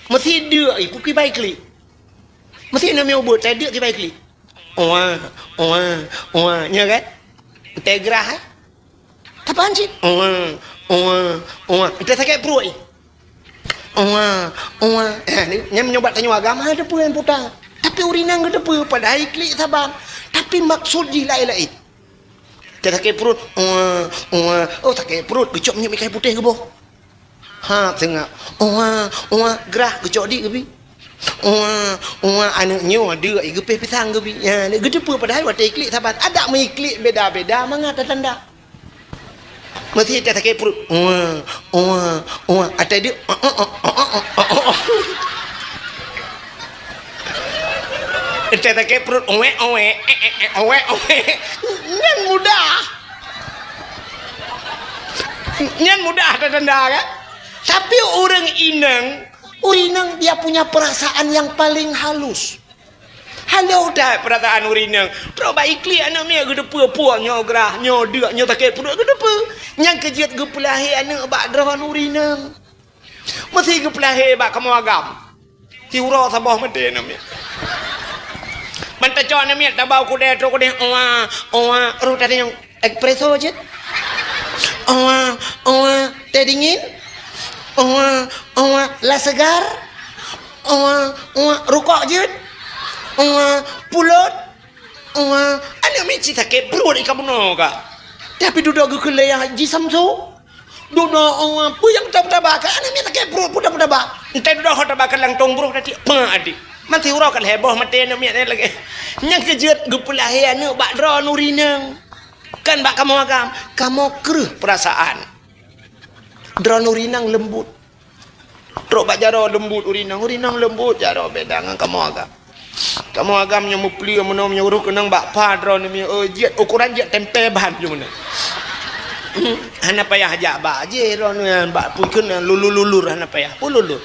meusi deuk, eh, pike bai klik. Meusi aneuk miet ubeut, tai deuk kibai klik. Uwa, uwa, uwa, nya kan? Teugrah, eh? Tapan cit? Uwa, uwa, uwa. Teu sakét pruet, eh? Uwa, uwa. Eh, ni, nyan meunyoe bak tanyoe agama teupeue nyang puta. Tapi ureueng inong geuteupeue, padahai klik saban. Tapi maksud jih laén-laén. Teu sakét pruet, uwa, uwa. Oh, sakét pruet, geucok minyeuk meuikai putéh geuboh. Ha, seungab. Uwa, uwa, grah, geucok di geubi. Uwa, uwa, aneuk nyoe deuk, geupéh pisang geubi. Ya, geuteupeue padahai watèe iklik saban. Adak meuiklik beda-beda mangat tanda. Meusi teu sakét pruet. Uwa, uwa, uwa. Até deuk. Teu sakét pruet, owek, owek, eh, eh, eh, owek, owek. Nyan mudah. Nyan mudah tatanda, kan? Tapi ureuëng inong, ureuëng inong dia punya perasaan yang paling halus. Halus that perasaan ureuëng inong. Trok bak iklik aneuk miet geuteupeu, puak nyoe grah, nyoe deuk, nyoe sakét pruet geuteupeu. Nyang keujeuet geupeulahé aneuk bak droeneuh ureuëng inong. Meusé geupeulahé bak kamoe agam. Siuroe saboh maté aneuk miet. Ban tacok aneuk miet tabau kudée trok kudée, oa, oa, roh tadi nyang espresso cit. Oa, oa, teh dingin. Oa, oa, la segar. Oa, oa, rukok cit. Oa, pulot. Oa, aneuk miet cit sakét pruet ika bunoe ka. Tapi dudoe geukeulée Haji Samsu. Dudoe, oh, peue nyang taba-taba ka aneuk miet sakét pruet, peue taba-taba. Entah dudoe ho taba ka langtong broh tadi. Pah adik. Mati uroe ka lhée boh maté aneuk miet lagée. Nyang keujeuet geupeulahé aneuk bak droeneuh ureuëng inong. Kan bak kamoe agam, kamoe kreueh perasaan. Droeneuh ureuëng inong leumbut. Trok bak jaroe leumbut ureuëng inong, ureuëng inong leumbut jaroe beda ngon kamoe agam. Kamoe agam nyoe meuplie meunoe meunyoe roh keunong bak pa droeneuh mi, oh, jeuet ukuran jeuet tempe ban jeuet meunoe. Hana payah jak bak jih droeneuh bak pui keunoe lulur-lulur hana payah. Pun lulur.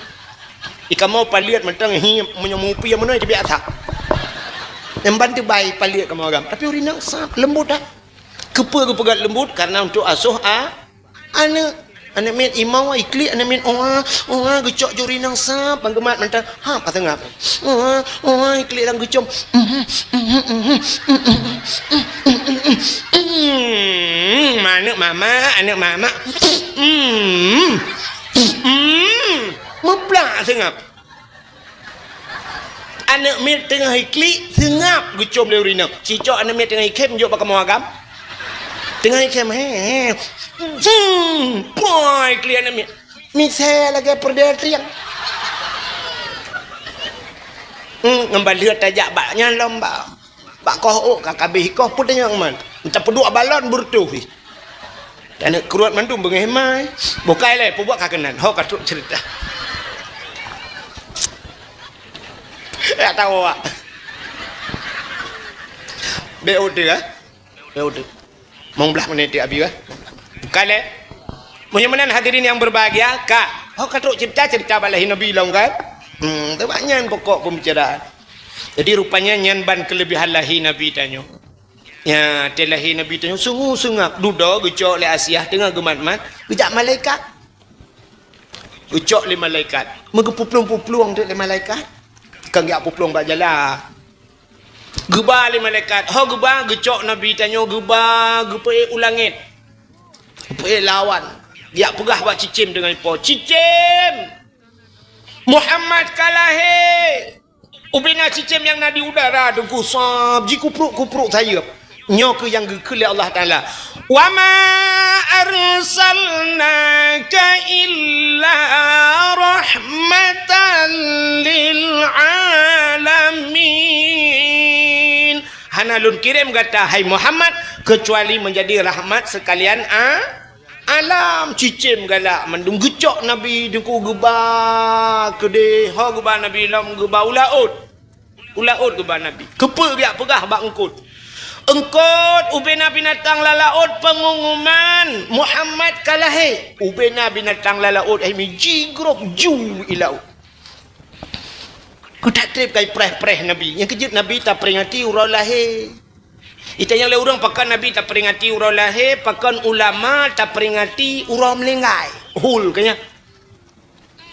I kamoe paliet mantong hi meunyoe meuplie meunoe teubiasa. Nyang ban teubai paliet kamoe agam. Tapi ureuëng inong sab leumbut dah. Keupeue geupeugah leumbut? Karena untuk asoh a Aneuk, aneuk miet imong, iklik aneuk miet, oa, oa, geucok juri nyang sab, bang geumat mantong. Ha, paseungab. Oa, oa, iklik lam geucom. Hmm, aneuk mama, aneuk mama. Hmm. Hmm. Muplak seungab. Aneuk miet teungoh iklik, seungab geucom lé ureueng inong. Cicok aneuk miet teungoh ikhem jok bak kamoe agam. Teungoh ikhem, he, he. Hmm, poi, iklik aneuk miet. Misé lagèe peureudèe trieng. Hmm, ngon baleuet tajak bak nyan lom bak. Bak koh ôk ka kabeh koh puteh nyoe man. Tapeuduek balon beureutoh jih. Taneuk kruet mandum beungéh mai. Bukai lé, peubuet ka keunan. Ho ka trok ceurita. Ya tahu awak. Bèk ôk teuh, eh? Bèk ôk teuh. Mong blah menit tiek abi, eh? Bukai lé. Meunyoe meunan hadirin yang berbahagia, ka. Ho ka trok ceurita, ceurita bak lahé Nabi lom kan? Hmm, tu bak nyan pokok pembicaraan. Jadi rupanya nyan ban kelebihan lahé Nabi tanyoe. Ya, watèe lahé Nabi tanyoe sungguh seungab, dudoe geucok lé Asiah teungoh geumat-mat, geujak malaikat. Geucok lé malaikat. Meugeupuplueng-puplueng teuk lé malaikat. Kon geujak puplueng bak jalan. Geuba lé malaikat. Ho geuba, geucok Nabi tanyoe geuba, geupeuék u langèt. Geupeuék lawan. Geujak peugah bak cicém teungoh ipo. Cicém! Muhammad ka lahé! Ubena cicém nyang na di udara teungku sab jikupruek-kupruek sayeuep. Nyoe keuh nyang geukheun lé Allah Taala, "Wa ma arsalnaka illa rahmatan lil alamin." Hana lôn kirém gata, hai Muhammad, keucuali meunjadi rahmat seukalian a-, alam. Cicém galak mandum geucok Nabi teungku geuba keudéh, ho geuba Nabi lom geuba u laôt. U laôt geuba Nabi. Keupeue geujak peugah bak eungkôt? Eungkôt ubena binatang lam laôt peungumuman Muhammad ka lahé. Ubena binatang lam laôt hai mi jigrob ju i laôt. Keu that trép ka ipreh-preh Nabi. Nyang keujeuet Nabi taperingati uroe lahé. Itanyong lé ureueng pakon Nabi taperingati uroe lahé, pakon ulama taperingati uroe meuninggai. Hul keu nyan.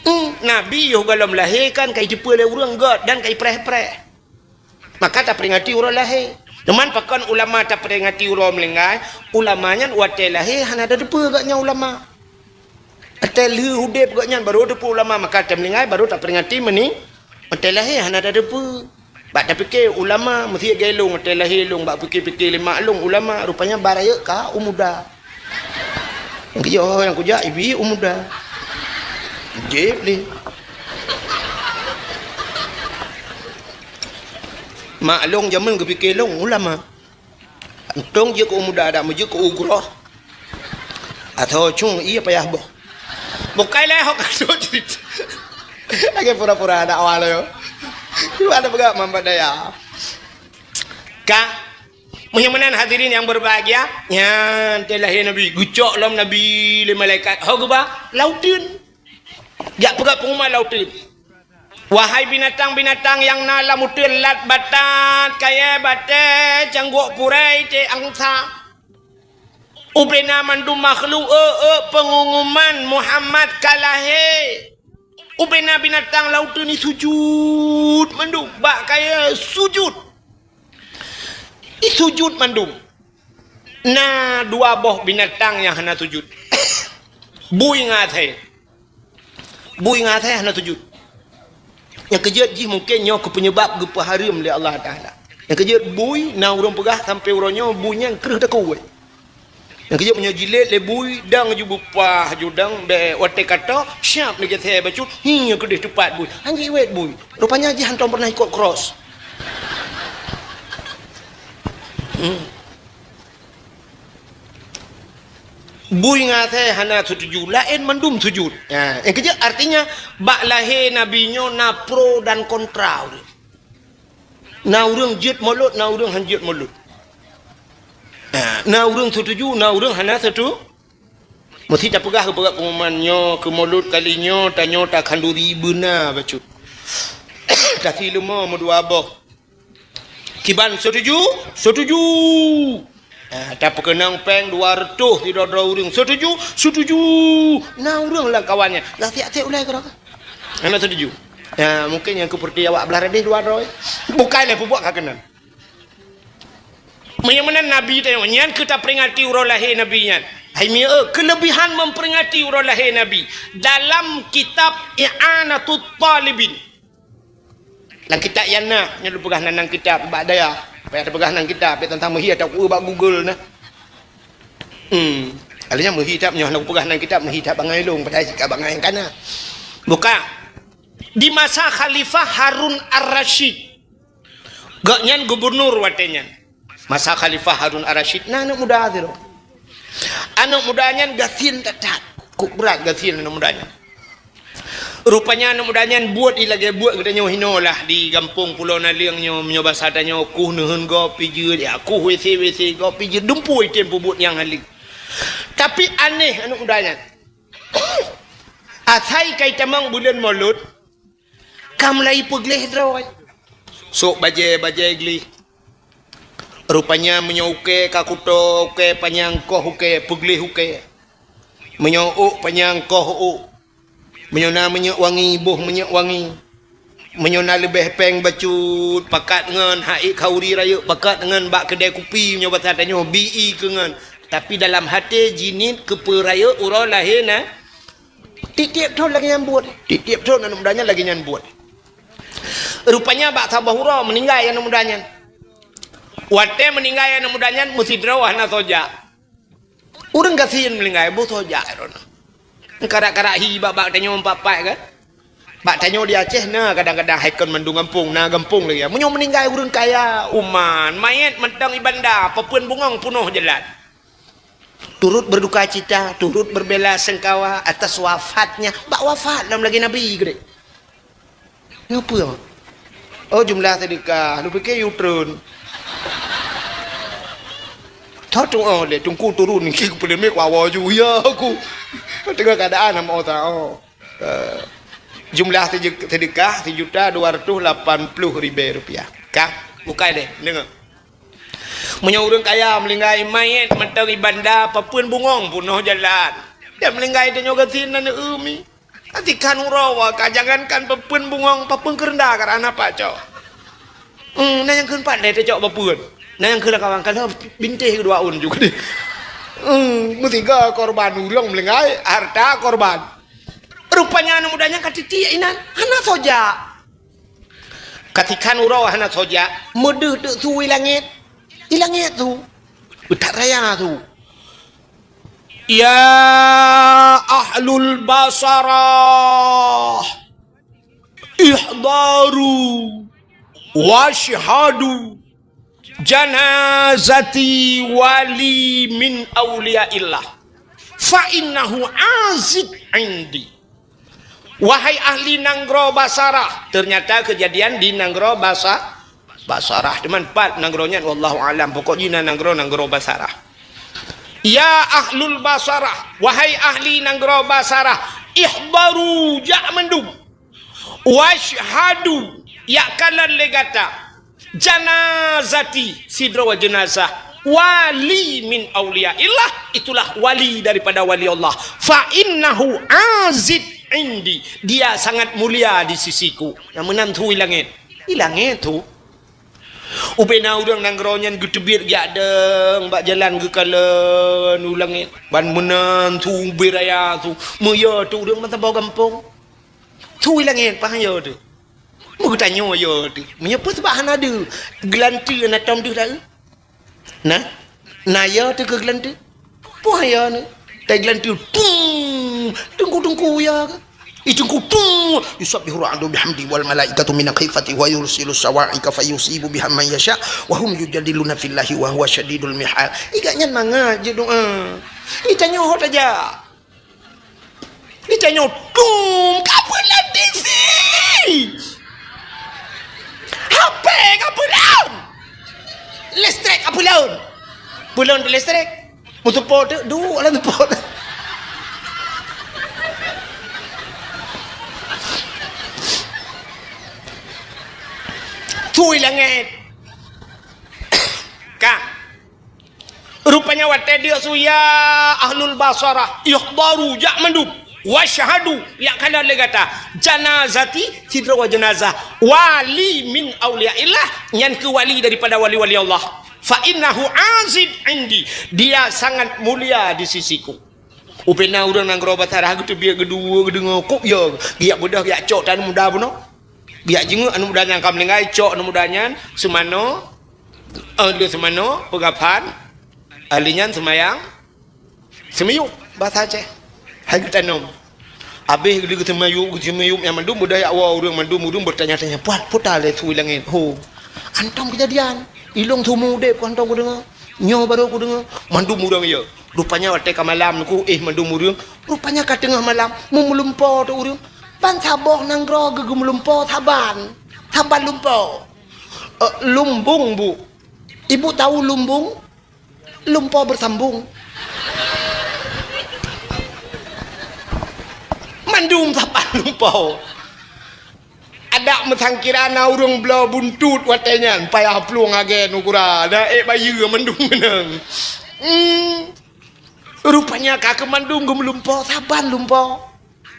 Hmm, Nabi yoh gohlom lahé kan ka iteupeue lé ureueng gét dan ka ipreh-preh. Maka taperingati uroe lahé. Cuman pakon ulama taperingati uroe meuninggai, ulama nyan watèe lahé hana tateupeue gét nyan ulama. Watèe lheueh udép gét nyan baru teupeue ulama, maka watèe meuninggai baru taperingati meuning-, watèe lahé hana tateupeue. Bak tapike ulama, meusiet gaya lôn, watèe lahé lôn, bak pike-pike lé mak lôn ulama, rupanya ba rayeuk ka u muda. Nyang kujak, nyang kujak ibi u muda. Jép lé. Mak lôn jameun geupike lôn ulama. Untông jeuet keu u muda, dak meujeuet keu u groh. Atau cung ié payah boh. Bukai lé hok ka trok ceurita. Lagèe pura-pura dakwah lé. Cuba ada peugah Muhammad Dayah. Ka. Meunyoe meunan hadirin nyang berbahagia, nyan teulahé Nabi, geucok lom Nabi lé malaikat. Ho geuba? Lam uteuen. Jak peugah pengumuman lam uteuen. Wahai binatang-binatang nyang na lam uteuen, lat batat, kayèe batèe, cangguek purèe, iték angsa. Ubena mandum makhluk, eu, eu, pengumuman Muhammad ka lahé. Ubena binatang lam uteuen nyan sujut mandum, bak kayèe sujut. Sujut mandum. Na dua boh binatang nyang hana sujut. Bui ngon asèe. Bui ngon asèe hana sujut. Nyang keujeuet jih mungken nyoe keu peunyeubab geupeuhareuem lé Allah Taala. Nyang keujeuet bui na ureueng peugah sampoe uroe nyoe bui nyan kreueh takue. Nyang keujeuet meunyoe jilét lé bui, dang ju beupah ju dang bèk watèe ka tô, siap neugeuséh bacut, hi nyoe keudeh teupat bui. Han jiwét bui. Rupanya jih hantom pernah ikot cross. Hmm. Bui ngon asèe hana seutuju, laén mandum sujut. Ha, nyang keujeuet artinya bak lahé Nabi nyoe na pro dan kontra ureueng. Na ureueng jeuet mulod, na ureueng han jeuet mulod. Ha, na ureueng seutuju, na ureueng hana seutu-, Meusti tapeugah keu peugah pengumuman nyoe, keu mulod kali nyoe, tanyoe takhanduri beuna bacut. Tasi leumo meudua boh. Kiban seutuju? Seutuju! Ha, tapeukeunong pèng dua reutôh sidroe-droe ureueng. Seutuju? Seutuju! Na ureueng lam kawan nyan, gasiek-siek ulèe keudroe. Hana seutuju. Ha, mungken nyang keupeureuti awak blah radeh dua droe. Bukai lé peubuet ka keunan. Meunyoe meunan Nabi tanyoe, nyan keu taperingati uroe lahé Nabi nyan. Hai mieu, keuleubihan memperingati uroe lahé Nabi dalam kitab I'anatut Talibin. Lam kitab nyan na, nyoe lôn peugah nan, nan kitab bak dayah. Payah tapeugah nan kitab, payah tantang meuhi atau ku bak Google na. Hmm. Alanya meuhi tab nyoe hana kupeugah nan kitab, meuhi tab bangai lôn, padahai sikap bangai kana. Buka. Di masa Khalifah Harun Ar-Rasyid. Gobnyan gubunur watèe nyan. Masa Khalifah Harun Ar-Rasyid na aneuk muda sidroe. Aneuk muda nyan gasien that-that. Kok brat gasien aneuk muda nyan. Rupanya aneuk muda nyan buet i lagèe buet geutanyoe hinoe lah di gampông Pulo Naleueng nyoe, meunyoe basa tanyoe kuh neuheun gob pih jeuet, ya kuh WC-WC gob pih jeuet, dumpeue item peubuet nyang haleue. Tapi aneh aneuk muda nyan. Asai ka itamong buleuen Molot, ka mulai peugleh droe. Sôk bajèe-bajèe gleh. Rupanya meunyoe ukèe ka kuto, ukèe panyang koh ukèe, peugleh ukèe. Meunyoe ôk panyang koh ôk. Meunyoe na minyeuk wangi, boh minyeuk wangi. Meunyoe na leubeh pèng bacut, pakat ngon, ha ék khauri rayeuk, pakat ngon bak keudè kupi, meunyoe basa tanyoe, bi i keu ngon. Tapi dalam até jinieut keupeue rayeuk uroe lahé na. Tiep-tiep thon lagèe nyan buet. Tiep-tiep thon aneuk muda nyan lagèe nyan buet. Rupanya bak saboh uroe meuninggai aneuk muda nyan. Watèe meuninggai aneuk muda nyan meusidroe hana soe jak. Ureueng gasien meuninggai boh soe jak droeneuh. Karak-karak hi bak-bak tanyoe empat-empat kan. Bak tanyoe di Aceh na kadang-kadang hai kon mandum gampông, na gampông lagèe. Meunyoe meuninggai ureueng kaya, uman, manyèt mantong i banda, papeuen bungong peunoh jalan. Turut berduka cita, turut berbela sengkawa atas wafatnya. Bak wafat lom lagèe Nabi keudéh. Nyoe peue? Oh, jumlah sedekah. Lôn pike yue treun. Tho tu, oh, lé Teungku turun niki keu peuleumé ku awoe ju. Ya, aku. Tengok keadaan nama otak, oh. Eh, jumlah sede-, sedekah sejuta dua ratus lapan puluh ribèe rupiah. Ka? Bukai deh, deungoe. Meunyoe ureueng kaya meuninggai, manyèt mantong i banda, papeuen bungong peunoh jalan. Dan meuninggai tanyoe gasien na neu-eu mi. Ka tikhan uroe wa ka, jangankan papeuen bungong, papeuen keureunda ka hana pat cok. Hmm, na nyang kheun pat lé tacok papeuen. Na nyang kheun lam kawan, ka lheueh bintéh keudua ôn ju keudéh. Hmm, meusiga korban ureueng meuninggai, harta korban. Rupanya aneuk muda nyan ka titiek inan, hana soe jak. Ka tikhan uroe hana soe jak, meudeuh teuk su i langèt. I langèt su. Beutat raya su. Ya ahlul Basarah, ihdaru wasyhadu janazati wali min auliyaillah, fa innahu aziz indi. Wahai ahli nanggroe Basarah, ternyata kejadian di nanggroe Basa-, Basarah. Teuma pat nanggroe nyan, wallahu alam. Pokok jih na nanggroe, nanggroe Basarah. Ya ahlul Basarah, wahai ahli nanggroe Basarah, ihdaru, jak mandum. Washhadu, jak kalon lé gata. Janazati, sidroe jeunazah. Wali min auliyaillah, itulah wali daripada wali Allah. Fa innahu azid indi, dia sangat mulia di sisiku. Nyang meunan thu i langét. I langét thu. Ubena ureuëng nanggroe nyan geuteubiet jak dong bak jalan geukalon u langét. Ban meunan thu ubé raya thu. Meuyö teu ureuëng meusaboh gampông. Thu i langét, paih yö teu. Meugeutanyoe yö teu. Meunyoe peue sabab hana deuh, geulanteue na tom deuh dak? Na? Na yö teu keu geulanteue? Peue yö neu? Tai geulanteue, tung! Teungku-teungku yö keu? Ih, teungku, tung! Yusabbihu ra'du bihamdi wal malaikatu min khifati wa yursilu sawa'iqa fayusibu biha man yasha wa hum yujadiluna fillahi wa huwa syadidul mihal. Ih, gobnyan mangat jeuet doa. Ih, tanyoe ho tajak. Ih, tanyoe tung ka peulon T V. H P ka peulon. Listrik ka peulon. Peulon listrik. Meuteupo tu, duek lam teupot. Tui langét. Ka. Rupanya watée deuk su, ya ahlul Basarah, ihdaru, jak mandum, washhadu, jak kalon lé gata, janazati, sidroe jeunazah, wali min auliyaillah, nyan keuh wali daripada wali-wali Allah. Fa innahu azid indi, dia sangat mulia di sisiku. Ubena ureuëng nanggroe Basarah geuteubiet geuduek geudeungoe kok yö, geujak beudôh geujak cok teuh aneuk muda bunoe. Geujak jingeuk aneuk muda nyan ka meuninggai, cok aneuk muda nyan seumanoe, eh, lheueh seumanoe peugaphan, ahli nyan seumayang, seumiyueb, basa Aceh. Hai geutanom. Abéh lheueh geuseumiyueb, geuseumiyueb nyan mandum beudôh jak woe ureuëng mandum, ureuëng beutanya-tanya, "Puat, peue ta lé su i langét?" Ho. Hantom keujadian. Ilong seumeu udeb ku hantom kudeungoe. Nyoe barô kudeungoe. Mandum ureuëng yö. Rupanya watée ka malam nyoe ku, eh, mandum ureuëng. Rupanya ka teungoh malam, meumeulumpo teu ureuëng. Ban saboh nanggroe geumeulumpo saban. Saban lumpo. Eh, lumbung, Bu. Ibu tahu lumbung? Lumpo beusambong. Mandum saban lumpo. Adak meusangkira na ureuëng bloe buntut watée nyan, payah plueng lagée nugura, na ék bayeue mandum meunan. Hmm. Rupanya ka keu mandum geumeulumpo, saban lumpo.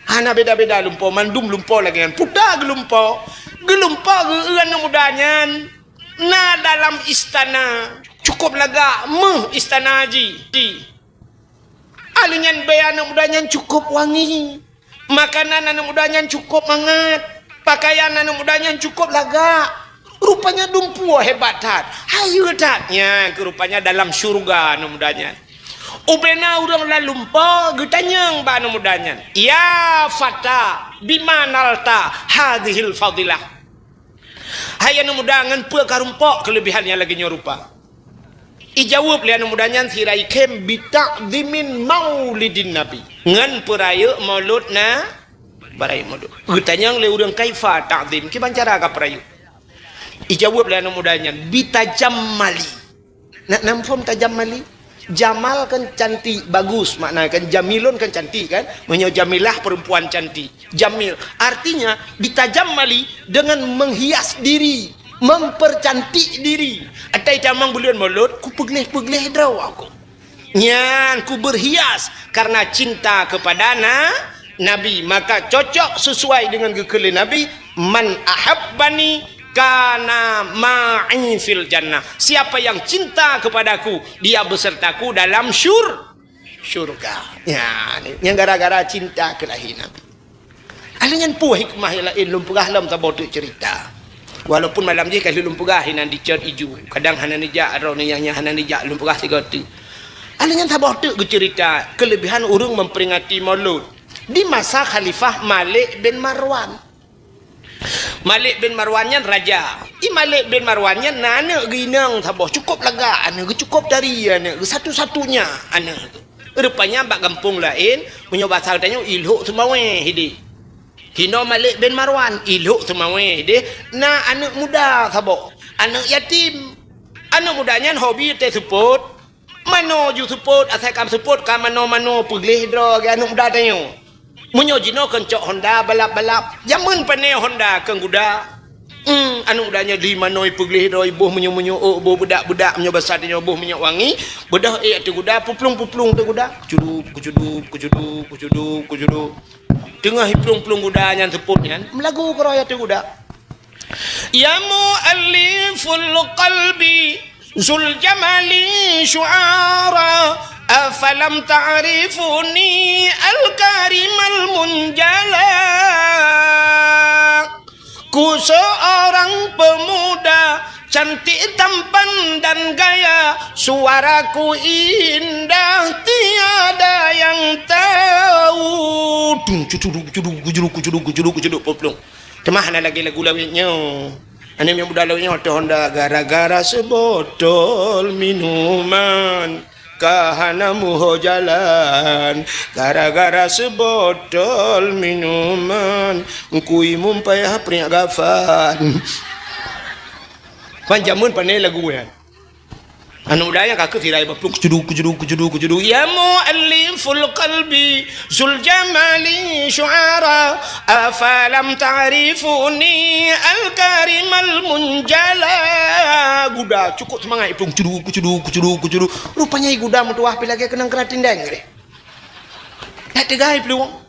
Hana beda-beda lumpo, mandum lumpo lagée nyan. Peue ta geulumpo? Geulumpo geu-, aneuk muda nyan na dalam istana, cukup lagak, meuh istana jih. Ahli nyan bée aneuk muda nyan cukup wangi. Makanan aneuk muda nyan cukup mangat. Pakaian aneuk muda nyan cukup lagak. Rupanya dumpeue hebat that. Hayeue that. Nyan keuh rupanya dalam syurga aneuk muda nyan. Ubena ureuëng lam lumpo geutanyong bak aneuk muda nyan, "Ya fata, bima nalta hadzihil fadilah?" Hai aneuk muda, ngon peue ka rumpok keuleubihan nyang lagée nyoe rupa? Ijaweueb lé aneuk muda nyan sira ikhém, "Bita'zimin maulidin nabi." Ngon peurayeuk maulud na-, peurayeuk maulud. Geutanyong lé ureuëng, "Kaifa ta'zim?" Kiban cara ka peurayeuk? Ijaweueb lé aneuk muda nyan, "Bitajammali." Na, na muphom tajammali? Jamal kan cantik, bagus, makna kan jamilun kan cantik kan? Meunyoe jamilah perempuan cantik. Jamil, artinya ditajammali dengan menghias diri, mempercantik diri. Atai tamong buleuen mulod, kupeugleh-peugleh droe aku. Nyan kuberhias karena cinta kepada na-, Nabi, maka cocok sesuai dengan geukheun lé Nabi, "Man ahabbani kana ma'i fil jannah." Siapa yang cinta kepadaku, dia besertaku dalam syur-, syurga. Nyan, nyan gara-gara cinta keu lahé Nabi. Ahli nyan peue hikmah nyang laén lôn peugah lom saboh teuk cerita. Walaupun malam jih ka lheueh lôn peugah inan dicot iju. Kadang hana neujak, droeneuh nyang, nyang hana neujak lôn peugah sigoe teuk. Ahli nyan saboh teuk geucerita keulebihan ureuëng memperingati Maulud di masa Khalifah Malik bin Marwan. Malik bin Marwan nyan raja. I Malik bin Marwan nyan na aneuëk geuh inong saboh, cukup lagak aneuëk geuh, cukup tari aneuëk geuh, satu-satunya aneuëk geuh. Rupanya bak gampông laén, meunyoe basa geutanyoe, i Lhok Seumawé hideh. Hinoe Malik bin Marwan, i Lhok Seumawé hideh, na aneuëk muda saboh. Aneuk yatim. Aneuk muda nyan hobi teuseupôt. Manoe ju seupôt, asai ka seupôt ka manoe-manoe peugleh droe lagèe aneuk muda tanyoe. Meunyoe jinoe keuncok honda balap-balap, jameun pané honda keu guda. Hmm, aneuk muda nyoe di manoe peugleh droe, boh meunyoe-meunyoe ôk, boh beudak-beudak meunyoe basa tanyoe boh minyeuk wangi, beudôh ék ateueh guda, peuplong-peuplong ateueh guda. Kucudup, kucudup, kucudup, kucudup, kucudup. Teungoh iplueng-plueng guda nyan seupôt nyan, meulagu keudroe ateueh guda. Ya mu'allifal qalbi zul jamali syu'ara, afalam ta'rifuni al-karimal munjala. Ku seorang pemuda cantik tampan dan gaya, suaraku indah tiada yang tahu. Dung, cucudu, cucudu, cucudu, cucudu, cucudu, cucudu, peuplong. Teuma hana lagèe lagu lawét nyoe. Aneuk muda lawét nyoe teuh honda gara-gara seubotol minuman. Ka hana muho jalan, gara-gara seubotol minuman, Teungku Imum payah priek gafan. Pan jameun pané lagu nyan. Aneuk muda nyan ka keuh sira baplueng, kucudu, kucudu, kucudu, kucudu. Ya mu'allifal qalbi zul jamali syu'ara, afalam ta'rifuni al-karimal munjala. Guda cukôp seumangat iplueng, kucudu, kucudu, kucudu, kucudu. Rupanya guda meutuwah pih lagèe keunong keuratindeng deh. That teuga iplueng.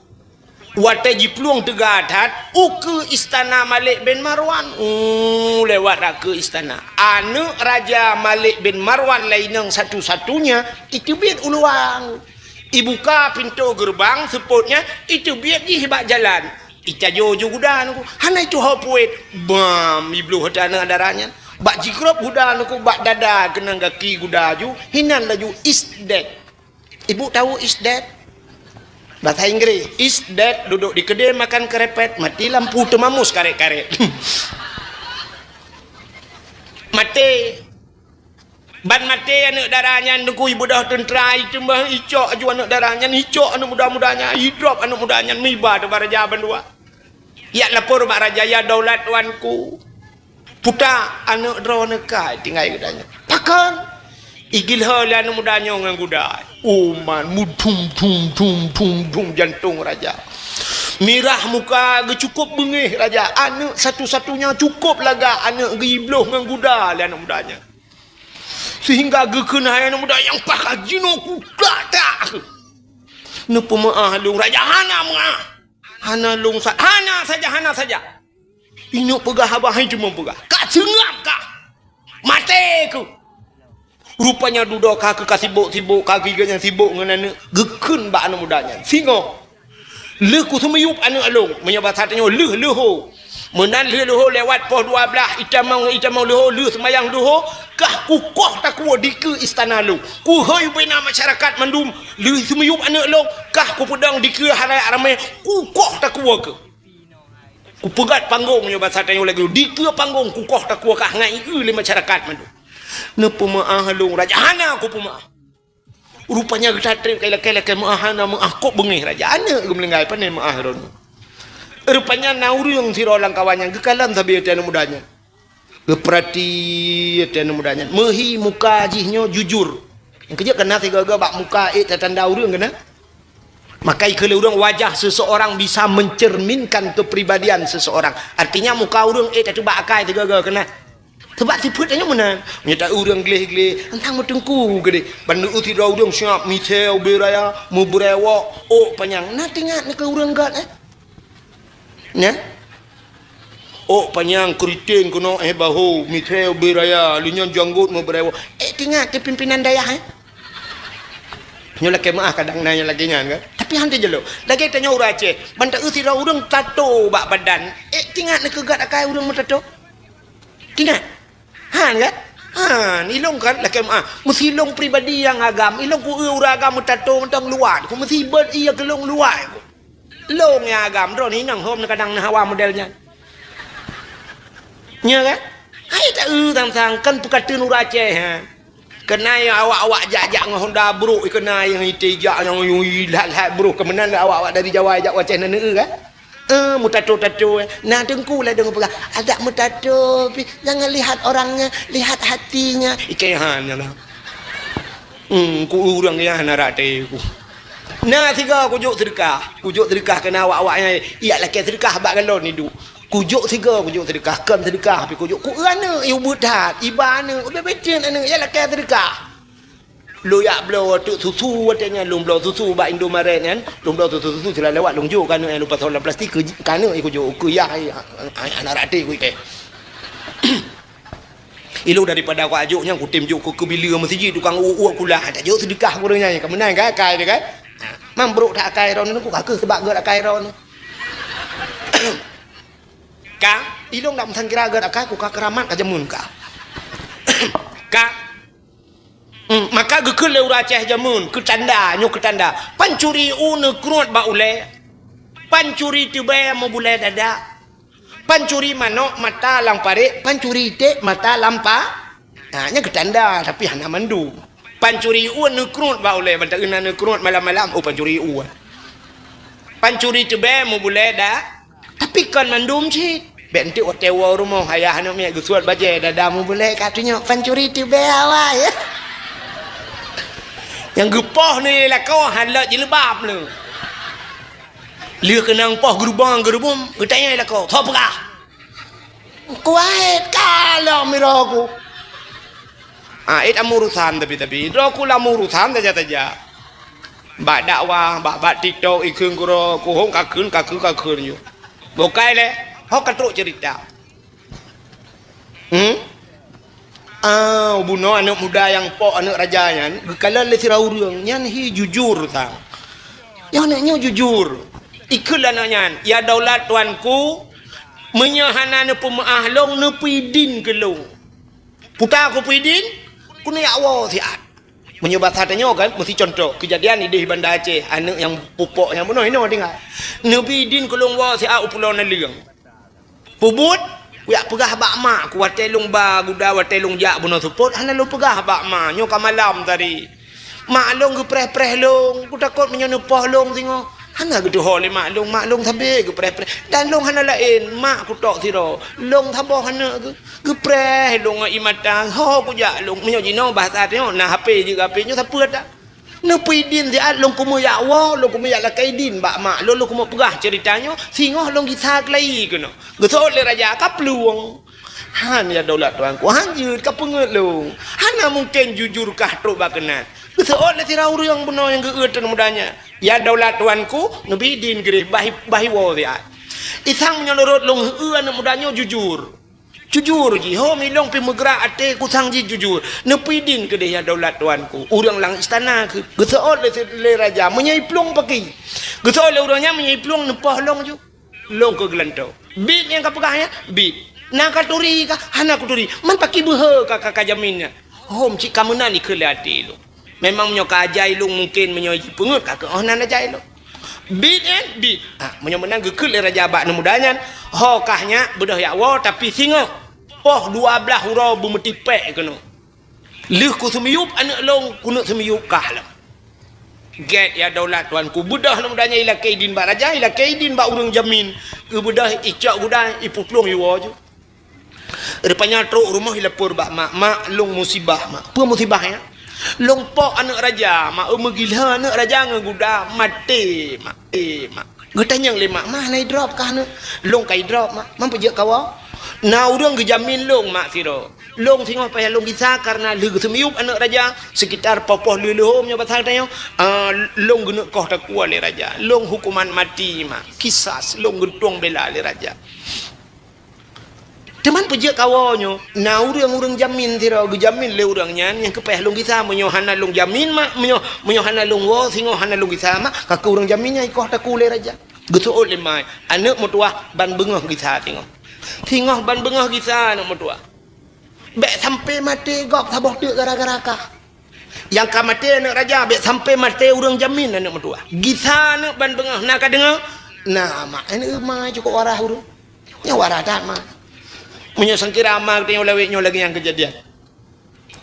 Watèe jiplueng teuga that, ukeue istana Malik bin Marwan. Uh, lewat rakeue istana. Aneuk Raja Malik bin Marwan lé inong satu-satunya, iteubiet u luwa. Ibuka pintoe geureubang, seupôt nyan, iteubiet jih bak jalan. Icajo ju guda nyan, hana ituho puet. Bam, ibloh ateueh aneuk dara nyan. Bak jikrôp guda nyan, bak dada keunong gaki guda ju, hinan laju is dead. Ibu tahu is dead? Bahasa Inggris, is dead, duduk di keudè makan kerepet, mati lampu teumamus karet-karet. Maté. Ban maté aneuk dara nyan, Teungku, ibeudôh teuntra, iteumah icok aju aneuk dara nyan, icok aneuk muda-muda nyan, idrop aneuk muda nyan, meuiba teuh bak raja bandua. Jak lapor bak raja, "Ya daulat tuanku, puta aneuk droeneuh ka tinggai geutanyoe." "Pakon?" "Igiloe lé aneuk muda nyoe ngon guda." Uman mudum dum dum dum dum jantong raja. Mirah muka geuh, cukôp beungéh raja. Aneuk satu-satunya cukôp lagak aneuk geuh ibloh ngon guda lé aneuk muda nyan. Sehingga geukheun hai aneuk muda nyang pakat, "Jinoe kutak-tak." "Neupeumeu'ah lôn raja?" "Hana meu'ah." "Hana lôn sa-, hana saja, hana saja." Inok peugah haba hai cuma peugah. "Ka seungab kah? Maté keuh." Rupanya dudoe ka keuh ka sibok-sibok, ka geuh nyan sibok ngon aneuk, geukheun bak aneuk muda nyan, "Singoh lheueh kuseumiyueb aneuk lôn," meunyoe basa tanyoe lheueh leuho. Meunan lheueh leuho lewat poh dua blaih, itamong, itamong leuho, lheueh seumayang leuho, kah kukoh takue dikeue istana lôn. Kuhôi bina masyarakat mandum, lheueh seumiyueb aneuk lôn, kah kupeudong dikeue halayak ramé, kukoh takue keuh. Kupeugöt panggong, nyoe basa tanyoe lagèe dikeue panggong, kukoh takue kah ngon ié lé masyarakat mandum. "Neupeumeu'ah lôn raja?" "Hana kupeumeu'ah." Rupanya geutatrék keu lakèe-lakèe meu'ah, hana meu'ah, kok beungéh raja. Aneuk geumeulinggai, pane meu'ah droeneuh. Rupanya na ureueng sidroe lam kawan nyan geukalon sabe ateueh aneuk muda nyan. Geupeurati ateueh aneuk muda nyan. Meuhi muka jih nyoe jujur. Nyang keujeuet keunan sigoe-goe bak muka ék tatanda ureueng keunan. Maka ikheun lé ureueng, wajah seseorang bisa mencerminkan kepribadian seseorang. Artinya muka ureueng ék tateuba akai sigoe-goe keunan. Sabab sifeuet tanyoe meunan. Meunyoe ta ureueng gleh-gleh, antang meuteungku keudeh. Ban neueu sidroe ureueng siap miseu ubé raya, meubeurewok, ôk panyang. Na teuingat neu keu ureueng göt, eh? Nyan? Ôk panyang, keuriteng keunoe, eh, baho, miseu ubé raya, lheueh nyan janggot meubeurewok. Eh, teuingat keu pimpinan dayah, eh? Nyoe lakèe meu'ah kadang na nyang lagèe nyan, kan? Tapi han teujeulo. Lagèe tanyoe ureueng Aceh, ban taeu sidroe ureueng tato bak badan. Eh, teuingat neu keu göt akai ureueng meutato? Teuingat? Han, kan? Han, ilong kan lakèe meu'ah. Meusilong pribadi nyang agam, ilong kueu ureueng agam meutato mantong luwat. Ku meusibot iya keu lôn luwat. Lôn nyang agam, droeneuh inong hom kadang na hawa model nyan. Nya, kan? Hai taeu sang-sang, kan peukateuen ureueng Aceh, ha. Keunan awak-awak jak-jak ngon honda brôk, keunan nyang ité jak nyang lhat-lhat brôk, keu meunan awak-awak dari Jawa jak u Aceh na neueu, kan? Eh, meutato-tato, eh. Nah, teungku lah deungon peugah, "Adak meutato pih, jangan lihat orangnya, lihat hatinya." Ikei han nyan lah. Hmm, ku ureueng nyan hana rate ku. Na sigoe kujok seudeukah. Kujok seudeukah keu na awak-awak nyan, ijak lakée seudeukah bak galon iduek. Kujok sigoe kujok seudeukah, kon seudeukah pih kujok. Ku eu aneuk, ié ubeut that, iba aneuk, ubé beten aneuk, ijak lakée seudeukah. Lôn jak bloe teuk susu watée nyan, lôn bloe susu bak Indomaret nyan, lôn bloe susu-susu sira lewat lôn jok keu aneuk nyan lôn pasoe lam plastik keu, keu aneuk kujok, keu yah, ai, ai, hana rate ku ikei. Ilôn daripada kujok nyan kutem jok keu, keu bileue meuseujid tukang uek-uek kulah, tajok seudeukah ureueng nyan, ka meunan kan akai teuh kan? Ha, man brok that akai droeneuh, ku ka keuh seubab gét akai droeneuh. Ka, ilôn dak meusangkira gét akai, ku ka keuramat ka jameun ka. Ka. Hmm, maka geukheun lé ureueng Aceh jameun, keu tanda, nyoe keu tanda. Pancuri u neukruet bak ulée. Pancuri teubée meubulée dada. Pancuri manok mata lam parék, pancuri iték mata lam pa-, ha, nyan keu tanda, tapi hana mandum. Pancuri u neukruet bak ulée, mantong na neukruet malam-malam, oh, pancuri u. Pancuri teubée meubulée da-, Tapi kon mandum cit. Bék enteuk watée woe rumoh, ayah aneuk miet geusuet bajée, dada meubulée ka tunyok pancuri teubée awai. Nyang geupoh ni lakoe han lôt jilbab ni. Lheueh keunong poh geurubong geurubum, geutanyong lakoe, "Soe peugah?" Kuwait ka lom miroe ku. Ah, it am urusan tapi, tapi. Droe ku lam urusan saja-saja. Bak dakwah, bak, bak TikTok, ikheun keudroe, kuhong kakheun, kakheun, kakheun nyoe. Bukai lé, ho ka trok cerita. Hmm? Ah, bunoe aneuk muda nyang pok aneuk raja nyan, geukalon lé sira ureueng, nyan hi jujur sang. Nyoe aneuk nyoe jujur. Ikheun lé aneuk nyan, "Ya daulat tuanku, meunyoe hana neupeumeu'ah lôn, neupeudin keu lôn." Puta kupeudin, keuneuk jak woe siat. Meunyoe basa tanyoe kan, meusi contoh, keujadian idéh Banda Aceh, aneuk nyang pupok nyang bunoe inoe tinggai. Neubi idin keu lôn woe siat u Pulo Naleueng. Peubuet, kujak peugah bak mak ku watée lôn ba guda, watée lôn jak bunoe seupôt, hana lôn peugah bak ma, nyoe ka malam tadi. Mak lôn geupreh-preh lôn, kutakot meunyoe neupoh lôn singoh. Hana geutuho lé mak lôn, mak lôn sabe geupreh-preh. Dan lôn hana laén, mak kutok sidroe. Lôn saboh aneuk geu-, geupreh lôn ngon ié mata. Ho kujak lôn, meunyoe jinoe bahasa tanyoe, na H P jeuet keu H P nyoe sapeue that. Neupeudin siat lôn keumeujak woe, lôn keumeujak lakée idin bak mak lôn, lôn keumeung peugah ceurita nyoe, singoh lôn gisa keulayi keunoe. Geuseuôt lé raja ka plueng. Han ya daulat tuanku, han jeuet ka peungeut lôn. Hana mungken jujur kah trok bak keunan. Geuseuôt lé sira ureueng bunoe nyang geu-eu teuh muda nyan. Ya daulat tuanku, neubi idin keudeh bah, bah iwoe siat. Isang meunyoe lôn rot lôn eu aneuk muda nyoe jujur. Jujur jih, ho milong pih meugrak até kusang jih jujur. Neupeudin keudeh ya daulat tuanku. Ureueng lam istana kheueh. Geuseuôt lé, lé raja, meunyoe iplueng paki. Geuseuôt lé ureueng nyan meunyoe iplueng neupoh lôn ju. Lôn keu geulantoe. Bit nyang ka peugah nyan, bit. Na ka turi kah? Hana kuturi. Man paki beuhe ka, ka, ka jamin nyan. Hom cit ka meunan ikheun lé até lôn. Memang meunyoe ka ajai lôn mungken meunyoe jipeungeut ka keuh oh nan ajai lôn. Bit nyan, bit. Ha, meunyoe meunan geukheun lé raja bak aneuk muda nyan, ho kah nyak beudôh jak woe tapi singoh poh dua blaih uroe beumeutipék keunoe. Lheueh kuseumiyueb aneuk lôn, keuneuk seumiyueb kah lom. Gét ya daulat tuanku, beudôh aneuk muda nyan ilakée idin bak raja, ilakée idin bak ureueng jamin. Geubeudôh icok guda, ipeuplueng iwoe ju. Rupanya trok rumoh ilapor bak mak, "Mak, lôn musibah, Mak." "Peue musibah nyan?" "Lôn pok aneuk raja, Mak, eu meugila aneuk raja ngon guda, maté, Mak, maté, Mak." Geutanyong lé mak, "Mak, na idrop kah aneuk?" "Lôn ka idrop, Mak." "Man peujeuet kawoe?" "Na ureueng geujamin lôn, Mak, sidroe. Lôn singoh payah lôn gisa kareuna lheueh geuseumiyueb aneuk raja, sekitar poh-poh lheueh-lheueh hom nyoe basa tanyoe, ah, lôn geuneuk koh takue lé raja. Lôn hukuman mati, Mak. Kisas, lôn geutueng bela lé raja." "Teuma peujeuet kawoe nyoe, na ureueng-ureueng jamin sidroe geujamin lé ureueng nyan nyang keupeue lôn gisa, meunyoe hana lôn jamin, Mak, meunyoe, meunyoe hana lôn woe, singoh hana lôn gisa, Mak, ka keuh ureueng jamin nyan ikoh takue lé raja." Geuseuôt lé mak, "Aneuk meutuwah ban beungoh gisa singoh. Singoh ban beungoh gisa aneuk meutuwah. Bék sampoe maté gob saboh teuk gara-gara kah. Nyang ka maté aneuk raja, bék sampoe maté ureueng jamin aneuk meutuwah. Gisa aneuk ban beungoh, na ka deungoe?" "Na, Mak, aneuk ma cukôp waras ureueng." Nyoe waras that, Mak. Meunyoe sangkira ma geutanyoe lawét nyoe lagée nyang keujadian.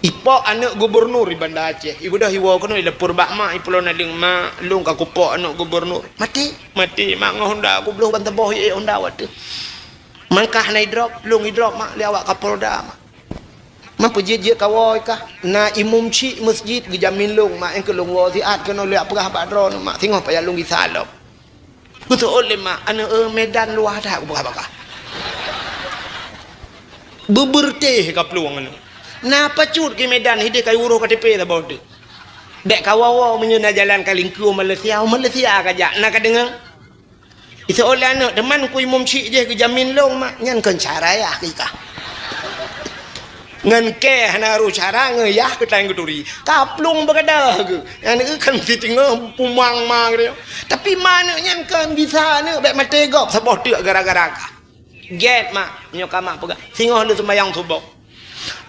Ipok aneuk gubernur di Banda Aceh. Ibeudôh iwoe keunoe ileupur bak mak, ipulo naleueng, "Mak, lôn ka kupok aneuk gubernur." "Maté?" "Maté, mak, ngon honda kubloh ban saboh ié honda watèe." "Mangkah na idrop?" "Lôn idrop, mak, lé awak Kapolda, mak." "Man peujeuet-jeuet kawoe kah?" "Na imum chik masjid geujamin lôn, mak, nyang keu lôn woe siat keunoe lé peugah bak droeneuh, mak, singoh payah lôn gisa lom." Geuseuôt lé mak, "Aneuk, eh, Medan luwah that," kupeugah bak kah. Beubeurteh ka plueng aneuk. Na pacut keu Medan hideh ka uroh K T P saboh teuk. Bèk kawoe-woe meunyoe na jalan ka lingkue Malaysia, Malaysia ka jak, na ka deungoe. Iseuôt lé aneuk, "Teuma ku imum chik jih geujamin lôn, mak." "Nyan kon cara yah keu kah." Ngon kèe hana rôh cara, ngon yah keuh tan geuturi. Ka plueng beugadôh geuh. Nyan keuh kan siteungoh pumang ma geutanyoe. Tapi ma aneuk nyan kon gisa aneuk, bèk maté gob saboh teuk gara-gara kah. "Gèt, mak, nyoe ka mak peugah. Singoh lheuh seumayang suboh."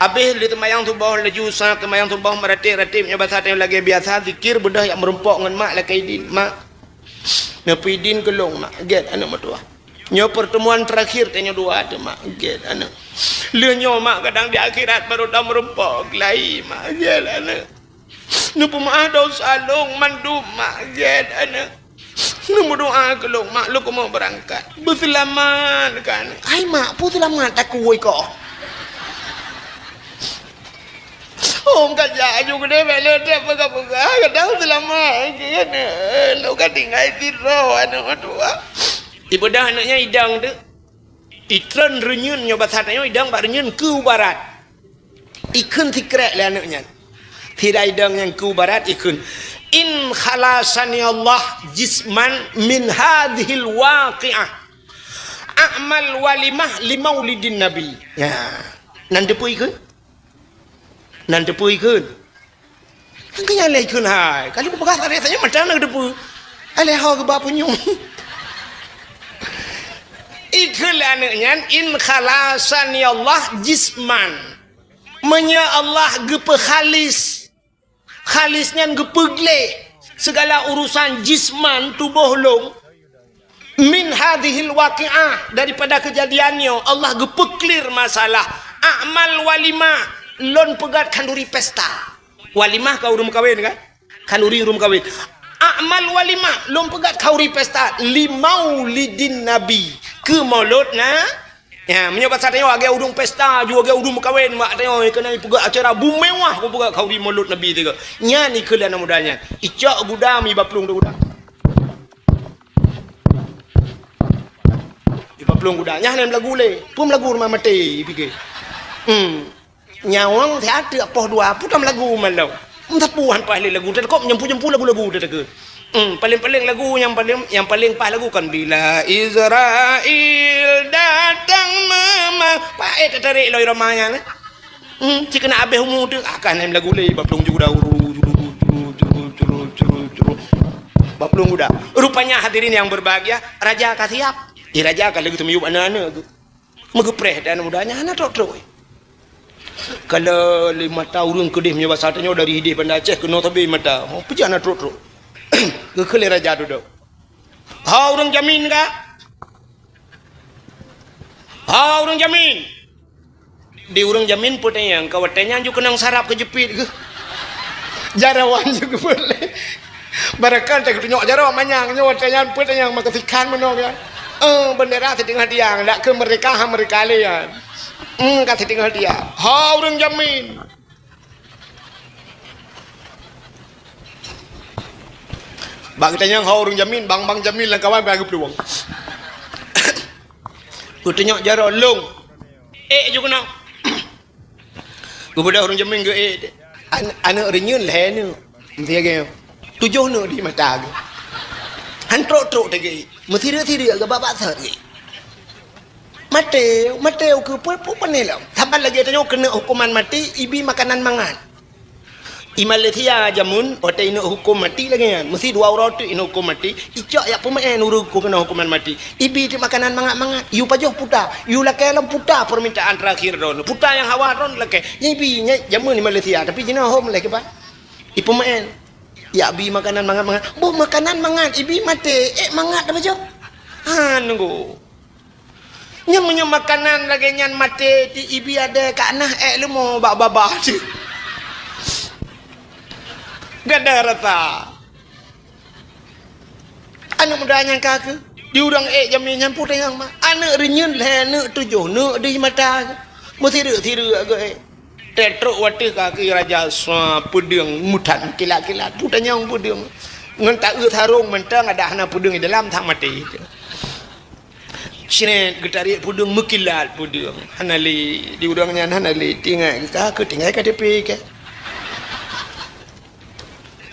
Abéh lheuh seumayang suboh, laju sa seumayang suboh, meuratéb-ratéb nyoe basa tanyoe lagèe biasa, zikir, beudôh jak meurumpok ngon mak lakèe idin. "Mak, neupeuidin keu lôn, mak." "Gèt, aneuk meutuwah. Nyoe peurtemuan terakhir tanyoe dua teuh, mak." "Gèt, aneuk." "Lheuh nyoe, mak, kadang di akhirat barô tameurumpok lagi, mak." "Gèt, aneuk." "Neupeumeu'ah dosa lôn mandum, mak." "Gèt, aneuk." "Neumeudoa keu lôn, mak, lôn keumeung beurangkat." "Beuseulamat kah, aneuk." "Hai, mak, peue seulamat takue ikoh?" "Oh, ka jak aju keudéh, bèk lé trép peugah-peugah, kadang seulamat kah, aneuk. Lôn ka tinggai sidroe, aneuk meutuwah." Ibeudôh aneuk nyan idong teuk. Itreun reunyeun nyoe basa tanyoe idong bak reunyeun keu barat. Ikheun sikrek lé aneuk nyan. Sira idong nyan keu barat ikheun, "In khalasani Allah jisman min hadzihil waqi'ah, a'mal walimah li maulidin Nabi." Ya. Nan teupeue ikheun? Nan teupeue ikheun? Nyang keu nyan lé ikheun hai. Ka lheueh peugah tarek saja mata na teupeue. Alah ho geuba punyueng. Ikheun lé aneuk nyan, "In khalasani Allah jisman." Meunyoe Allah geupeu khalis, khalis nyan geupeugleh segala urusan jisman tuboh lôn, "Min hadzihil waqi'ah," daripada keujadian nyoe, Allah geupeuklir masalah. "A'mal walimah," lôn peugöt khanduri pesta. Walimah ka ureueng meukawen kan? Khanduri ureueng meukawen. "A'mal walimah," lôn peugöt khanduri pesta. "Li maulidin Nabi," keu maulud na. Ya, meunyoe basa tanyoe lagèe ureueng pesta, ju lagèe ureueng meukawen, mak tanyoe keuneuk peugöt acara bumewah, ku peugöt khanduri maulud Nabi teuh. Nyan ikheun lé aneuk muda nyan. Icok gudam iba plueng teuh gudam. Iba plueng gudam. Nyan hana meulagu lé. Peue meulagu rumoh maté, ipike. Hmm. Nyawöng siat teuk poh dua, peue tam lagu malom. Meusapeue han paih lé lagu, teuka meujampu-jampu lagu-lagu teuka. Hmm, paléng-paléng lagu nyang paléng, nyang paléng paih lagu kan, "Bila Israel datang mema-," paéh teutarek lom irama nyan, eh. Hmm, cit keuneuk abéh umu teuh, akan nem lagu lé, bak plueng jura uru, juru, juru, juru, juru, juru. Bak plueng guda. Rupanya hadirin yang berbahagia, raja ka siap. Eh, raja ka lheueh teumiyueb aneuk-aneuk tu. Meugeupreh dan muda nyan hana trok-trok. Kalau lé mata ureueng keudeh meunyoe basa tanyoe dari ideh Banda Aceh keunoe sabe mata. Oh, peue hana trok-trok. Geukheun lé raja dudoe. "Ho ureueng jamin ka? Ho ureueng jamin?" Di ureueng jamin peue tanyong, ka watèe nyan ju keunong sarap keu jeupit geuh. Jaroe wan ju geupeuet lé. Barangkali teuka tunyok jaroe manyang nyoe watèe nyan peue tanyong maka sikhan meunoe nyan. Eh, bendera siteungoh tiang, dak keu merdeka ha merdeka lé nyan. Hmm, ka siteungoh tiang. Ho ureueng jamin. Bak geutanyong ho ureueng jamin, bang-bang jamin lam kawan bak geuplueng. Geutunyok jaroe lôn. Ék ju keunoe. Geubeudôh ureueng jamin geuék. An-, aneuk reunyeun lhèe neuk. Meusiagée. Tujoh neuk di mata geuh. Han trok-trok teuh geuék. Meusireuk-sireuk geuba bak sot geuék. Maté, maté ukeue peue, peue pané lom. Saban lagèe tanyoe keuneuk huköman maté, ibi makanan mangat. I Malaysia jameun, watèe ineuk huköm maté lagèe nyan. Meusi dua uroe teuk ineuk huköm maté, icok jak peumeu'en ureueng keu keuneuk huköman maté. Ibi teuk makanan mangat-mangat, yue pajoh puta, yue lakèe lom puta permintaan terakhir droeneuh. Puta nyang hawa droeneuh lakèe. Nyan ibi, nyan jameun i Malaysia, tapi jinoe hom lé kiban. Ipeumeu'en. Jak bi makanan mangat-mangat. Boh makanan mangat, ibi maté, ék mangat tapajoh. Han nunggu. Nyan meunyoe makanan lagèe nyan maté, di ibi adèe ka nah ék leumo bak babah cit. Gata rasa. Aneuk muda nyan ka keuh. Di ureueng ék jamén nyan peue tanyong ma. Aneuk reunyeun lhèe, aneuk tujoh, aneuk di mata. Meusireuk-sireuk agak ék. Teutrok watèe ka keuh raja sa peudeueng mutan kilat-kilat. Peue tanyong peudeueng. Ngon taeu sarong mantong adak hana peudeueng di dalam sang maté. Sret geutarek peudeueng meukilat peudeueng. Hana lé, di ureueng nyan hana lé. Tinggai ka keuh tinggai K T P keuh.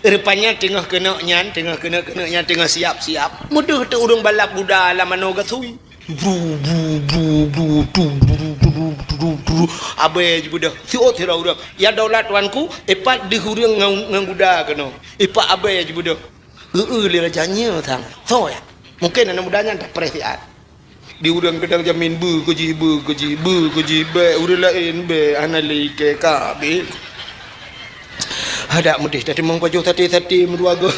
Rupanya teungoh keuneuk nyan, teungoh keuneuk-keuneuk nyan, teungoh siap-siap. Meudeuh teuk ureueng balap guda lam manoe gasui. Bru, bru, bru, bru, tu, bru, tu, bru, tu, bru, tu, bru. Abée jibeudôh. Siôt sidroe ureueng. "Ya daulat tuanku, ipat deuh ureueng ngon, ngon guda keunoe. Ipat abée jibeudôh." "Eu, eu," lé raja, "nyoe sang." "Soe nyan?" Mungken aneuk muda nyan tapreh siat. Di ureueng keudang jamén beu keu jih, beu keu jih, beu keu jih, bèk ureueng laén bèk, hana lé ikèe ka abéh. Adak meudeh tateumong pajoh saté-saté meudua goe.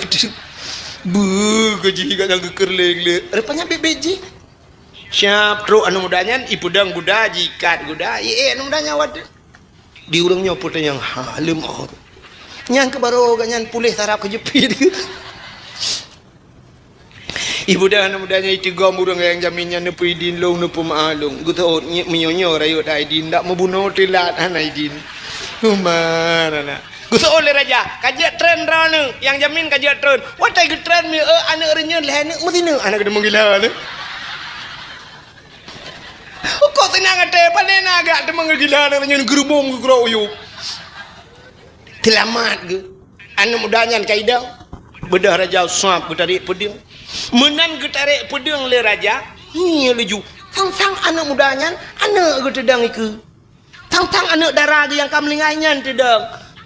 Beu keu jih gata nyang geukheun lé-lé. Rupanya bèk-bèk jih. Siap trok aneuk muda nyan, ipeudong guda, jiikat guda, iék aneuk muda nyan watèe. Di ureueng nyoe peue tanyong, ha, leumoh. Nyan keuh barô gobnyan puléh sarap keu jeupiet. Ibeudôh aneuk muda nyan, iteugom ureueng nyang jamén nyan, "Neupeu idin lôn, neupeumeu'ah lôn." Geuseuôt, "Nyi-, meunyoe nyoe rayeuk that idin, dak meubunoe teulat hana idin." Human anak. Geuseuôt lé raja, "Ka jeuet treun droeneuh, nyang jamén ka jeuet treun." Watèe geutreun miseue aneuk reunyeun lhèe aneuk meusineuk aneuk deungon gila nyan. Kok seunang até, pane na agak teuma geugila aneuk nyan geurubong geugrok u yup. Seulamat geuh. Aneuk muda nyan ka idong. Beudôh raja sab geutarek peudeueng. Meunan geutarek peudeueng lé raja, ngieng laju. Sang-sang aneuk muda nyan, aneuk geuh teudong ikeue. Sang-sang aneuk dara geuh nyang ka meuninggai nyan teudong.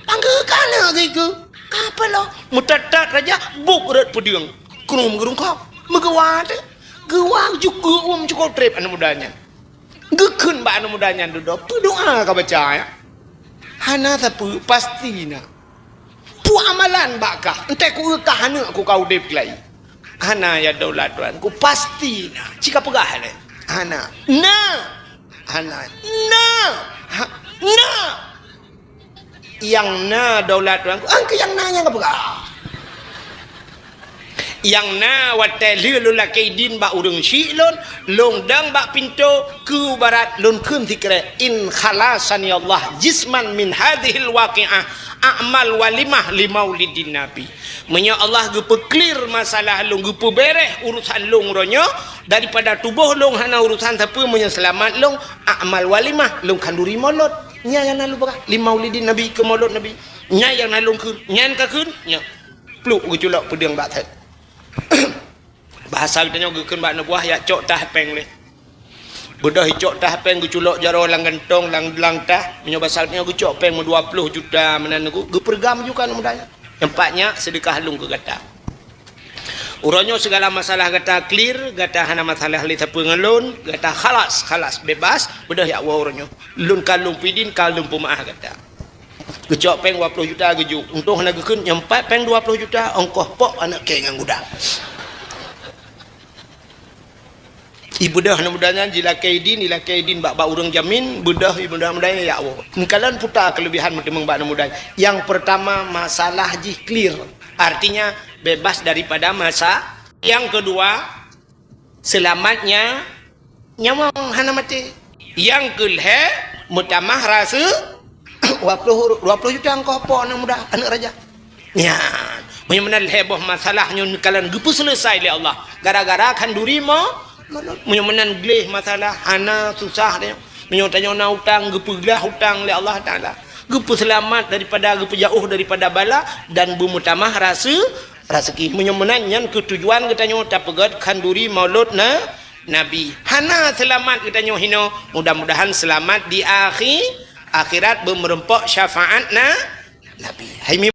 Panggeu ka aneuk geuh ikeue. Ka peulom. Meutot-tot raja, buet rot peudeueng. Krum geurungkok. Meugeuwa teuh. Geuwa jukeuek uem cukôp trép aneuk muda nyan. Geukheun bak aneuk muda nyan dudoe, "Peue doa ka baca, ya?" "Hana sapeue, pasti na." "Peue amalan bak kah? Entah ku kah aneuk ku ka udeb lagi." "Hana, ya daulat tuan, ku pasti na." "Ci ka peugah lé?" "Hana." "Na." "Hana." "Na." "Ha, na." Nyang na daulat tuan, angkeu nyang na nyang ka peugah. Nyang na watèe lheueh lôn lakèe idin bak ureueng syik lôn, lôn dong bak pintoe keu barat lôn kheun sikrek, "In khalasani Allah jisman min hadzihil waqi'ah a'mal walimah li maulidin Nabi." Meunyoe Allah geupeuklir masalah lôn, geupeubèrèh urusan lôn uroe nyoe, daripada tuboh lôn hana urusan sapeue, meunyoe seulamat lôn, a'mal walimah, lôn khanduri molot. Nyan nyang na lôn peugah, li maulidin Nabi, keu molot Nabi. Nyan nyang na lôn kheun, nyan ka kheun, nyan. Pluk geuculok peudeueng bak thèe. Bahasa geutanyoe geukheun bak neubuah, jak cok tah péng lé. Beudôh icok tah péng geuculok jaroe lam gantong, lam, lam tah. Meunyoe bahasa geutanyoe geucok péng meudua ploh juta meunan geu-, geupeureugam juga aneuk muda nyan. Nyoe pat nyak seudeukah lôn keu gata. Uroe nyoe sigala masalah gata clear, gata hana masalah lé sapeue ngon lôn, gata khalas, khalas, bebas, beudôh jak woe uroe nyoe. Lôn ka lôn peudin, ka lôn peumeu'ah gata. Geucok péng dua ploh juta geujok. Untông hana geukheun, nyoe pat péng dua ploh juta, ongkoh pok aneuk kèe ngon guda. Ibeudôh aneuk muda nyan jilakèe idin, ilakèe idin bak, bak ureueng jamin, beudôh ibeudôh aneuk muda nyan jak woe. Neukalon peue ta keuleubihan meuteumeung bak aneuk muda nyan. Nyang peurtama, masalah jih clear. Artinya, bebas daripada masa. Nyang keudua, seulamat nya-, nyawöng hana maté. Nyang keulhèe, meutamah rasa dua ploh, dua ploh juta ongkoh pok aneuk muda, aneuk raja. Nyan, meunyoe meunan lhèe boh masalah nyoe neukalon geupeuseuleusoe lé Allah. Gara-gara khanduri mo-, molot. Meunyoe meunan gleh masalah, hana susah nyoe. Meunyoe tanyoe na utang, geupeuglah utang lé Allah Taala. Geupeuseulamat daripada, geupeujauh daripada bala dan beumeutamah rasa, raseuki. Meunyoe meunan nyan keuh tujuan geutanyoe tapeugèt khanduri maulot na, Nabi. Hana seulamat geutanyoe hinoe, mudah-mudahan seulamat di akhi-, akhirat beumeurumpok syafaat na, Nabi. Hai mi-